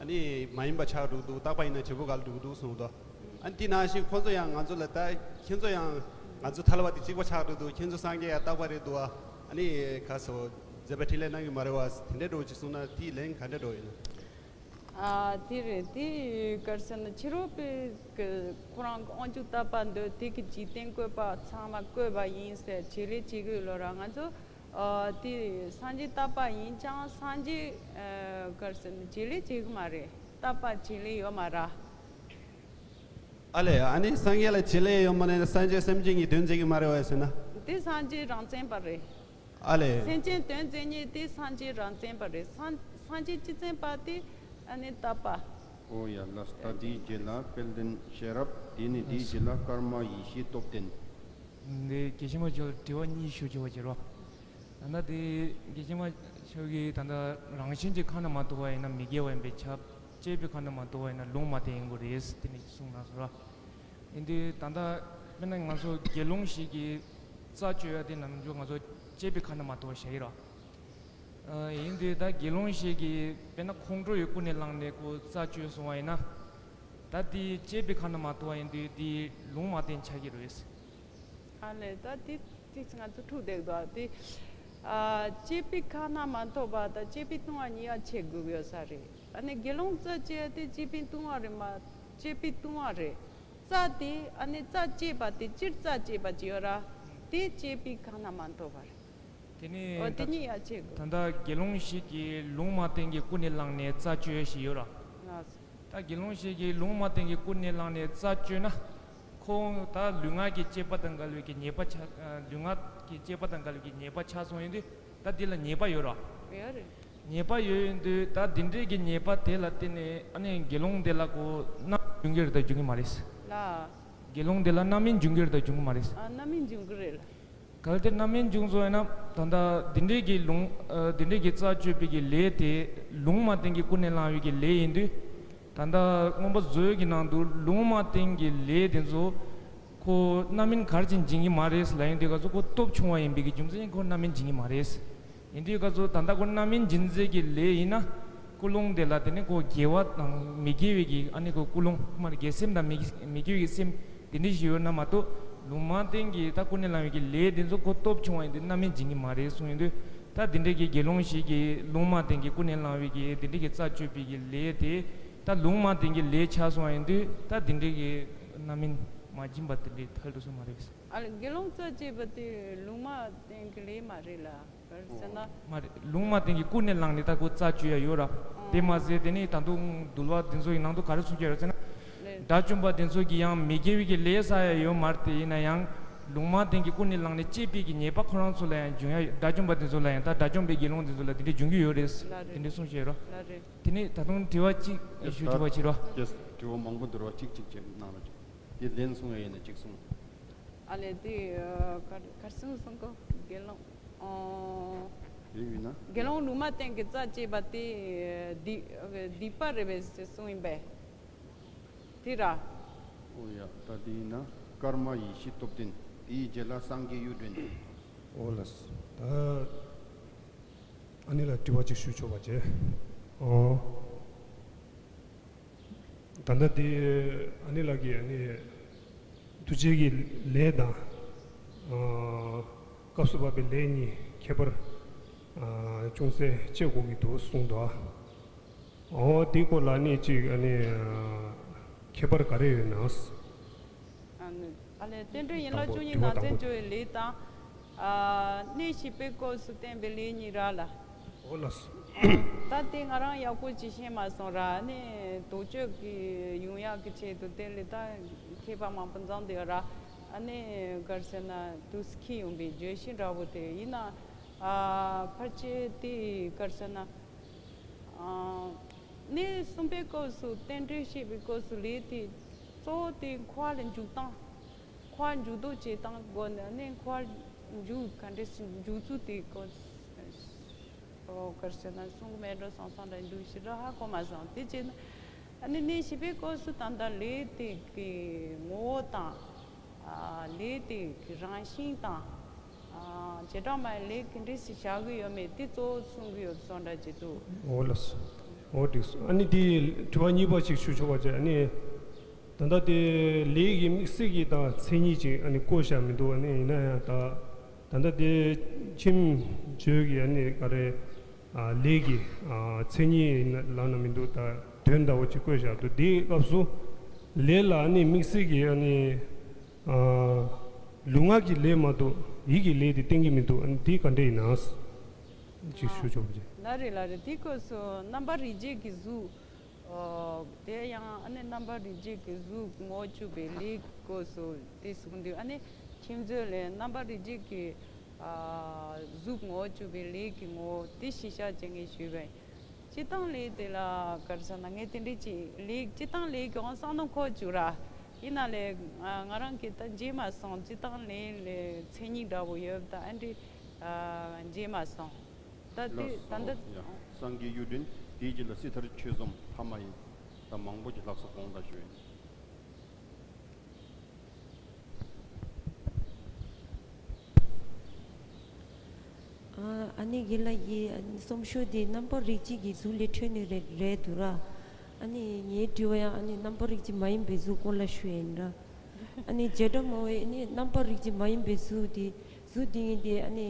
ཨ་ནི་མ་ཡིན་པ་ཆགས་འགྲོ་འདུག་རྟག་པ་ཡིན་ན་བྱེད་པོ་འགལ་འགྲོ་འདུག་གསུངས་འདུག་ཨ་ནི་དེ་ནང་བཞིན་ཁོ་ཚོ་ཡང་ང་ཚོ་ལ། ད་ཁྱེད་ཚོ་ཡང་ང་ཚོ་ཐལ་བ་དེ་གཅིག་པ་ཆགས་འགྲོ་འདུག་ཁྱེད་ཚོ་སངས་རྒྱས་ཡང་རྟག་པ་རེད་འདུག་ཨ་ནི་ག་ཚོད་མཛད་པ་འཕྲིན་ལས་གནང་གི་མ་རེད་བ། དེ་འདྲ་འགྲོ་ཅིག་གསུངས་ན་དེའི་ལན་ག་འདྲ་འགྲོ་ཡིན། ཨ། དེ་རེད། དེ་ག་རེ་ཟེར་ན། ཕྱི་རོལ་པའི་གི་ཁོ་རང་གི་དབང་ཕྱུག་རྟག་པ་འདོད། དེ་གི་འཇིག་རྟེན་བཀོད་པ་ཚང་མ་བཀོད་པ་ཡིན་ཟེར་བྱེད་ལས་བྱེད་གི་ལོ་ར། ང་ཚོ་ཨ་དེ་སངས་རྒྱས་རྟག་པ་ཡིན་ཀྱང་སངས་རྒྱས་ཨ་ག་རེ་ཟེར་ན་བྱེད་ལས་བྱེད་གི་མ་རེད། རྟག་པ་བྱེད་ལས་ཡོད་མ་ར། ཨ་ལས། ཨ་ནི་སངས་རྒྱས་ལ་བྱེད་ལས་ཡོད་མ་རེད་ན་སངས་རྒྱས་སེམས་ཅན་གྱི་དོན་མཛད་ཀྱི་མ་རེད་བས་ཟེར་ན། དེ་སངས་རྒྱས་རང་མཚན་པ་རེད། ཨ་ལས། སེམས་ཅན་དོན་མཛད་མཁན་དེ་སངས་རྒྱས་རང་མཚན་པ་རེད། སངས་སངས་རྒྱས་སྤྱི་མཚན་པ་དེ་ཨ་ནི་རྟག་པ། ཨོ་ཡ་ལགས། ད་དེའི་རྗེས་ལ་དཔལ་ལྡན་ཤེས་རབ། དེ་ནས་དེའི་རྗེས་ལ་ཀརྨ་ཡེ་ཤེས་སྟོབས་ལྡན། འདི་དགེ་བཤེས་མ་མཆོག་ལ་དྲི་བ་གཉིས་ཞུ་ཆོག་པ་བྱེད་རོགས། ད་ལྟ་དེ་དགེ་བཤེས་མ་མཆོག་གིས་ད་ལྟ་རང་བཞིན་གྱི་ཁ་ན་མ་ཐོ་བ་ཡིན་ན་མི་དགེ་བ་ཡིན་པས་ཁྱབ། བཅས་པའི་ཁ་ན་མ་ཐོ་བ་ཡིན་ན་ལུང་མ་བསྟན་ཡིན་དགོས་རེད་དེ་ནས་གསུངས་གནང་སོང་ར། ཡིན་དུས་ད་ལྟ་དཔེར་ན་ང་ཚོ་དགེ་སློང་ཞིག་གིས་རྩ་གཅོད་ཡ་དེ་ནམ་རྒྱུན་ང་ཚོ་བཅས་པའི་ཁ་ན་མ་ཐོ་བ་བྱ་ཡི་ར། ཨ། ཡིན་དུས་ད་དགེ་སློང་ཞིག་གིས་དཔེར་ན་ཁོང་ཁྲོ་ཡི་ཀུན་ནས་བསླངས་ནས་ཁོ་རྩ་གཅོད་སོང་བ་ཡིན་ན། ད་དེ་བཅས་པའི་ཁ་ན་མ་ཐོ་བ་ཡིན་དུས་དེ་ལུང་མ་བསྟན་ཆགས་ཀྱི་རེད། ཨ་ལས། ད་དེ་དེ་ང་ཚོ་འཁྲུག་བསྡད་འདུག་དེ། ཨ། བཅས་པའི་ཁ་ན་མ་ཐོ་བ་དང་བཅས་པའི་ལྟུང་བ་གཉིས་ཀ་ཕྱེ་དགོས་ཡོད་ས་རེད། ཨ་ནི་དགེ་སློང་རྩ་གཅོད་དེ་བཅས་པའི་ལྟུང་བ་རེད་མ། བཅས་པའི་ལྟུང་བ་རེད། རྩ་དེ་ཨ་ནི་རྩ་གཅོད་པ་དེ་སྤྱིར་རྩ་གཅོད་པ་ཅིག་ཡོད་ར། དེ་བཅས་པའི་ཁ་ན་མ་ཐོ་བ་རེད། དེ་ནས་འོ་དེ་ད་གཉིས་ཡ་ཆེ་དགོས། ད་ལྟ་དགེ་སློང་ཞིག་གིས་ལུང་མ་བསྟན་གྱི་ཀུན་ནས་བསླངས་ནས་རྩ་གཅོད་ཡ་ཞིག་ཡོད་ར། ལགས་སོ། ད་དགེ་སློང་ཞིག་གིས་ལུང་མ་བསྟན་གྱི་ཀུན་ནས་བསླངས་ནས་རྩ་གཅོད་ན། ཁོང་ད་ལུས་ངག་གི་བཅས་པ་དང་འགལ་བའི་གི་ཉེས་པ་ཆགས། ལུས་ངག་གི་བཅས་པ་དང་འགལ་བའི་གི་ཉེས་པ་ཆགས་སོང་ཡོད་དུས་ད་འདི་ལ་ཉེས་པ་ཡོད་ར། ཡོད་རེད། ཉེས་པ་ཡོད་ཡོད་དུས་ད་འདི་འདྲའི་གི་ཉེས་པ་དེ་ལ་བརྟེན་ནས་ཨ་ནི་དགེ་སློང་དེ་ལ་ཁོ་རྣམ་སྨིན་འབྱུང་གི་རེད་ད་འབྱུང་གི་མ་རེད། ལགས། དགེ་སློང་དེ་ལ་རྣམ་སྨིན་འབྱུང་གི་རེད་ད་འབྱུང་གི་མ་རེད། ཨ། རྣམ་སྨིན་འབྱུང་གི་རེད་ལ། གལ་ཏེ་རྣམ་སྨིན་བྱུང་སོང་ཡོད་ན་ད་ལྟ་འདི་འདྲའི་གི་ལུང་། ཨ། འདི་འདྲའི་གི་རྩ་གཅོད་པའི་གི་ལས་དེ་ལུང་མ་བསྟན་གྱི་ཀུན་ནས་བསླངས་པའི་གི་ལས་ཡིན་དུས། ད་ལྟ་མངོན་པ་མཛོད་ཀྱི་ནང་དུ་ལུང་མ་བསྟན་གྱི་ལས་དེ་ཚོ་ཁོ་རྣམ་སྨིན་ག་རེ་བྱས་ནས་འབྱིན་གྱི་མ་རེད་ལབ་ཡོང་དུས་ག་ཚོད་ཁོ་སྟོབས་ཆུང་བ་ཡིན་པའི་གི་རྒྱུ་མཚན་ཁོ་རྣམ་སྨིན་འབྱིན་གྱི་མ་རེད། ཡིན་དུས་ག་ཚོད་ད་ལྟ་ཁོ་རྣམ་སྨིན་འབྱིན་ཚད་ཀྱི་ལས་ཡིན་ན། ཀུན་སློང་དེ་ལ་དེ་ནི་ཁོ་དགེ་བ་དང་མི་དགེ་བའི་གི་ཨ་ནི་ཁོ་ཀུན་སློང་མ་རེད་དགེ་སེམས་དང་མི་མི་དགེ་བའི་གི་སེམས་དེ་འདྲ་ཞིག་ཡོད་ན་མ་གཏོགས་ལུང་མ་བསྟན་གྱི་ད་ཀུན་ནས་བསླངས་པའི་གི་ལས་དེ་ཚོ་ཁོ་སྟོབས་ཆུང་བ་ཡིན་དུས་རྣམ་སྨིན་འབྱིན་གྱི་མ་རེད་གསུངས་ཡོང་དུས་ད་དེ་འདྲའི་གི་དགེ་སློང་ཞིག་གིས་ལུང་མ་བསྟན་གྱི་ཀུན་ནས་བསླངས་པའི་གི་དེ་འདྲའི་གི་རྩ་གཅོད་པའི་གི་ལས་དེ་ད་ལུང་མ་བསྟན་གྱི་ལས་ཆགས་སོང་བ་ཡིན་དུས་ད་དེ་འདྲའི་གི་རྣམ་སྨིན་མ་སྦྱིན་པ་དེ་འདྲའི་ཐལ་དུ་སོང་མ་རེད། ཨ་ལ་དགེ་སློང་རྩ་གཅོད་པ་དེ་ལུང་མ་བསྟན་གྱི་ལས་མ་རེད་ལ། ག་རེ་ཟེར་ན། མ་རེད། ལུང་མ་བསྟན་གྱི་ཀུན་ནས་བསླངས་ནས་ད་ཁོ་རྩ་གཅོད་ཡ་ཡོད་ར། ཨོ། དེ་མ་ཟད་དེ་ནས་ད་དུང་འདུལ་བ་འདི་ཚོ་ཡི་ནང་དུ་ག་རེ་གསུངས་ཀྱི་ཡོད་ར་ཟེར་ན། ལེ། དགྲ་བཅོམ་པ་འདི་ཚོ་གིས་ཡང་མི་དགེ་བའི་གི་ལས་བསགས་ཡ་ཡོད་མ་རེད་དེ་ཡིན་ན་ཡང་། ལུང་མ་བསྟན་གྱི་ཀུན་ནས་བསླངས་ནས་བཅས་པའི་གི་ཉེས་པ་ཁོ་རང་ཚོ་ལ་ཡང་འབྱུང་ཡ་ཡོད། དགྲ་བཅོམ་པ་འདི་ཚོ་ལ་ཡང་ད་དགྲ་བཅོམ་པའི་དགེ་སློང་འདི་ཚོ་ལ་དེ་འདྲ་འབྱུང་གི་ཡོད་རེད། ལ་རེད། དེ་འདྲ་གསུངས་བཞག་ཡོད་ར། ལ་རེད། དེ་ནས་ད་དུང་དྲི་བ་གཅིག་ཞུ་ཆོག་པ་བྱེད་རོགས། ཡེ་སི། དྲི་བ་མང་པོ་འདུག་ར། གཅིག་གཅིག་བྱས་གནང་རོགས་བྱེད། དེ་ལན་གསུང་ཡ་ཡིན་ན་གཅིག་གསུང་། ཨ་ལས་དེ་ཨ་གར་གར་སོང་སོང་གོ་དགེ་སློང་། ཨོ། རིགས་ཡིན་ན། དགེ་སློང་ལུང་མ་བསྟན་གྱི་རྩ་གཅོད་པ་དེ་སྡིག་སྡིག་པ་རེད་པས་ཟེར་གསུངས་ཡིན་པས། དེ་ར། ཨོ་ཡ། ད་དེ་ཡིན་ན་ཀརྨ་ཡེ་ཤེས་སྟོབས་ལྡན། དེའི་རྗེས་ལ་སངས་རྒྱས་གཡུ་སྒྲོན། ཨོ་ལགས། ད་ཨ་ནི་ལ་དྲི་བ་ཅིག་ཞུ་ཆོག་པ་བྱས། ཨོ། ད་ལྟ་དེ་ཨ་ནི་ལགས་ཀྱིས་ཨ་ནི་འདུ་བྱེད་ཀྱི་ལས་དང་། ཨ། སྐབས་སུ་བབ་པའི་ལས་གཉིས་ ཁྱད་པར་ཨ་ཅུང་ཟད་བཅད་དགོས་ཀྱི་འདུག་གསུངས་འདུག་འོ་དེའི་སྐོར་ལ་ནི་ཅིག་ཨ་ནི་ཨ་ཁྱད་པར་ག་རེ་ཡོད་ན། ཨ་ནི་ཨ་ལས་རྟེན་འབྲེལ་ཡན་ལག་དང་པོ་བཅུ་གཉིས་དྲི་བ་ནང་དང་ཚན་པོ་བཅུ་པའི་ལས་དང་། ཨ་གནས་བཞི་པའི་སྐབས་སུ་བསྟན་པའི་ལས་གཉིས་ར་ལ། འོ་ལགས་སོ། ད་དེ་ང་རང་ཡག་པོ་ཅིག་ཤེས་མ་སོང་ར། ཨ་ནི་དོགས་གཅོད་ཀྱི་ཡོང་ཡག་གི་ཆེད་དུ་དེ་ལས་ད་མཁས་པ་མང་པོ་འཛོམས་བསྡད་ཡོད་ར། ཨ་ནི་ག་རེ་ཟེར་ན་དུས་སུ་འཁྱེར་ཡོང་པའི་བརྗོད་གཞི་འདྲ་བོ་དེ་ཡིན་ན། ཨ་ཕལ་ཆེར་དེ་ག་རེ་ཟེར་ན། ཨ་གནས་གསུམ་པའི་སྐབས་སུ་རྟེན་འབྲེལ་བཤད་པའི་སྐབས་སུ་ལས་དེ་གཙོ་བོ་དེ་འཁོར་བ་ལས་འཇུག་སྟངས། འཁོར་བ་འཇུག་ལྡོག་བྱེད་སྟངས་སྒོ་ནས་ནི་འཁོར་བ་འཇུག་ག་འདྲས་སེ་འཇུག་ཚུལ་དེ་སྐོར། ཨོ་ག་རེ་ཟེར་ན་གསུང་གི་མེད་འགྲོ་བསམ་བསམ་འདྲ་འདུག་ཞེ་དྲག་ཧ་གོ་མ་སོང་། དེ་བྱས་ན་ཨ་ནི་གནས་བཞི་པའི་སྐབས་སུ་ད་ལྟ་ལས་དེ་གི་ངོ་བོ་དང་། ཨ་ལས་དེ་གི་རང་བཞིན་དང་། ཨ་བྱེ་བྲག་སྨྲ་བའི་ལས་ག་འདྲས་སེ་བཞག་གི་ཡོད་མེད་དེ་གཙོ་བོ་གསུང་གི་ཡོད་བསམ་འདྲ་ཅིག་འདུག་འོ་ལགས་སོ། འོ་འགྲིག་སོང་། ཨ་ནི་དེ་དྲི་བ་གཉིས་པ་ཞིག་ཞུ་ཆོག་པ་བྱས། ཨ་ནི་ད་ལྟ་དེ་ལས་ཀྱི་དམིགས་བསལ་གྱི་དང་མཚན་ཉིད་ཅིག་ཨ་ནི་བཀོད་བཞག་མི་འདུག་ཨ་ནི་ཡིན་ན་ཡང་ད་ད་ལྟ་དེ་ཁྱིམ་བྱོས་ཀྱི་ཨ་ནི་ག་རེ་ཨ་ལས་ཀྱི་ཨ་མཚན་ཉིད་ལབ་ན་མི་འདུག་ད་དོན་འདྲ་བོ་ཅིག་བཀོད་བཞག་འདུག་དེའི་སྐབས་སུ་ལས་ལ་ཨ་ནི་དམིགས་བསལ་གྱི་ཨ་ནི་ཨ་ལུས་ངག་གི་ལས་མ་གཏོགས་ཡིད་ཀྱི་ལས་དེ་བསྟན་གྱི་མི་འདུག་ཨ་ནི་དེ་ག་འདྲ་ཡིན་ན་ཅིག་ཞུ་ཆོག་པ་བྱས། ལགས་རེད་ལགས་རེད། དེའི་སྐབས་སུ་རྣམ་པར་རིག་བྱེད་ཀྱི་གཟུགས། ཨོ། དེ་ཡང་ཨ་ནི་རྣམ་པར་རིག་བྱེད་ཀྱི་གཟུགས་ངོ་བོ་བཅུ་པའི་ལས་སྐོར་སུ་དེ་གསུངས་དུས་ཨ་ནི་ཁྱིམ་མཚེས་ལས་རྣམ་པར་རིག་བྱེད་ཀྱི་ཨ་གཟུགས་ངོ་བོ་བཅུ་པའི་ལས་ཀྱི་ངོ་བོ་དེ་གཞི་བཞག་བྱེད་ངེས་ཞུས་པས། སྤྱིར་བཏང་ལས་དེ་ལ་ག་རེ་ཟེར་ན་ངས་དེ་འདྲས་ཅིག་ལས་སྤྱིར་བཏང་ལས་ཀྱི་དབང་བསམ་བློ་འཁོར་བཅུག་ར། ཡིན་ན་ལས་ང་རང་གིས་ད་མཇལ་མ་སོང་། སྤྱིར་བཏང་ལས་ལས་མཚན་ཉིད་འདྲ་བོ་ཡོད་ད་ཨ་འདྲས་ཨ་མཇལ་མ་སོང་། ད་དེ་ལགས་ད་སོ། ལྟ། ཡ། སངས་རྒྱས་གཡུ་སྒྲོན། དེའི་རྗེས་ལ་སྲིད་མཐར་ཆོས་འཛོམས་ཕ་མ་ཡིན། ད་མང་པོ་ཅིག་ལྷག་སོ། དགོངས་དག་ཞུ་ཡིན། ཨ་ཨ་ནི་དགེ་ལགས་ཀྱིས་ཨ་ནི་གསུང་ཆོས་དེ་རྣམ་པར་རིག་བྱེད་ཀྱི་གཟུགས་ལས་འཕྲོས་ནས་རེད་རེད་འདུག་ར། ཨ་ནི་ངའི་དྲི་བ་ཡང་ཨ་ནི་རྣམ་པར་རིག་བྱེད་མ་ཡིན་པའི་གཟུགས་སྐོར་ལ་ཞུ་ཡིན་ར། ཨ་ནི་བྱེ་བྲག་སྨྲ་བས་ཨ་ནི་རྣམ་པར་རིག་བྱེད་མ་ཡིན་པའི་གཟུགས་དེ། གཟུགས་དེ་ཉིད་དེ་ཨ་ནི་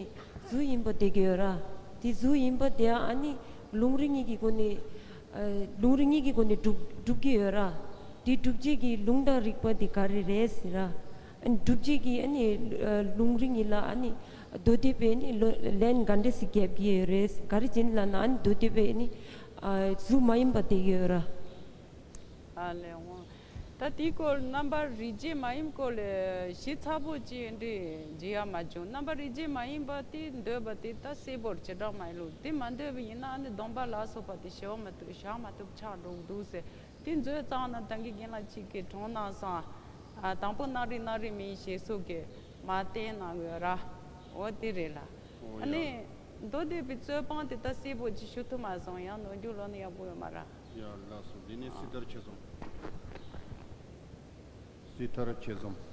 གཟུགས་ཡིན་པ་བསྡད་ཀྱི་ཡོད་ར། དེ་གཟུགས་ཡིན་པ་དེ་ཨ་ནི་ལུང་རིགས་གཉིས་ཀྱི་སྒོ་ནས་ཨ་ལུང་རིགས་གཉིས་ཀྱི་སྒོ་ནས་སྒྲུབ་སྒྲུབ་ཀྱི་ཡོད་ར། དེ་སྒྲུབ་བྱེད་ཀྱི་ལུང་དང་རིགས་པ་དེ་ག་རེ་རེད་ཟེར་ར། ཨ་ནི་སྒྲུབ་བྱེད་ཀྱི་ཨ་ནི་ཨ་ལུང་རིགས་གཉིས་ལ་ཨ་ནི་མདོ་སྡེ་པས་ཨ་ནི་ལོ་ལན་ག་འདྲ་ཞིག་རྒྱབ་ཀྱི་ཡོད་རེད། ག་རེ་བྱས་ནས་ལབ་ན་ཨ་ནི་མདོ་སྡེ་པས་ཨ་ནི་ཨ་གཟུགས་མ་ཡིན་པ་བསྡད་ཀྱི་ཡོད་ར། ཨ་ལས་འོང་། ད་དེའི་སྐོར་རྣམ་པར་རིག་བྱེད་མ་ཡིན་སྐོར་ལས་ཞིབ་ཚགས་པོ་ཅིག་འདྲི་བྱེད་ཡ་མ་བྱུང་། རྣམ་པར་རིག་བྱེད་མ་ཡིན་པ་དེ་འདོད་པ་དེ་ད་གསལ་པོར་བྱེ་བྲག་སྨྲ་བའི་ལུགས་དེ་མ་འདོད་པ་ཡིན་ན་ཨ་ནི་སྡོམ་པ་ལ་སོགས་པ་དེ་བྱེད་མ་ཐུབ་བཞག་མ་ཐུབ་ཆགས་འགྲོ་གི་འདུག་ཟེར། དེ་མཛོད་གཙང་ན་ད་གིན་རྒན་ལགས་གཅིག་གིས་དྲངས་གནང་སོང་། ཨ་དང་པོ་རྣམ་རིག་རྣམ་རིག་མིན་ཞེས་སོགས་ཀྱིས་མ་བསྟན་གནང་ཡོད་ར། འོ་དེ་རེད་ལ། ཨོ་ཨ་ནི་ཡ། མདོ་སྡེ་པའི་རྩོད་སྤོང་དེ་ད་གསལ་པོ་ཅིག་ཞུ་ཐུབ་མ་སོང་། ཡང་ནོར་འཁྲུལ་ལོག་ན་ཡག་པོ་ཡོད་མ་རེད། ཡ་ལགས་སོ། འདི་ནི་སྲིད་མཐར་ཆོས་འཛོམས། སྲིད་མཐར་ཆོས་འཛོམས།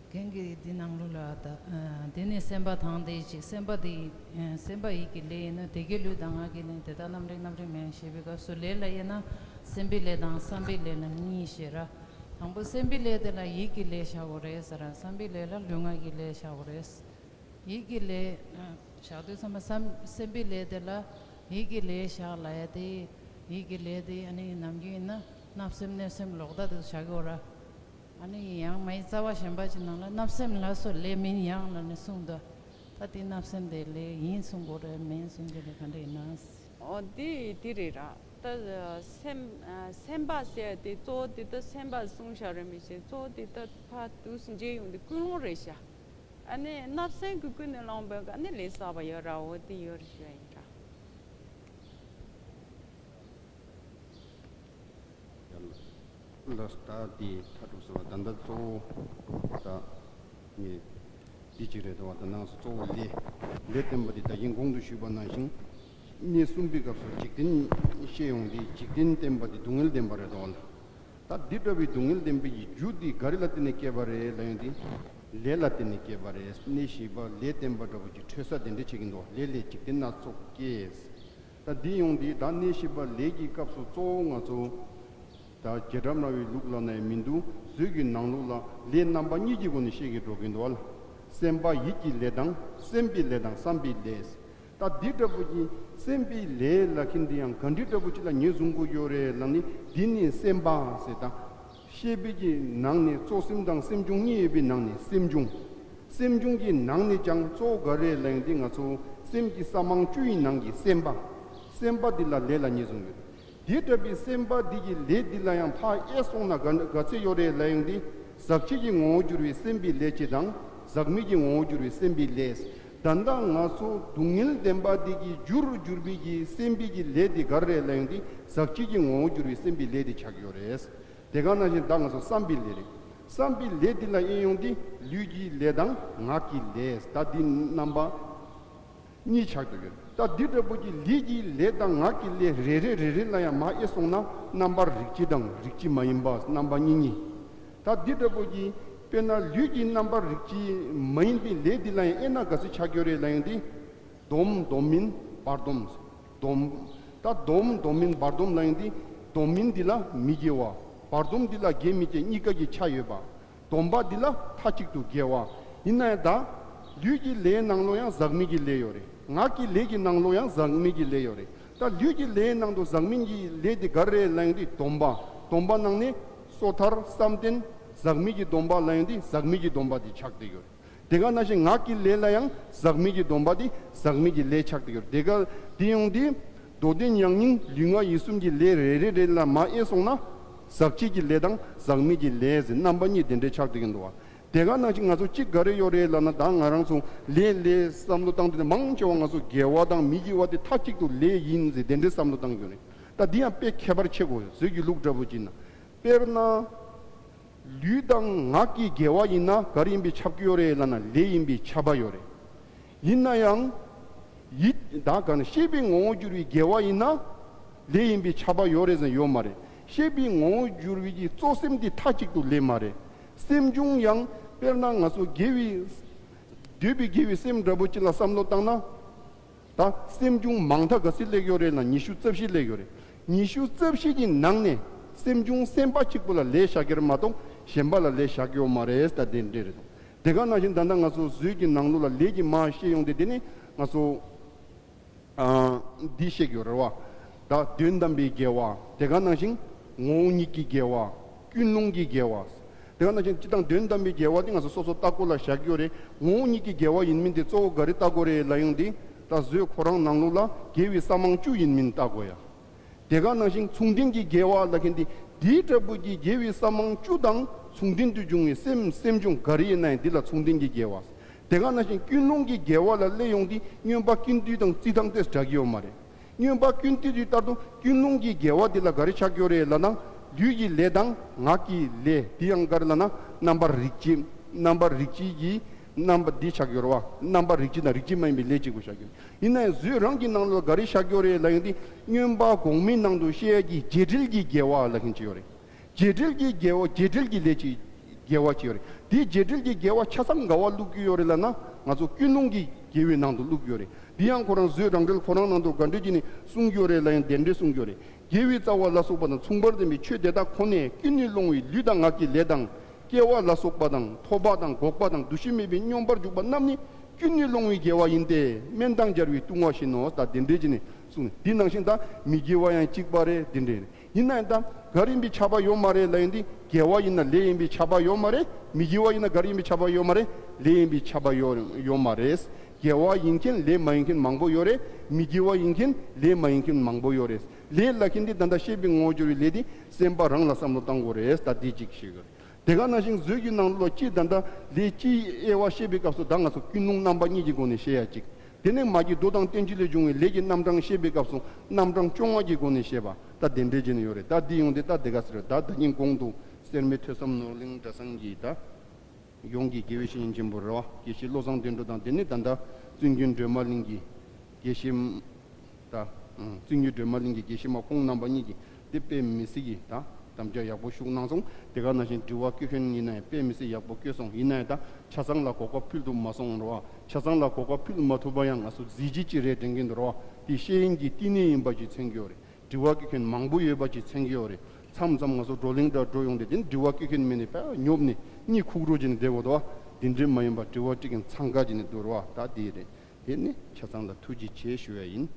རྒན་གྱིས་འདི་ནང་ལོགས་ལ་ད་ཨ་དེ་ནི་སེམས་པ་དང་དེ་ཅིག་སེམས་པ་དེ་ཨ་སེམས་པ་ཡིད་ཀྱི་ལས་ཡིན་ན་དེ་གའི་ལུས་དང་ངག་གི་ལས་དེ་དག་རྣམ་རིག་རྣམ་རིག་མིན་ཞེས་པའི་སྐབས་སུ་ལས་ལ་དབྱེ་ན་སེམས་པའི་ལས་དང་བསམ་པའི་ལས་ལ་གཉིས་ཞེས་ར། དང་པོ་སེམས་པའི་ལས་དེ་ལ་ཡིད་ཀྱི་ལས་བཞག་དགོས་རེད་ཟེར་ར། བསམ་པའི་ལས་ལ་ལུས་ངག་གི་ལས་བཞག་དགོས་རེད། ཡིད་ཀྱི་ལས་བཞག་དུས་ཙམ་པ་སེམས་སེམས་པའི་ལས་དེ་ལ་ཡིད་ཀྱི་ལས་བཞག་ལབ་ཡ་དེ། ཡིད་ཀྱི་ལས་དེ་ཨ་ནི་ནམ་རྒྱུན་ཡིན་ན་བརྣབ་སེམས་གནོད་སེམས་ལོག་ལྟ་དེ་ཚོ་བཞག་གི་ཡོད་ར། ཨ་ནི་ཡང་མ་ཡི་རྩ་བ་གཞན་པ་ཅིག་ནང་ལ་བརྣབ་སེམས་ལ་སོགས་ལས་མིན་ཡང་ལབ་ནས་གསུངས་འདུག་ད་དེ་བརྣབ་སེམས་དེ་ལས་ཡིན་གསུང་དགོས་རེད་མིན་གསུང་རྒྱུ་རེད་ག་འདྲ་ཡིན་ན། ཨོ་དེ་དེ་རེད་ར། ད་སེམས་སེམས་པ་ཟེར་དེ་གཙོ་བོ་དེ་ད་སེམས་པ་གསུངས་བཞག་རེད་མི་ཤེས། གཙོ་བོ་དེ་ད་ཕར་དུས་སུ་མཇལ་ཡོང་དུས་ཀུན་སློང་རེད་ཤག་ཨ་ནི་བརྣབ་སེམས་ཀྱི་ཀུན་ནས་བསླངས་པའི་ཨ་ནི་ལས་བསགས་པ་ཡོད་ར། འོ་དེ་ཡོད་རེད་ཞུ་ཡ་ཡིན་ར། ལགས་ད་དེ་མཐའ་གྲུབ་ཟེར་བ་ད་ལྟ་གཙོ་བོ་ད་ངས་འདི་གཅིག་རེད་དོ། ད་ནང་སོ་གཙོ་བོ་ལས་ལས་བསྟན་པ་དེ་ད་གིན་གོང་དུ་ཞུས་པ་ནང་བཞིན་གནས་གསུམ་པའི་སྐབས་སུ་འཇིག་རྟེན་བཤད་ཡོང་དུས་འཇིག་རྟེན་བསྟན་པ་དེ་སྡུག་བསྔལ་བསྟན་པ་རེད་དོ། ད་འདི་འདྲ་བའི་སྡུག་བསྔལ་བསྟན་པའི་རྒྱུ་འདི་ག་རེ་ལ་བརྟེན་ནས་སྐྱེས་པ་རེད་ལབ་ཡོང་དུས་ལས་ལ་བརྟེན་ནས་སྐྱེས་པ་རེད། གནས་བཞི་པ་ལས་བསྟན་པ་འདྲ་བོ་ཅིག་འཕྲོད་ས་དེ་འདྲ་བྱེད་ཀྱིན་འདུག་ལས་ལས་འཇིག་རྟེན་སྣ་ཚོགས་སྐྱེས། ད་འདི་ཡོང་དུས་ད་གནས་བཞི་པ་ལས་ཀྱི་སྐབས་སུ་གཙོ་བོ་ང་ཚོ་ ད་རྗེས་འབྲང་སྨྲ་བའི་ལུགས་ལ་ནས་མི་འདུག་མཛོད་ཀྱི་ནང་ལོགས་ལ་ལས་རྣམ་པ་གཉིས་ཀྱི་སྒོ་ནས་བཤད་ཀྱི་འགྲོ་གིན་འདུག་བ་ལ། སེམས་པ་ཡིད་ཀྱི་ལས་དང་སེམས་པའི་ལས་དང་བསམ་པའི་ལས། ད་འདི་འདྲ་པོ་གྱི་སེམས་པའི་ལས་ལ་ཁྱེད་འདི་ཡང་ག་འདྲི་འདྲ་པོ་ཅིག་ལ་ངེས་བཟུང་དགོས་ཡོད་རེད་ལབ་ནི། འདི་ནི་སེམས་པ་ཟེར་ད། ཤེས་པའི་གི་ནང་ནས་གཙོ་སེམས་དང་སེམས་བྱུང་གཉིས་ཡོད་པའི་ནང་ནས་སེམས་བྱུང་། སེམས་བྱུང་གི་ནང་ནས་ཀྱང་གཙོ་བོ་ག་རེ་ལབ་ཡོང་དུས་ང་ཚོ་སེམས་ཀྱི་ས་མིང་བཅུ་ཡི་ནང་གི་སེམས་པ། སེམས་པ་འདི་ལ་ལས་ལ་ངེས་བཟུང་ཡོད། དེ་འདྲ་བའི་སེམས་པ་འདི་གི་ལས་འདི་ལ་ཡང་ཕར་ཨེ་སོང་ན་ག་ག་ཚད་ཡོད་རེད་ལབ་ཡོང་དུས། ཟག་བཅས་ཀྱི་ངོ་བོར་གྱུར་པའི་སེམས་པའི་ལས་བཅས་དང་། ཟག་མེད་ཀྱི་ངོ་བོར་གྱུར་པའི་སེམས་པའི་ལས། ད་ལྟ་ང་ཚོ་སྡུག་བསྔལ་བདེན་པ་འདི་གི་རྒྱུར་གྱུར་པའི་གི་སེམས་པའི་གི་ལས་འདི་ག་རེ་རེད་ལབ་ཡོང་དུས། ཟག་བཅས་ཀྱི་ངོ་བོར་གྱུར་པའི་སེམས་པའི་ལས་འདི་ཆགས་ཀྱི་ཡོད་རེད། དེ་ག་ནང་བཞིན་ད་ང་ཚོ་བསམ་པའི་ལས་རེད། བསམ་པའི་ལས་འདི་ལ་ཨེ་ཡོང་དུས་ལུས་ཀྱི་ལས་དང་ངག་གི་ལས། ད་འདི་རྣམ་པ་གཉིས་ཆགས་ཀྱི་ཡོད། ད་འདི་འདྲ་པོ་གི་ལུས་ཀྱི་ལས་དང་ངག་གི་ལས་རེ་རེ་རེ་རེ་ལ་ཡང་མར་ཨེ་སོང་ན་རྣམ་པར་རིག་བྱེད་དང་རིག་བྱེད་མ་ཡིན་པ་རྣམ་པ་གཉིས་གཉིས། ད་འདི་འདྲ་པོ་གི་དཔེར་ན་ལུས་ཀྱི་རྣམ་པར་རིག་བྱེད་མ་ཡིན་པའི་ལས་འདི་ལ་ཡང་ཨེ་ན་ག་ཚོད་ཆགས་ཀྱི་ཡོད་རེད་ལབ་ཡོང་དུས། སྡོམ་སྡོམ་མིན་བར་སྡོམ། སྡོམ། ད་སྡོམ་སྡོམ་མིན་བར་སྡོམ་ལབ་ཡོང་དུས། སྡོམ་མིན་འདི་ལ་མི་དགེ་བ། བར་སྡོམ་འདི་ལ་དགེ་མི་དགེ་གཉིས་ཀ་གི་ཆ་ཡོད་པ། སྡོམ་པ་འདི་ལ་མཐའ་གཅིག་ཏུ་དགེ་བ། ཡིན་ན་ཡང་ད། ལུས་ཀྱི་ལས་ནང་ལོགས་ཡང་ཟག་མེད་ཀྱི་ལས་ཡོད་རེད། ངག་གི་ལས་ཀྱི་ནང་ལོགས་ཡང་ཟག་མེད་ཀྱི་ལས་ཡོད་རེད། ད་ལུས་ཀྱི་ལས་ནང་དུ་ཟག་མེད་ཀྱི་ལས་འདི་ག་རེ་རེད་ལབ་ཡོང་དུས་སྡོམ་པ། སྡོམ་པ་ནང་ནས་སོ་ཐར་བསམ་གཏན་ཟག་མེད་ཀྱི་སྡོམ་པ་ལབ་ཡོང་དུས་ཟག་མེད་ཀྱི་སྡོམ་པ་འདི་ཆགས་བསྡད་ཡོད་རེད། དེ་ག་ནང་བཞིན་ངག་གི་ལས་ལ་ཡང་ཟག་མེད་ཀྱི་སྡོམ་པ་འདི་ཟག་མེད་ཀྱི་ལས་ཆགས་བསྡད་ཡོད་རེད། དེ་ག་འདི་ཡོང་དུས། མདོ་སྡེ་ཉག་ཉིང་ལུས་ངག་ཡིད་གསུམ་གྱི་ལས་རེ་རེ་རེ་ལ་མར་ཨེ་སོང་ན། ཟག་བཅས་ཀྱི་ལས་དང་ཟག་མེད་ཀྱི་ལས་ཟེར་རྣམ་པ་གཉིས་དེ་འདྲའི་ཆགས་བསྡད་ཀྱི་འདུག་བ། དེ་ག་ནང་བཞིན་ང་ཚོ་གཅིག་ག་རེ་ཡོད་རེད་ལབ་ན། ད་ང་རང་ཚོ་ལས་ལས་བསམ་བློ་བཏང་དུས་མང་ཆེ་བ་ང་ཚོ་དགེ་བ་དང་མི་དགེ་བ་དེ་མཐའ་གཅིག་ཏུ་ལས་ཡིན་ཟེར་དེ་འདྲའི་བསམ་བློ་བཏང་གི་ཡོད་རེད། ད་འདི་ཡང་དཔེ་ཁྱད་པར་ཆེ་གོ། བཟོད་ཀྱི་ལུགས་འདྲ་པོ་ཅིག་ན། དཔེར་ན། ལུས་དང་ངག་གི་དགེ་བ་ཡིན་ན་ག་རེ་ཡིན་པས་ཁྱབ་ཀྱི་ཡོད་རེད་ལབ་ན། ལས་ཡིན་པས་ཁྱབ་པ་ཡོད་རེད། ཡིན་ན་ཡང་། ཡིད་དག་ག་ན་ཤེས་པའི་ངོ་བོར་གྱུར་པའི་དགེ་བ་ཡིན་ན། ལས་ཡིན་པས་ཁྱབ་པ་ཡོད་རེད་ཟེར་ཡོད་མ་རེད། ཤེས་པའི་ངོ་བོར་གྱུར་པའི་གི་གཙོ་སེམས་དེ་མཐའ་གཅིག་ཏུ་ལས་མ་རེད། སེམས་བྱུང་ཡང་དཔེར་ན་ང་ཚོ་དགེ་བའི། འདོད་པའི་དགེ་བའི་སེམས་འདྲ་པོ་ཅིག་ལ་བསམ་བློ་བཏང་ན། ད་སེམས་བྱུང་མང་མཐའ་ག་ཚོད་སླེབས་ཡོད་རེད་ལབ་ན། ཉི་ཤུ་རྩ་བཞི་སླེབས་ཡོད་རེད། ཉི་ཤུ་རྩ་བཞི་གི་ནང་ནས་སེམས་བྱུང་སེམས་པ་གཅིག་པོ་ལ་ལས་བཞག་གི་རེད་མ་གཏོགས་གཞན་པ་ལ་ལས་བཞག་གི་ཡོད་མ་རེད། ད་དེ་འདྲ་རེད་དོ། དེ་ག་ནང་བཞིན་ད་ལྟ་ང་ཚོ་བཟོད་ཀྱི་ནང་ལོགས་ལ་ལས་ཀྱི་མ་བཤད་ཡོང་དུས། དེ་ནི་ང་ཚོ་ཨ་འདི་བཤད་ཀྱི་ཡོད་རེད་བ། ད་དོན་དམ་པའི་དགེ་བ། དེ་ག་ནང་བཞིན་ངོ་བོ་ཉིད་ཀྱི་དགེ་བ། ཀུན་སློང་གི་དགེ་བ། དེ་ག་ནང་བཞིན་སྤྱིར་བཏང་དོན་དམ་པའི་དགེ་བ་དེ་ང་ཚོ་སོ་སོ་ལྟ་དགོས་ལ་བཞག་ཡོད་རེད། ངོ་བོ་ཉིད་ཀྱི་དགེ་བ་ཡིན་མིན་དེ་གཙོ་བོ་ག་རེ་ལྟ་དགོས་རེད་ལབ་ཡོང་དུས། ད་བཟོད་ཁོ་རང་ནང་ལོགས་ལ་དགེ་བའི་ས་མིང་བཅུ་ཡིན་མིན་ལྟ་དགོས་ཡ། དེ་ག་ནང་བཞིན་མཚུངས་ལྡན་གྱི་དགེ་བ་ལབ་མཁན་དེ། དེའི་འདྲ་པོ་གི་དགེ་བའི་ས་མིང་བཅུ་དང་མཚུངས་ལྡན་དུ་འབྱུང་བའི་སེམས་སེམས་བྱུང་ག་རེ་ཡིན་ན་ཡང་འདི་ལ་མཚུངས་ལྡན་གྱི་དགེ་བ། དེ་ག་ནང་བཞིན་ཀུན་སློང་གི་དགེ་བ་ལ་སླེབས་ཡོང་དུས་སྨྱོན་པ་ཀུན་བཏུས་དང་རྩིས་ཐང་དེ་འདྲ་གི་ཡོད་མ་རེད། སྨྱོན་པ་ཀུན་བཏུས་དུས་ལྟར་དུ་ཀུན་སློང་གི་དགེ་བ་འདི་ལ་ག་རེ་ཆགས་ཀྱི་ཡོད་རེད་ལབ་ན། ལུས་ཀྱི་ལས་དང་ངག་གི་ལས། དེ་ཡང་ག་རེ་ལབ་ན་རྣམ་པར་རིག་བྱེད། རྣམ་པར་རིག་བྱེད་ཀྱི་རྣམ་པ་འདི་ཆགས་ཀྱི་ཡོད་རེད་བ། རྣམ་པར་རིག་བྱེད་དང་རིག་བྱེད་མ་ཡིན་པའི་ལས་གཅིག་པུ་ཆགས་ཀྱི་ཡོད། ཡིན་ན་ཡང་བཟོད་རང་གི་ནང་ལ་ག་རེ་བཞག་ཡོད་རེད་ལབ་ཡོང་དུས། སྨྱོན་པ་གོང་མའི་ནང་དུ་བཤད་ཡ་གི་རྗེས་འབྲེལ་གྱི་དགེ་བ་ལབ་མཁན་ཅིག་ཡོད་རེད། རྗེས་འབྲེལ་གྱི་དགེ་བ། རྗེས་འབྲེལ་གྱི་ལས་ཀྱི་དགེ་བ་ཅིག་ཡོད་རེད། དེའི་རྗེས་འབྲེལ་གྱི་དགེ་བ་ཆ་ཚང་ག་བ་བླུག་གི་ཡོད་རེད་ལབ་ན། ང་ཚོ་ཀུན་སློང་གི་དགེ་བའི་ནང་དུ་བླུག་གི་ཡོད་རེད། དེ་ཡང་ཁོ་རང་བཟོད་རང་འགྲེལ་ཁོ་རང་ནང་དུ་ག་འདྲ་ཅིག་ནས་གསུངས་ཀྱི་ཡོད་རེད་ལབ་ཡང་དེ་འདྲས་གསུངས་ཀྱི་ཡོད་རེད། དགེ་བའི་རྩ་བ་ལ་སོགས་པ་དང་མཚུངས་པར་ལྡན་པའི་ཆོས་དེ་དག་ཁོ་ནས་ཀུན་ནས་སློང་བའི་ལུས་དང་ངག་གི་ལས་དང་། སྐྱེ་བ་ལ་སོགས་པ་དང་ཐོབ་པ་དང་འགོག་པ་དང་འདུ་ཤེས་མེད་པའི་སྙོམས་པར་འཇུག་པ་རྣམས་ནི་ཀུན་ནས་སློང་བའི་དགེ་བ་ཡིན་ཏེ། དམན་དང་སྦྱར་བའི་ལྟུང་བ་བཞིན་ནོ། ད་དེ་འདྲས་ཀྱི་ནས་གསུངས་ནས། དེ་ནང་བཞིན་ད་མི་དགེ་བ་ཡང་གཅིག་པ་རེད། དེ་འདྲས་རེད། ཡིན་ན་ཡང་ད་ག་རེ་ཡིན་པའི་ཁྱབ་པ་ཡོད་མ་རེད་ལབ་ཡིན་དུས། དགེ་བ་ཡིན་ན་ལས་ཡིན་པའི་ཁྱབ་པ་ཡོད་མ་རེད། མི་དགེ་བ་ཡིན་ན་ག་རེ་ཡིན་པའི་ཁྱབ་པ་ཡོད་མ་རེད། ལས་ཡིན་པའི་ཁྱབ་པ་ཡོད་ཡོད་མ་རེད། དགེ་བ་ཡིན་མཁན་ལས་མ་ཡིན་མཁན་མང་པོ་ཡོད་རེད། མི་དགེ་བ་ཡིན་མཁན་ལས་མ་ཡིན་མཁན་མང་པོ་ཡོད་རེད། ལས་ལབ་མཁན་དེ་ད་ལྟ་ཤེས་པའི་ངོ་བོར་གྱུར་པའི་ལས་དེ་སེམས་པ་རང་ལ་བསམ་བློ་བཏང་དགོས་རེད། ད་དེ་གཅིག་ཤེས་དགོས་རེད། དེ་ག་ནང་བཞིན་བཟོད་ཀྱི་ནང་ལོགས་ལ་སྤྱིར་ད་ལྟ་ལས་སྤྱིའི་དབྱེ་བ་བཤད་པའི་སྐབས་སུ་ད་ང་ཚོ་ཀུན་སློང་རྣམ་པ་གཉིས་ཀྱི་སྒོ་ནས་བཤད་ཡ་གཅིག་དེ་ནས་མ་གི་མདོ་དང་བསྟན་བཅོས་ལས་བྱུང་བའི་ལས་ཀྱི་རྣམ་གྲངས་བཤད་པའི་སྐབས་སུ་རྣམ་གྲངས་བཅོ་ལྔ་གི་སྒོ་ནས་བཤད་པ། ད་དེ་འདྲས་བྱས་ནས་ཡོད་རེད། ད་འདི་ཡོང་དུས་ད་དེ་ག་ཟེར་རེད། ད་ད་ཉིན་གོང་དུ་སེར་སྨད་ཐོས་བསམ་ནོར་གླིང་གྲྭ་ཚང་གི་ད་ཡོངས་ཀྱི་དགེ་བའི་བཤེས་གཉེན་ཆེན་པོ་རེད་བ། དགེ་བཤེས་བློ་བཟང་དོན་གྲུབ་དང་། དེ་ནས་ད་ལྟ་བཙུན་དགོན་སྒྲོལ་མ་གླིང་གི་དགེ་བཤེས་ད། ཨང་། བཙུན་དགོན་སྒྲོལ་མ་གླིང་གི་དགེ་བཤེས་མ་ཁོང་རྣམ་པ་གཉིས་ཀྱིས་དེ་དཔེ་མི་སྲིད་ཀྱི་ད་དམ་བཅའ་ཡག་པོ་ཞུགས་གནང་སོང་། དེ་ག་ནང་བཞིན་དྲི་བ་བཀོད་མཁན་ཡིན་ན་ཡང་དཔེ་མི་སྲིད་ཡག་པོ་བཀོད་སོང་། ཡིན་ན་ཡང་ད་ཆ་ཚང་ལ་གོ་སྐབས་ཕུལ་ཐུབ་མ་སོང་རེད་བ། ཆ་ཚང་ལ་གོ་སྐབས་ཕུལ་མ་ཐུབ་པ་ཡང་ང་ཚོ་གཟི་བརྗིད་ཅིག་རེད་དྲན་གྱི་འདུག་རེད་བ། དེ་ཤེས་ཡོན་གྱི་བསྟི་གནས་ཡིན་པ་ཅིག་མཚོན་གྱི་ཡོད་རེད། དྲི་བ་སྐད་མཁན་མང་པོ་ཡོད་པ་ཅིག་མཚོན་གྱི་ཡོད་རེད། མཚམས་མཚམས་ང་ཚོ་བགྲོ་གླེང་འདྲ་འགྲོ་ཡོང་དུས་དེ་ནི་དྲི་བ་སྐད་མཁན་མི་ནི་དཔེ་ཉོབ་ནས་གཉིད་ཁུག་རུ་བྱས་ནས་བསྡད་དགོས་འདུག་བ། དེ་འདྲའི་མ་ཡིན་པ་དྲི་བ་སྐད་མཁན་འཚང་ཁ་བྱས་ནས་བསྡད་རོགས་བ། ད་དེ་རེད། དེ་ནི་ཆ་ཚང་ལ་ཐུགས་རྗེ་ཆེ་ཞུ་ཡ་ཡིན།